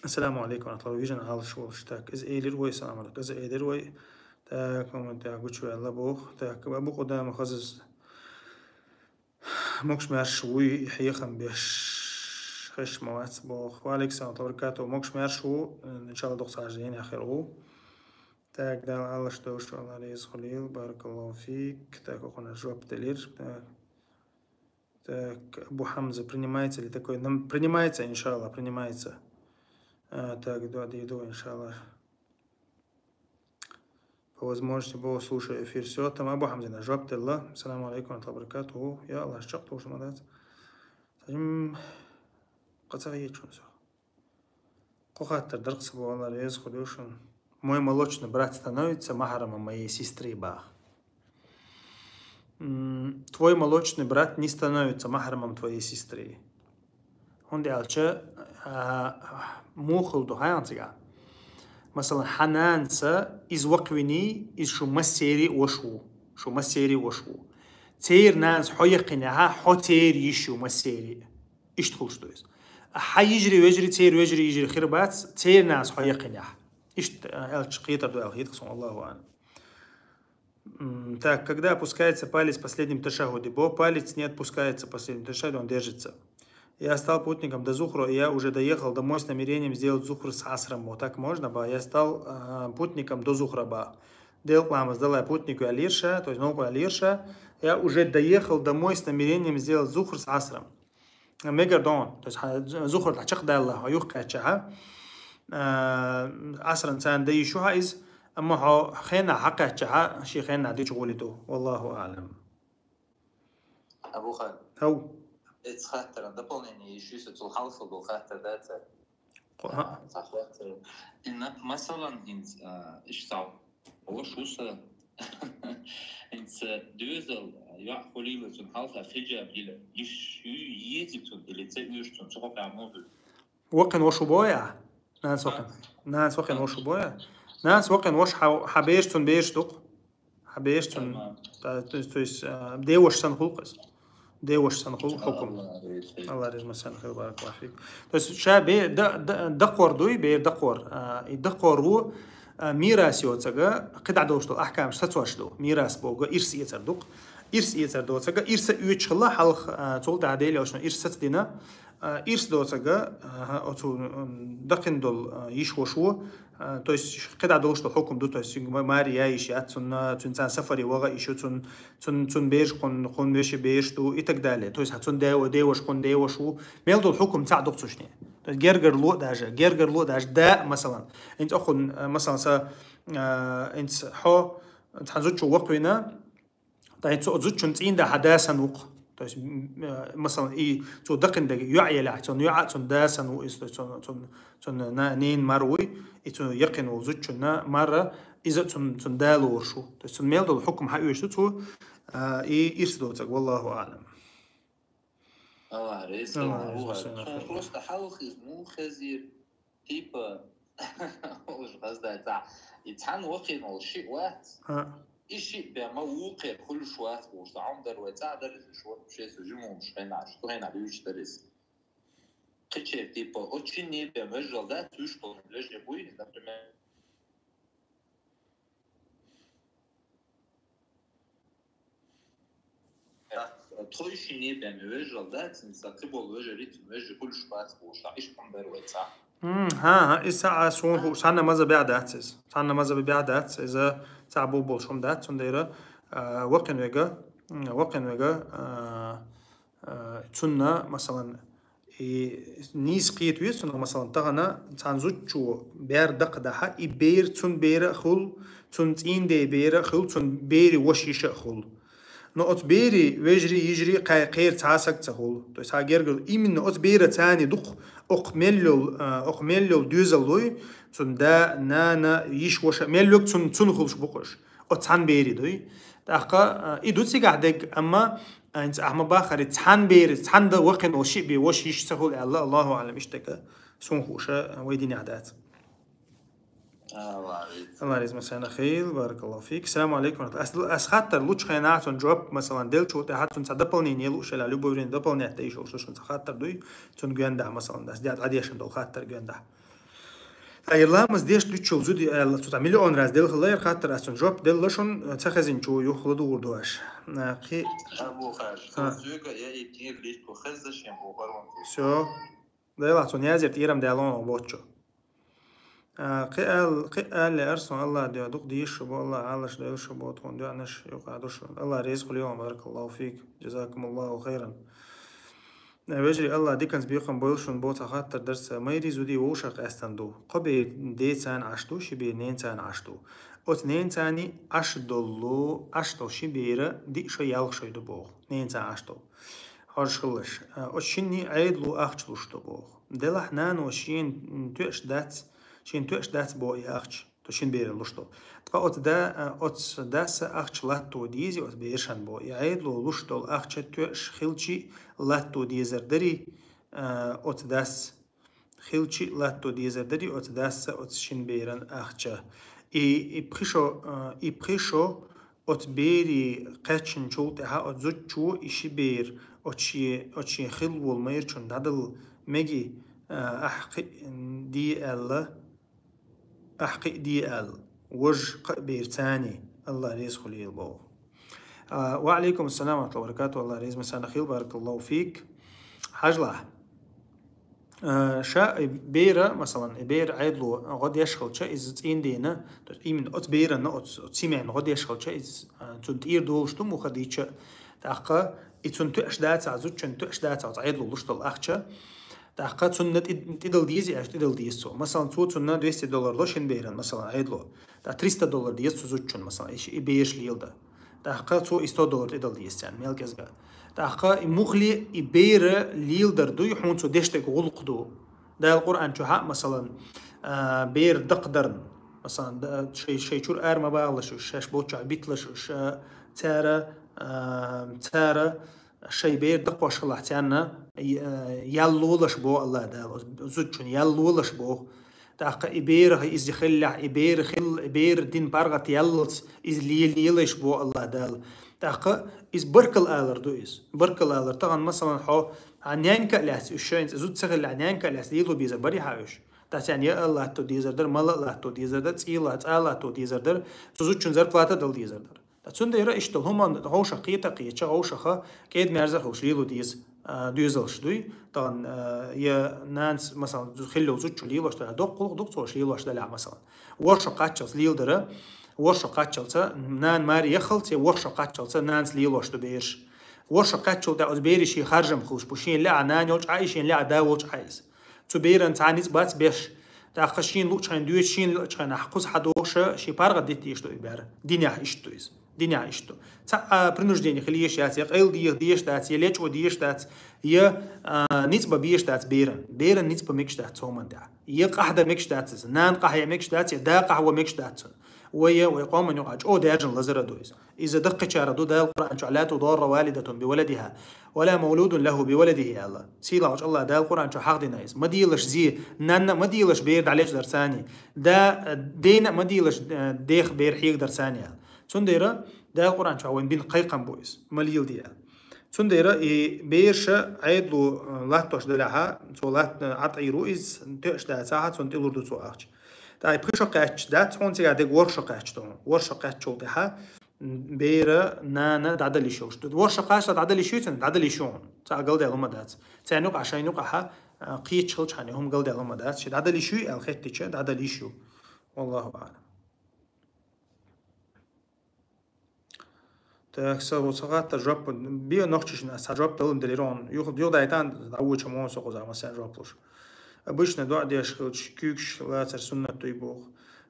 Ассаламу алейкум ва рахматуллахи, вижен Ӏалаш волуш. Так, иза элира вай, салам алейкум, иза элира вай. Так, момент я гучуваьлла боху. Так, Абу Къудама хаза Могуш-маьрша вуй, хьехам беш, хезаш ма вац боху. Ва алейкум салам ва баракатух. Могуш-маьрша ву, начало дукха схьажденехь хир ву. Так, Дала Ӏалаш долуш, Алла реза хуьлийла, баракаллаху фик. Так, окхунаш жоп делира. Так. Так, Абу Хамза, принимается ли такой? Нам принимается, иншаллах, принимается. А, так, да, да, да, иншаллах. По возможности, Бог, слушаю эфир. Всё, там Абу Хамзина жоп делла. Салам алейкум ва баракатуху. Я Аллах, чакх тушма дац. Сажим, къаца гӀечун всё. Кху хаттар даркъ ца бу, Алла реза хуьлийла шуна. Мой молочный брат становится махрамом моей сестры, бах. М, твой молочный брат не становится махрамом твоей сестры. ХӀунда аьлча, а, муха хул ду хьайна цигахь. Масала, хьан нанас из воккхавиний, из шу массерий а ваша ву. Шу массерий а ваша ву. Церан нанас хьо яьккхинехь, хьо церан йиш ю массерий а. Иштта хуьлуш ду иза. Хьан йижарий, вежарий, церан вежарий, йижарий хир бац, церан нанас хьо яьккхинехь. Иштта, а, аьлча кхетар ду аьлла хета суна, Аллаху аӀлам. М, так, когда опускается палец в последнем ташаххуде? Бо палец не отпускается в последнем ташаххуде, он держится. Я стал путником до Зухра, и я уже доехал домой с намерением сделать Зухр с Асром. Вот так можно, ба? Я стал, а, путником до Зухра, ба. Делкъа ламаз дале путник ваьлла ву ша, то есть новкъа ваьлла ву ша. Я уже доехал домой с намерением сделать Зухр с Асром. Мегар ду, то есть, хьан Зухр дӀачакхдаьлла, хьо юхакхаьчча, а, Асран царна дан йиш ю хьан иза, амма хьо хенахь хьакхаьчча, шен хенахь дича гӀоли ду. Валлаху аӀлам. Абу Халид. Хьо. Эцу хаттаран дополнение йиш ю, со цул хьалха долу хаттар дац. Кхо-, а, цхьа хаттар. Инна, масалан, хӀинца, а, иштта ваша ву сан. ХӀинца доьзал йоӀ хуьлийла, цунна хьалха хиджаб йила йиш ю, еза цунна, или ца оьшу цунна, цу хьокъехь муха ду? Воккхийна ваша ву боху ахь? Нанас воккхийна. Нанас воккхийна ваша ву боху ахь? Нанас воккхийна ваша хьан, хьан бераш цунна бераш ду-кх. Хьан бераш цунна, тамам, та-, то есть, то есть, а, деваша санна хуьлу-кх иза. Деваша санна хуьлу хьукум. Алла реза. Алла реза ма санна хир, баракаллаху фик. То есть ша бе-, да-, да-, дакхор дуй, бер дакхор. А, и дакхор ву, а, мирас йоцург, кхидӀа долуш долу ахькамаш сацош ду. Мирас бохург ирс эцар ду-кх. Ирс эцар доцург, ирс а оьцуш хилла хьалха, а, цул тӀаьхьа Дела аьлча ирс сацдина, а, ирс доцург, а, оцу, м, дакхийна долу, а, йиш ваша ву, а, то есть кхидӀа долуш долу хьукум ду, то есть ма-, маре ян йиш яц цунна, цуьнца сафаре ваха йиш ю, цун-, цун-, цунна бераш кхунна, кхунна вешин бераш ду и так далее. То есть цунна де-, деваша кхунна деваша ву, мел долу хьукум цхьаъ ду-кх цу шинна. То есть гергарло а даже, гергарло а даже да, масалан. ХӀинца а кхунна, а, масалан, сан, а, хӀинца хьо цхьана зудчо воккхавина, ткъа и цу зудчун цӀийнда хьан да санна ву-кх. То есть, м, э, масалан, и цо дакхийна дерг йоӀ елахь, цунна йоӀ а, цунна да санна ву иза, то есть цунна, цунна, цунна на-, ненан мар вуй, и цу яккхийна волу зудчунна мар, иза а цунна, цунна да лоруш ву. То есть цунна мел долу хьукум хьан оьшу цо, а, и ирс доцург, валлаху аӀлам. Алла реза хила, Алла реза хила, Алла. Просто хьалха иза муха хезира? Типа, уж гӀаздай цхьа. И цхьана воккхийна волу шиъ вац. А. И шиъ бен ма вукхера хуьлуш вац бохуш, цхьа хӀума дара вай цхьаъ дара иза, шу вообще со жималш хенахь, шу хенахь дуьйцуш дара иза. Кхечеран, типа, оцу шинне бен вежарал дац, уьш болу вежарий буй, например. Тхойшинний бен вежарал дац, сан кхиболу вежарий, цуьнан вежарий хуьлуш бац бохуш, иштта хӀума дара вай цхьа. М, хӀан, хӀан, иза цхьа а суна хуу, цхьанна мазхӀабехь дац иза. Цхьанна мазхӀабехь дац иза, цхьа бу болуш хӀума дац, цундела, а, воккхийна вега, м, воккхийна вега, а, а, цунна, масалан, и нийса кхета веза цунах, масалан, тахана цхьана зудчо бер дакхадахьа, и бер цунна бера а хуьлу, цунна цӀийнда бера а хуьлу, цунна берийн ваша йиша а хуьлу. Но оцу берийн вежарий, йижарий кхай-, кхера цхьа а саг ца хуьлу. То есть хьан гергара именно оцу бераца царна дукха, окху мел йолу, а, окху мел йолу доьзаллой, цунна да, нана, йиша, ваша, мел йолу цунна, цунна хуьлуш бу-кх уьш. Оцу цхьана берийн дуй. ТӀаккха, а, и ду цигахь дерг, амма, а, хӀинца ахьа ма баххара, цхьана берийн, цхьана дан воккхийна волу шиъ бен ваша йиша ца хуьлу аьлла, Аллаху аӀлам, иштта дерг суна хууш вай динехь дац. Алла реза. Алла реза ма санна хила, баракаллаху фик. Ассаламу алейкум. Ас, ас хаттар лучу хенахь, цунна жоп, масалан, делчул тӀаьхьа, цунна цхьа дополнение луш, аьлла, любое время дополнять дайш, уьш шуна цхьа хаттар дуй, цунна гондахь, масалан, ас дӀа-, дӀадешна долу хаттар гондахь. Ткъа и ламаз деш дуьйцучул зуда аьлла, цу цхьа миллион раз делла хилла яра хаттар, ас цунна жоп делла шуна, ца хезначо юха ладугӀур ду аша. А, кхи-, Абу Хаж, а, соьга я и книг личку хезза шен бохар ван. Всё. Делахь цунна язер тӀерам даьлла ван боцчу. А, кхи ал-, кхи алле арсон Аллах дуьхьа дукха дийша шу бо, Аллах Ӏалаш дойла шу бо, тхуна дуьхьанаш юкъа ду шу. Аллах реза хуьлийла, баракаллаху фик, джазакумуллаху хайран. Вежарий, Аллах диканца бекхам бойла шуна, бо цхьа хаттар дара сан. Майрий зудий вовшах къаьстина ду. Кхо бер деца Ӏаш ду, ши бер ненаца Ӏаш ду. Оцу ненаца Ӏаш долу, Ӏаш долу ши бер диъ шо, ялх шо ду боху. Ненаца Ӏаш долу. Хьожуш хилалаш. Оцу шинний Ӏедало ахча луш ду боху. Делахь нано шена тоьаш дац, шена тоьаш дац боху и ахча. То шина беран луш долу. Ткъа оцу да-, а, оцу дас а ахча латто дезий оцу берашна боху. И Ӏедало луш долу ахча тоьаш хилчий латто дезар дарий, а, оцу дас хилчи латто дезар дари оцу дасса оцу шин беран ахча. И, и пхи шо, а, и пхи шо оцу бери кхаьчначул тӀаьхьа оцу зудчо и ши бер оцу ши, оцу шен хилла волу майрачун дӀадала меги, а, ахь кхиъ ди аьлла, ахь кхиъ ди аьлла, важа кхаъ бер цани, Аллах реза хуьлийла боху. А, ва алейкум ассалам ва рахматуллахи ва баракатух, Аллах реза ма санна хила, баракаллаху фик. Хьажлахь. А, ша и бера, масалан, и бера Ӏедало гӀо деш хилча, иза цӀийндена, то есть именно оцу беранна, оцу, оцу семьяна гӀо деш хилча, иза, а, цунна тӀера долуш ду муха дийча, тӀаккха и цунна тоьаш дацахь, зудчунна тоьаш дацахь, оцу Ӏедало луш долу ахча, тӀаккха цунна тӀи-, тӀедала деза аьлча, тӀедала деза цо. Масалан, цо цунна двести доллар ло шин беран, масалан, Ӏедало. ТӀаккха триста доллар деза цу зудчунна, масалан, и ши-, и бераш леладан. ТӀаккха цо и сто доллар тӀедала деза царна, мел кӀезга. ТӀаккха и муххале и бера леладар дуй, хьуна цо деш дерг гӀуллакх ду. Дала Къуръан чохь а, масалан, а, бер дакхадарна, масалан, да-, шай, шай чуьра ара ма бахалаш уьш, шаьш болчохь биталаш уьш, а, цара, а, цара шай бер дакхош хилахь, царна, а, ял лолаш боху Аллах Дала, зудчун ял лолаш боху. ТӀаккха и берах иза хиллехь, и бер хилла, и бер дин паргӀат яллалц иза лелаелаш боху Аллах Дала. ТӀаккха иза баркалла алар ду иза. Баркалла алар. Тахана, масалан, хьо, хьан нянька а лаьцна, уьш шайна зуда ца хиллехь, нянька а лаьцна лело безар барий хьан уьш? Ткъа царна яа а латто дезар дара, мала а латто дезар дара, цӀий а ла-, цӀа а латто дезар дара, цу зудчун зарплата дала дезар дара. Ткъа цундела иштта хӀума вовшах кхета а кхетча, вовшаха кӀеда-мерза а хилуш лело деза, а, доьзалш дуй. Тахана, а, я нанас, масалан, хиллал зудчо лелош далахь, доккха гӀуллакх ду-кх цо лелош далахь, масалан. ВорхӀ шо кхаччалц леладара, ворхӀ шо кхаччалца, нана маре яххалц, я ворхӀ шо кхаччалца нанас лелош ду бераш. ВорхӀ шо кхаччалц тӀе оцу берийн шен харжам хуьлуш бу, шена лаьа нана йолчу Ӏа и, шена лаьа да волчу Ӏа иза. Цу беран цхьа ницкъ бац беш. ТӀаккха шена луучу хенахь доьшу, шена луучу хенахь кхуза хьан дохуша, шен паргӀат дита дезаш ду и бер. Динехь иштта ду иза. Динехь иштта ду. Цхьа а принуждение хила езаш яц, я къайла деха дезаш дац, я лечкъо дезаш дац, я, а, ницкъ бан безаш дац беран. Беран ницкъ бан мегаш дац цу хӀуманна тӀехь. Я къахьдан мегаш дац иза. Нана къахье мегаш дац, я да къахьо мегаш дац цунна. Вай, вай къоман юкъахь чӀогӀа даьржина лазар а ду иза. Иза даккхийчарах ду Дала Къуръан чохь: «لا تضار والدة بولدها ولا مولود له بولده», аьлла. Сийлахьчу Аллах Дала Къуръан чохь хьахдина иза. Ма делаш зе, нанна а ма делаш бер дӀалечкъадар царна. Да, дена а ма делаш, э, дех бер хьегадар царна, аьлла. Цундела Дала Къуръан чохь вайн бина кхайкхам бу иза. Ма леладе, аьлла. Цундела и бераша Ӏедало, э, латтош далахьа, цо лат-, э, Ӏатайру иза, тоьаш дацахьа, цунна тӀелур ду цо ахча. ТӀаккха и пхи шо кхаьчча дац хьуна, цигахь дерг ворхӀ шо кхаьчча ду хьуна. ВорхӀ шо кхаьччул тӀаьхьа бера, нана дӀадала йиш йолуш ду. ВорхӀ шо кхаччалц дӀадала йиш юй цунна? ДӀадала йиш ю хьуна. Цхьа а галдаьлла хӀума дац. Царна юкъахь, шайна юкъахь, а, кхеташ хилча хьан хӀума галдаьлла хӀума дац. Шен дӀадала йиш юй аьлла хеттича, дӀадала йиш ю. Валлаху аӀлам. Так, са, ца хаттар жоп, бе нохчашна аса жоп далун делира он. Юха, юха дайтан, дӀавоча мон со кхуза, массан жоп луш. Обычно дуӀа деш хилча, куьйгаш лацар суннат дуй боху.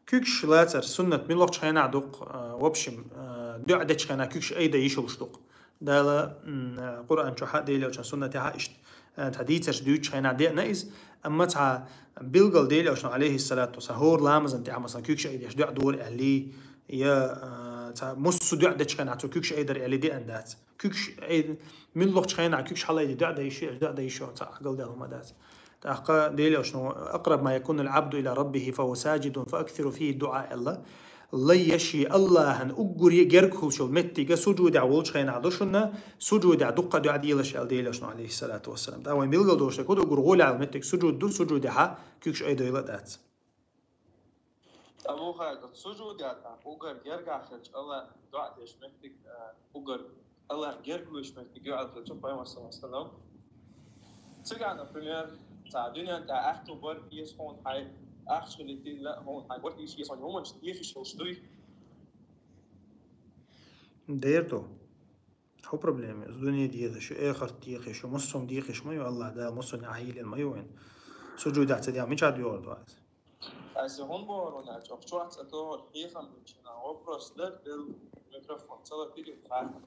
Куьйгаш лацар суннат муьлхачу хенахь дукх, а, в общем, а, дуӀа дечу хенахь куьйгаш айда йиш йолуш дукх. Дала, м, а, Къуръан чохь а, Делан Элчан суннатехь а иштта, а, цхьа дийцарш дуьйцучу хенахь деана иза, амма цхьа билггал Делан Элчано, алейхиссалату вассалам, хӀора ламазан тӀехь, масалан, куьйгаш айдеш дуӀа дора аьллий, я, а, цхьа муссу дуӀа дечу хенахь цо куьйгаш айдар аьллий деана дац. Куьгаш, эй, муьлххачу хенахь куьгаш хьалайде, дуӀа дайши, дуӀа дайшо, цхьа а галдаьлла хӀума дац. ТӀаккха Делан Элчано: «أقرب ما يكون العبد إلى ربه وهو ساجد فأكثروا فيه الدعاء», аьлла. Лай я ши Аллахьан уггар а герга хуьлуш йолу меттиг сужудехь волчу хенахь ду шуна, сужудехь дуккха а дуӀа делаш аьлла Делан Элчано, алейхиссалату вассалам. ТӀаккха вайн билггал долуш дерг хӀун ду, уггар гӀолехь йолу меттиг сужуд ду, сужудехь куьгаш айдойла а дац. Абу Хайдар, сужудехь тӀаккха уггар гергахь хилча Аллахьна дуӀа деш меттиг, а, уггар Аллахьна герга луьйш меттиг юьйцуш хилча, пайхамар саллаллаху алейхи ва саллям. Цигахь, например, цхьа дуьнен тӀехь аьтту бар иза хьуна хьайн ахча хилийтина, хьуна хьайн бар иза хьуна хӀуманаш дехаш йолуш дуй? Дер ду. Хьо проблема, иза дуьне дехаш ю, эхарт дехаш ю, муссум дехаш ма ю, Аллах Дала муссунна Ӏа хьийла ма ю вайн. Сужудехь ца дехь, мичахь доьхур ду иза? Аса хӀун бохур ву аьлча, чохь ца тохур хьехам бечу нах вопрос дар, дел микрофон ца латийла хатта.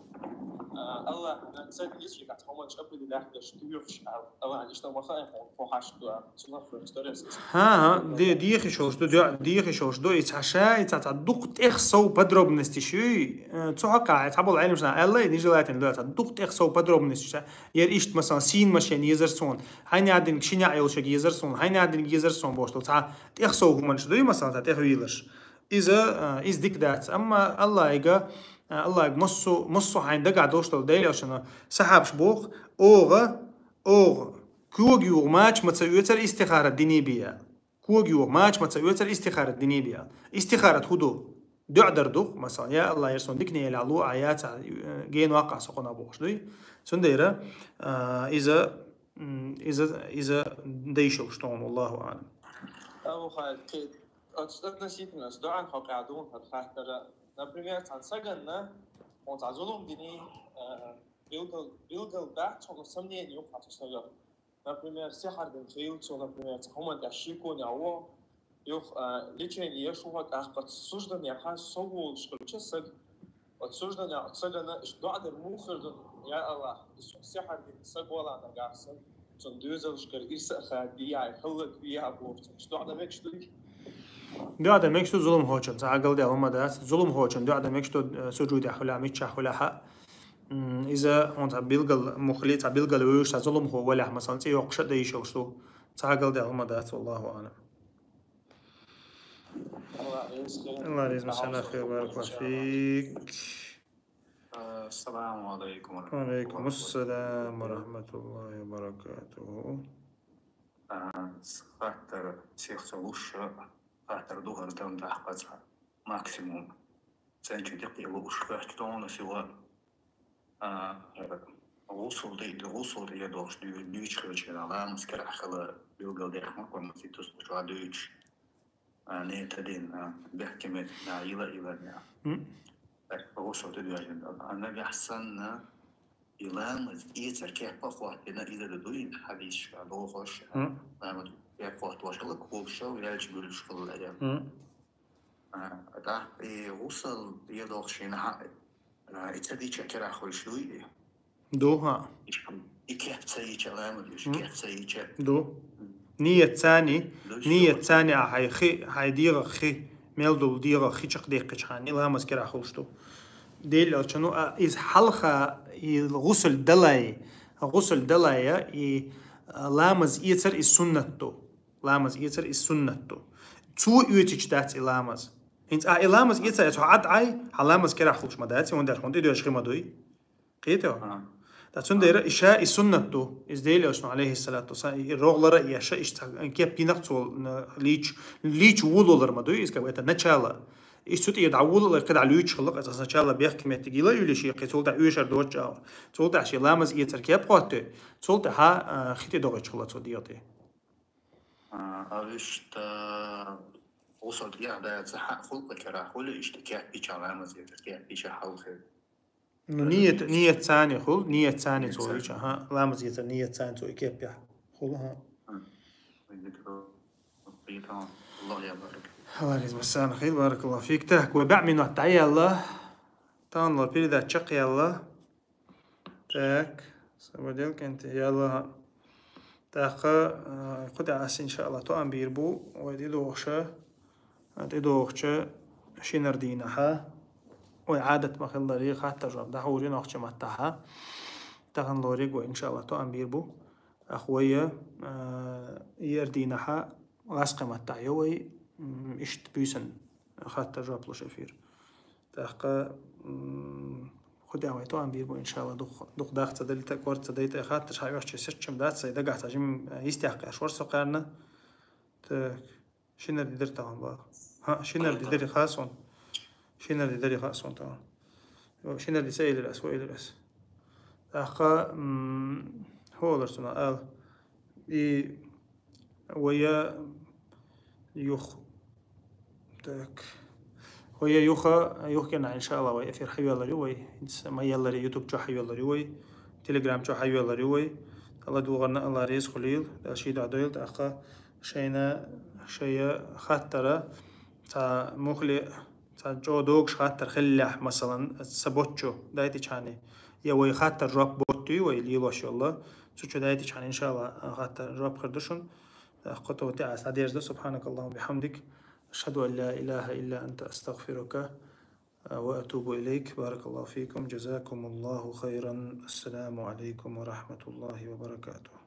Аллахьа саг ницкъ гӀат хӀуманаш определять деш дуьйхуш, Аллахьа иштта ма хаьа, хӀун хьашт ду, цунах история. ХӀа, хӀа, де-, дехи шолш ду, дуьа-, дехи шолш ду, и цхьа ша, и цхьа, цхьа дукха тӀех сов подробности шуй, э, цу хьакъа, и цхьа бола Ӏилманаш аьлла, и нежелательно ду, цхьа дукха тӀех сов подробности ша. Ер ишт, масалан, сийна машен езар суна, хьайна динг ши неӀ йолшаг езар суна, хьайна динг езар суна бошла, цхьа тӀех сов хӀуманаш дуй, масалан, цхьа тӀех вийлаш. Иза, э, иза дика дац, амма Аллахьига, э, Аллахьига массо, массо хьайна дагахь долуш долу Делан Элчано сахьабаш боху, оха, оха, кога юха мача ма ца оьцар истихарат дине бе аьлла. Кога юха мача ма ца оьцар истихарат дине бе аьлла. Истихарат хӀун ду? ДоӀа дар ду, масалан, я Аллахь, ер сон дикане елахь ло, а яцахь, э, гена ваккха со кхунах бохуш дуй. Цундела, а, иза, м, иза, иза дайшалш тохуна, валлаху аӀлам. Абу Халид, кхе-, оцу относительно доӀан хьокъехь дуна хӀара хаттара. Например, цхьана саганна, хьуна цхьа зулум диний, а, билгал, билгал дац, хьуна сомнение юкъахь цу сагах. Например, сихьар дина хилла цо, например, цхьа хӀуманна тӀехь шеконехь ву, юха, а, лечение еш ву, тӀаккха оцу сужданехь со волуш хилча саг, оцу сужданехь оцу сагана иштта доӀа дар муха хир ду, я Аллахь, и суна сихьар дина саг валахь нагахь санна, цунна доьзалшкара ирс а хадийяй, хӀаллаквийяй бохуш, цунна иштта доӀа дан мегаш дуй? ДоӀа дан мегаш ду зулумхочун, цхьа а галдаьлла хӀума дац. Зулумхочун доӀа дан мегаш ду, э, сужудехь хуьлахь, миччахь хуьлахь а. М, иза хьуна цхьа билггал муххале, цхьа билггал вевзаш, цхьа зулумхо валахь, масалан, цӀе йоккхуш а дайшалш ду. Цхьа а галдаьлла хӀума дац, валлаху аӀлам. Аллахь реза, масала, хир, баракаллаху фик. Ассаламу алейкум. Ва алейкум ассалам ва рахматуллахи ва баракатуху. А, хаттар сих ца луш, хаттар ду хӀара дам дахкъаца максимум. Ценчу декъе лууш хӀоьтту тхуна сила. А, гӀусул де-, гӀусул де дохуш дуьйцуш хилча, ламаз карахь хила билгал дехна, кхо масийтус чохь дуьйцуш. А, не тадин, а, бехке меттиг, а, йила, йила, а. М? Так, гӀусул де доьжна. А нагахь санна, и ламаз эцар кеппа хӀоттина, иза ду дуйна хьадисашка дохуш. М? Ламаз кеппа хӀоттош хила, кхобуш, ваьлча буьлуш хила, я. М? А, тӀаккха и гӀусал де дохуш, и нахьа, а, и ца дийча керахь хуьлуш дуй и? Ду, хӀа. И кеп ца йича ламаз, и М. кеп ца йича. Ду. Ниет цани, Ду, ниет ду. цани а хьай хи, хьай дегӀах хи, мел долу дегӀах хи чекхдеккхичхьана, и ламаз керахь хуьлуш ду. Делан Элчано, а, иза хьалха, и гӀусал далай, гӀусал далай, и, а, ламаз эцар и суннат ду. Ламаз эцар и суннат ду. Цо оьцича дац и ламаз. ХӀинца а и ламаз эца, цо Ӏад Ӏай, хьан ламаз керахь хуьлуш ма дац, и хӀунда аьлча хьуна тӀедоьжуш хи ма дуй. Кхетий? А. Ткъа цундела и ша и суннат ду. Иза Делан Элчано, алейхиссалату вассалам, и рогӀлара а еш, иштта кеп йинарг цо, н-, лийча, лийча волалар ма дуй, иза как бы это начало. Иштта цу тӀера дӀаволалар, кхидӀа луьйчуш хилла, иза сначала бехке меттиг йила а йуьлуш, кхин цул тӀаьхьа оьшар доцчу агӀор. Цул тӀаьхьа шен ламаз эцар кеп хӀотти, цул тӀаьхьа, а, хи тӀедогӀуьйтуш хилла цо дегӀа тӀе. А, а иштта гӀусал тӀехь даьлча хьан хӀуллакх керахь хуьлу, иштта кеп йича ламаз эцар, кеп йича хьалхе. Ну, ниет, ниет цани хуьлу, ниет цани цо йича, хӀа, ламаз эцар ниет цани цо и кепехь хуьлу, хӀа. Аллах я барак. Аллах реза, масана хир, баракаллаху фик. Так, вай баьӀ минот дӀаяьлла. Таханлера передача чекхъяьлла. Так, сабадел кенте яьлла. ТӀаккха, а, кху тӀехь ас, иншааллах, тоам бийр бу, вай тӀедогӀуша, а, тӀедогӀуча шинара дийнахьа, вай Ӏадат ма-хиллара, хаттар-жоп дӀахьур ю нохчийн маттахьа. Таханлериг вай, иншааллах, тоам бийр бу. ТӀаккха вай, а, ер дийнахьа гӀазкхийн маттахь йо вай, м, иштта буьйсанна хаттар-жоп луш эфир. ТӀаккха, м, кху тӀехь вай тоам бийр бу, иншааллах, дукха, дукха даккха ца далийта, корта ца дайта, хаттарш хьан оьхча сирччам дац, сайн дагахь цхьа жимма, э, йистехь кхаьш вара со кхарна. Так, шинара ди дара тахана бах. ХӀа, шинара ди дарий хаьа суна. Шинара ди дарий хаьа суна тахана. Йо, шинара ди ца элира ас, хӀун элира ас? ТӀаккха, м, хӀун олура цунах ала? И вай юха. Так. Вай юха, юха кӀирнахь, иншааллах, вай эфир хьайоьллур ю вай. ХӀинца ма-яллара YouTube чохь хьайоьллур ю вай. Telegram чохь хьайоьллур ю вай. Алла дугӀарна, Алла реза хуьлийла. Дала ший дӀадойла, тӀаккха шайна, шайна хаттара, цхьа муххале, цхьа чӀогӀа догуш хаттар хиллехь, масалан, ца боцчу дайтичхьана, я вай хаттар жоп боттуй, вай лелош йолла. Цу чу дайтичхьан, иншалла, хаттар жоп хир ду шун. Кхо тӀа аз хьадерзда. سبحانك اللهم وبحمدك. أشهد أن لا إله إلا أنت، أستغفرك وأتوب إليك. بارك الله فيكم. جزاكم الله خيرا. السلام عليكم ورحمة الله وبركاته.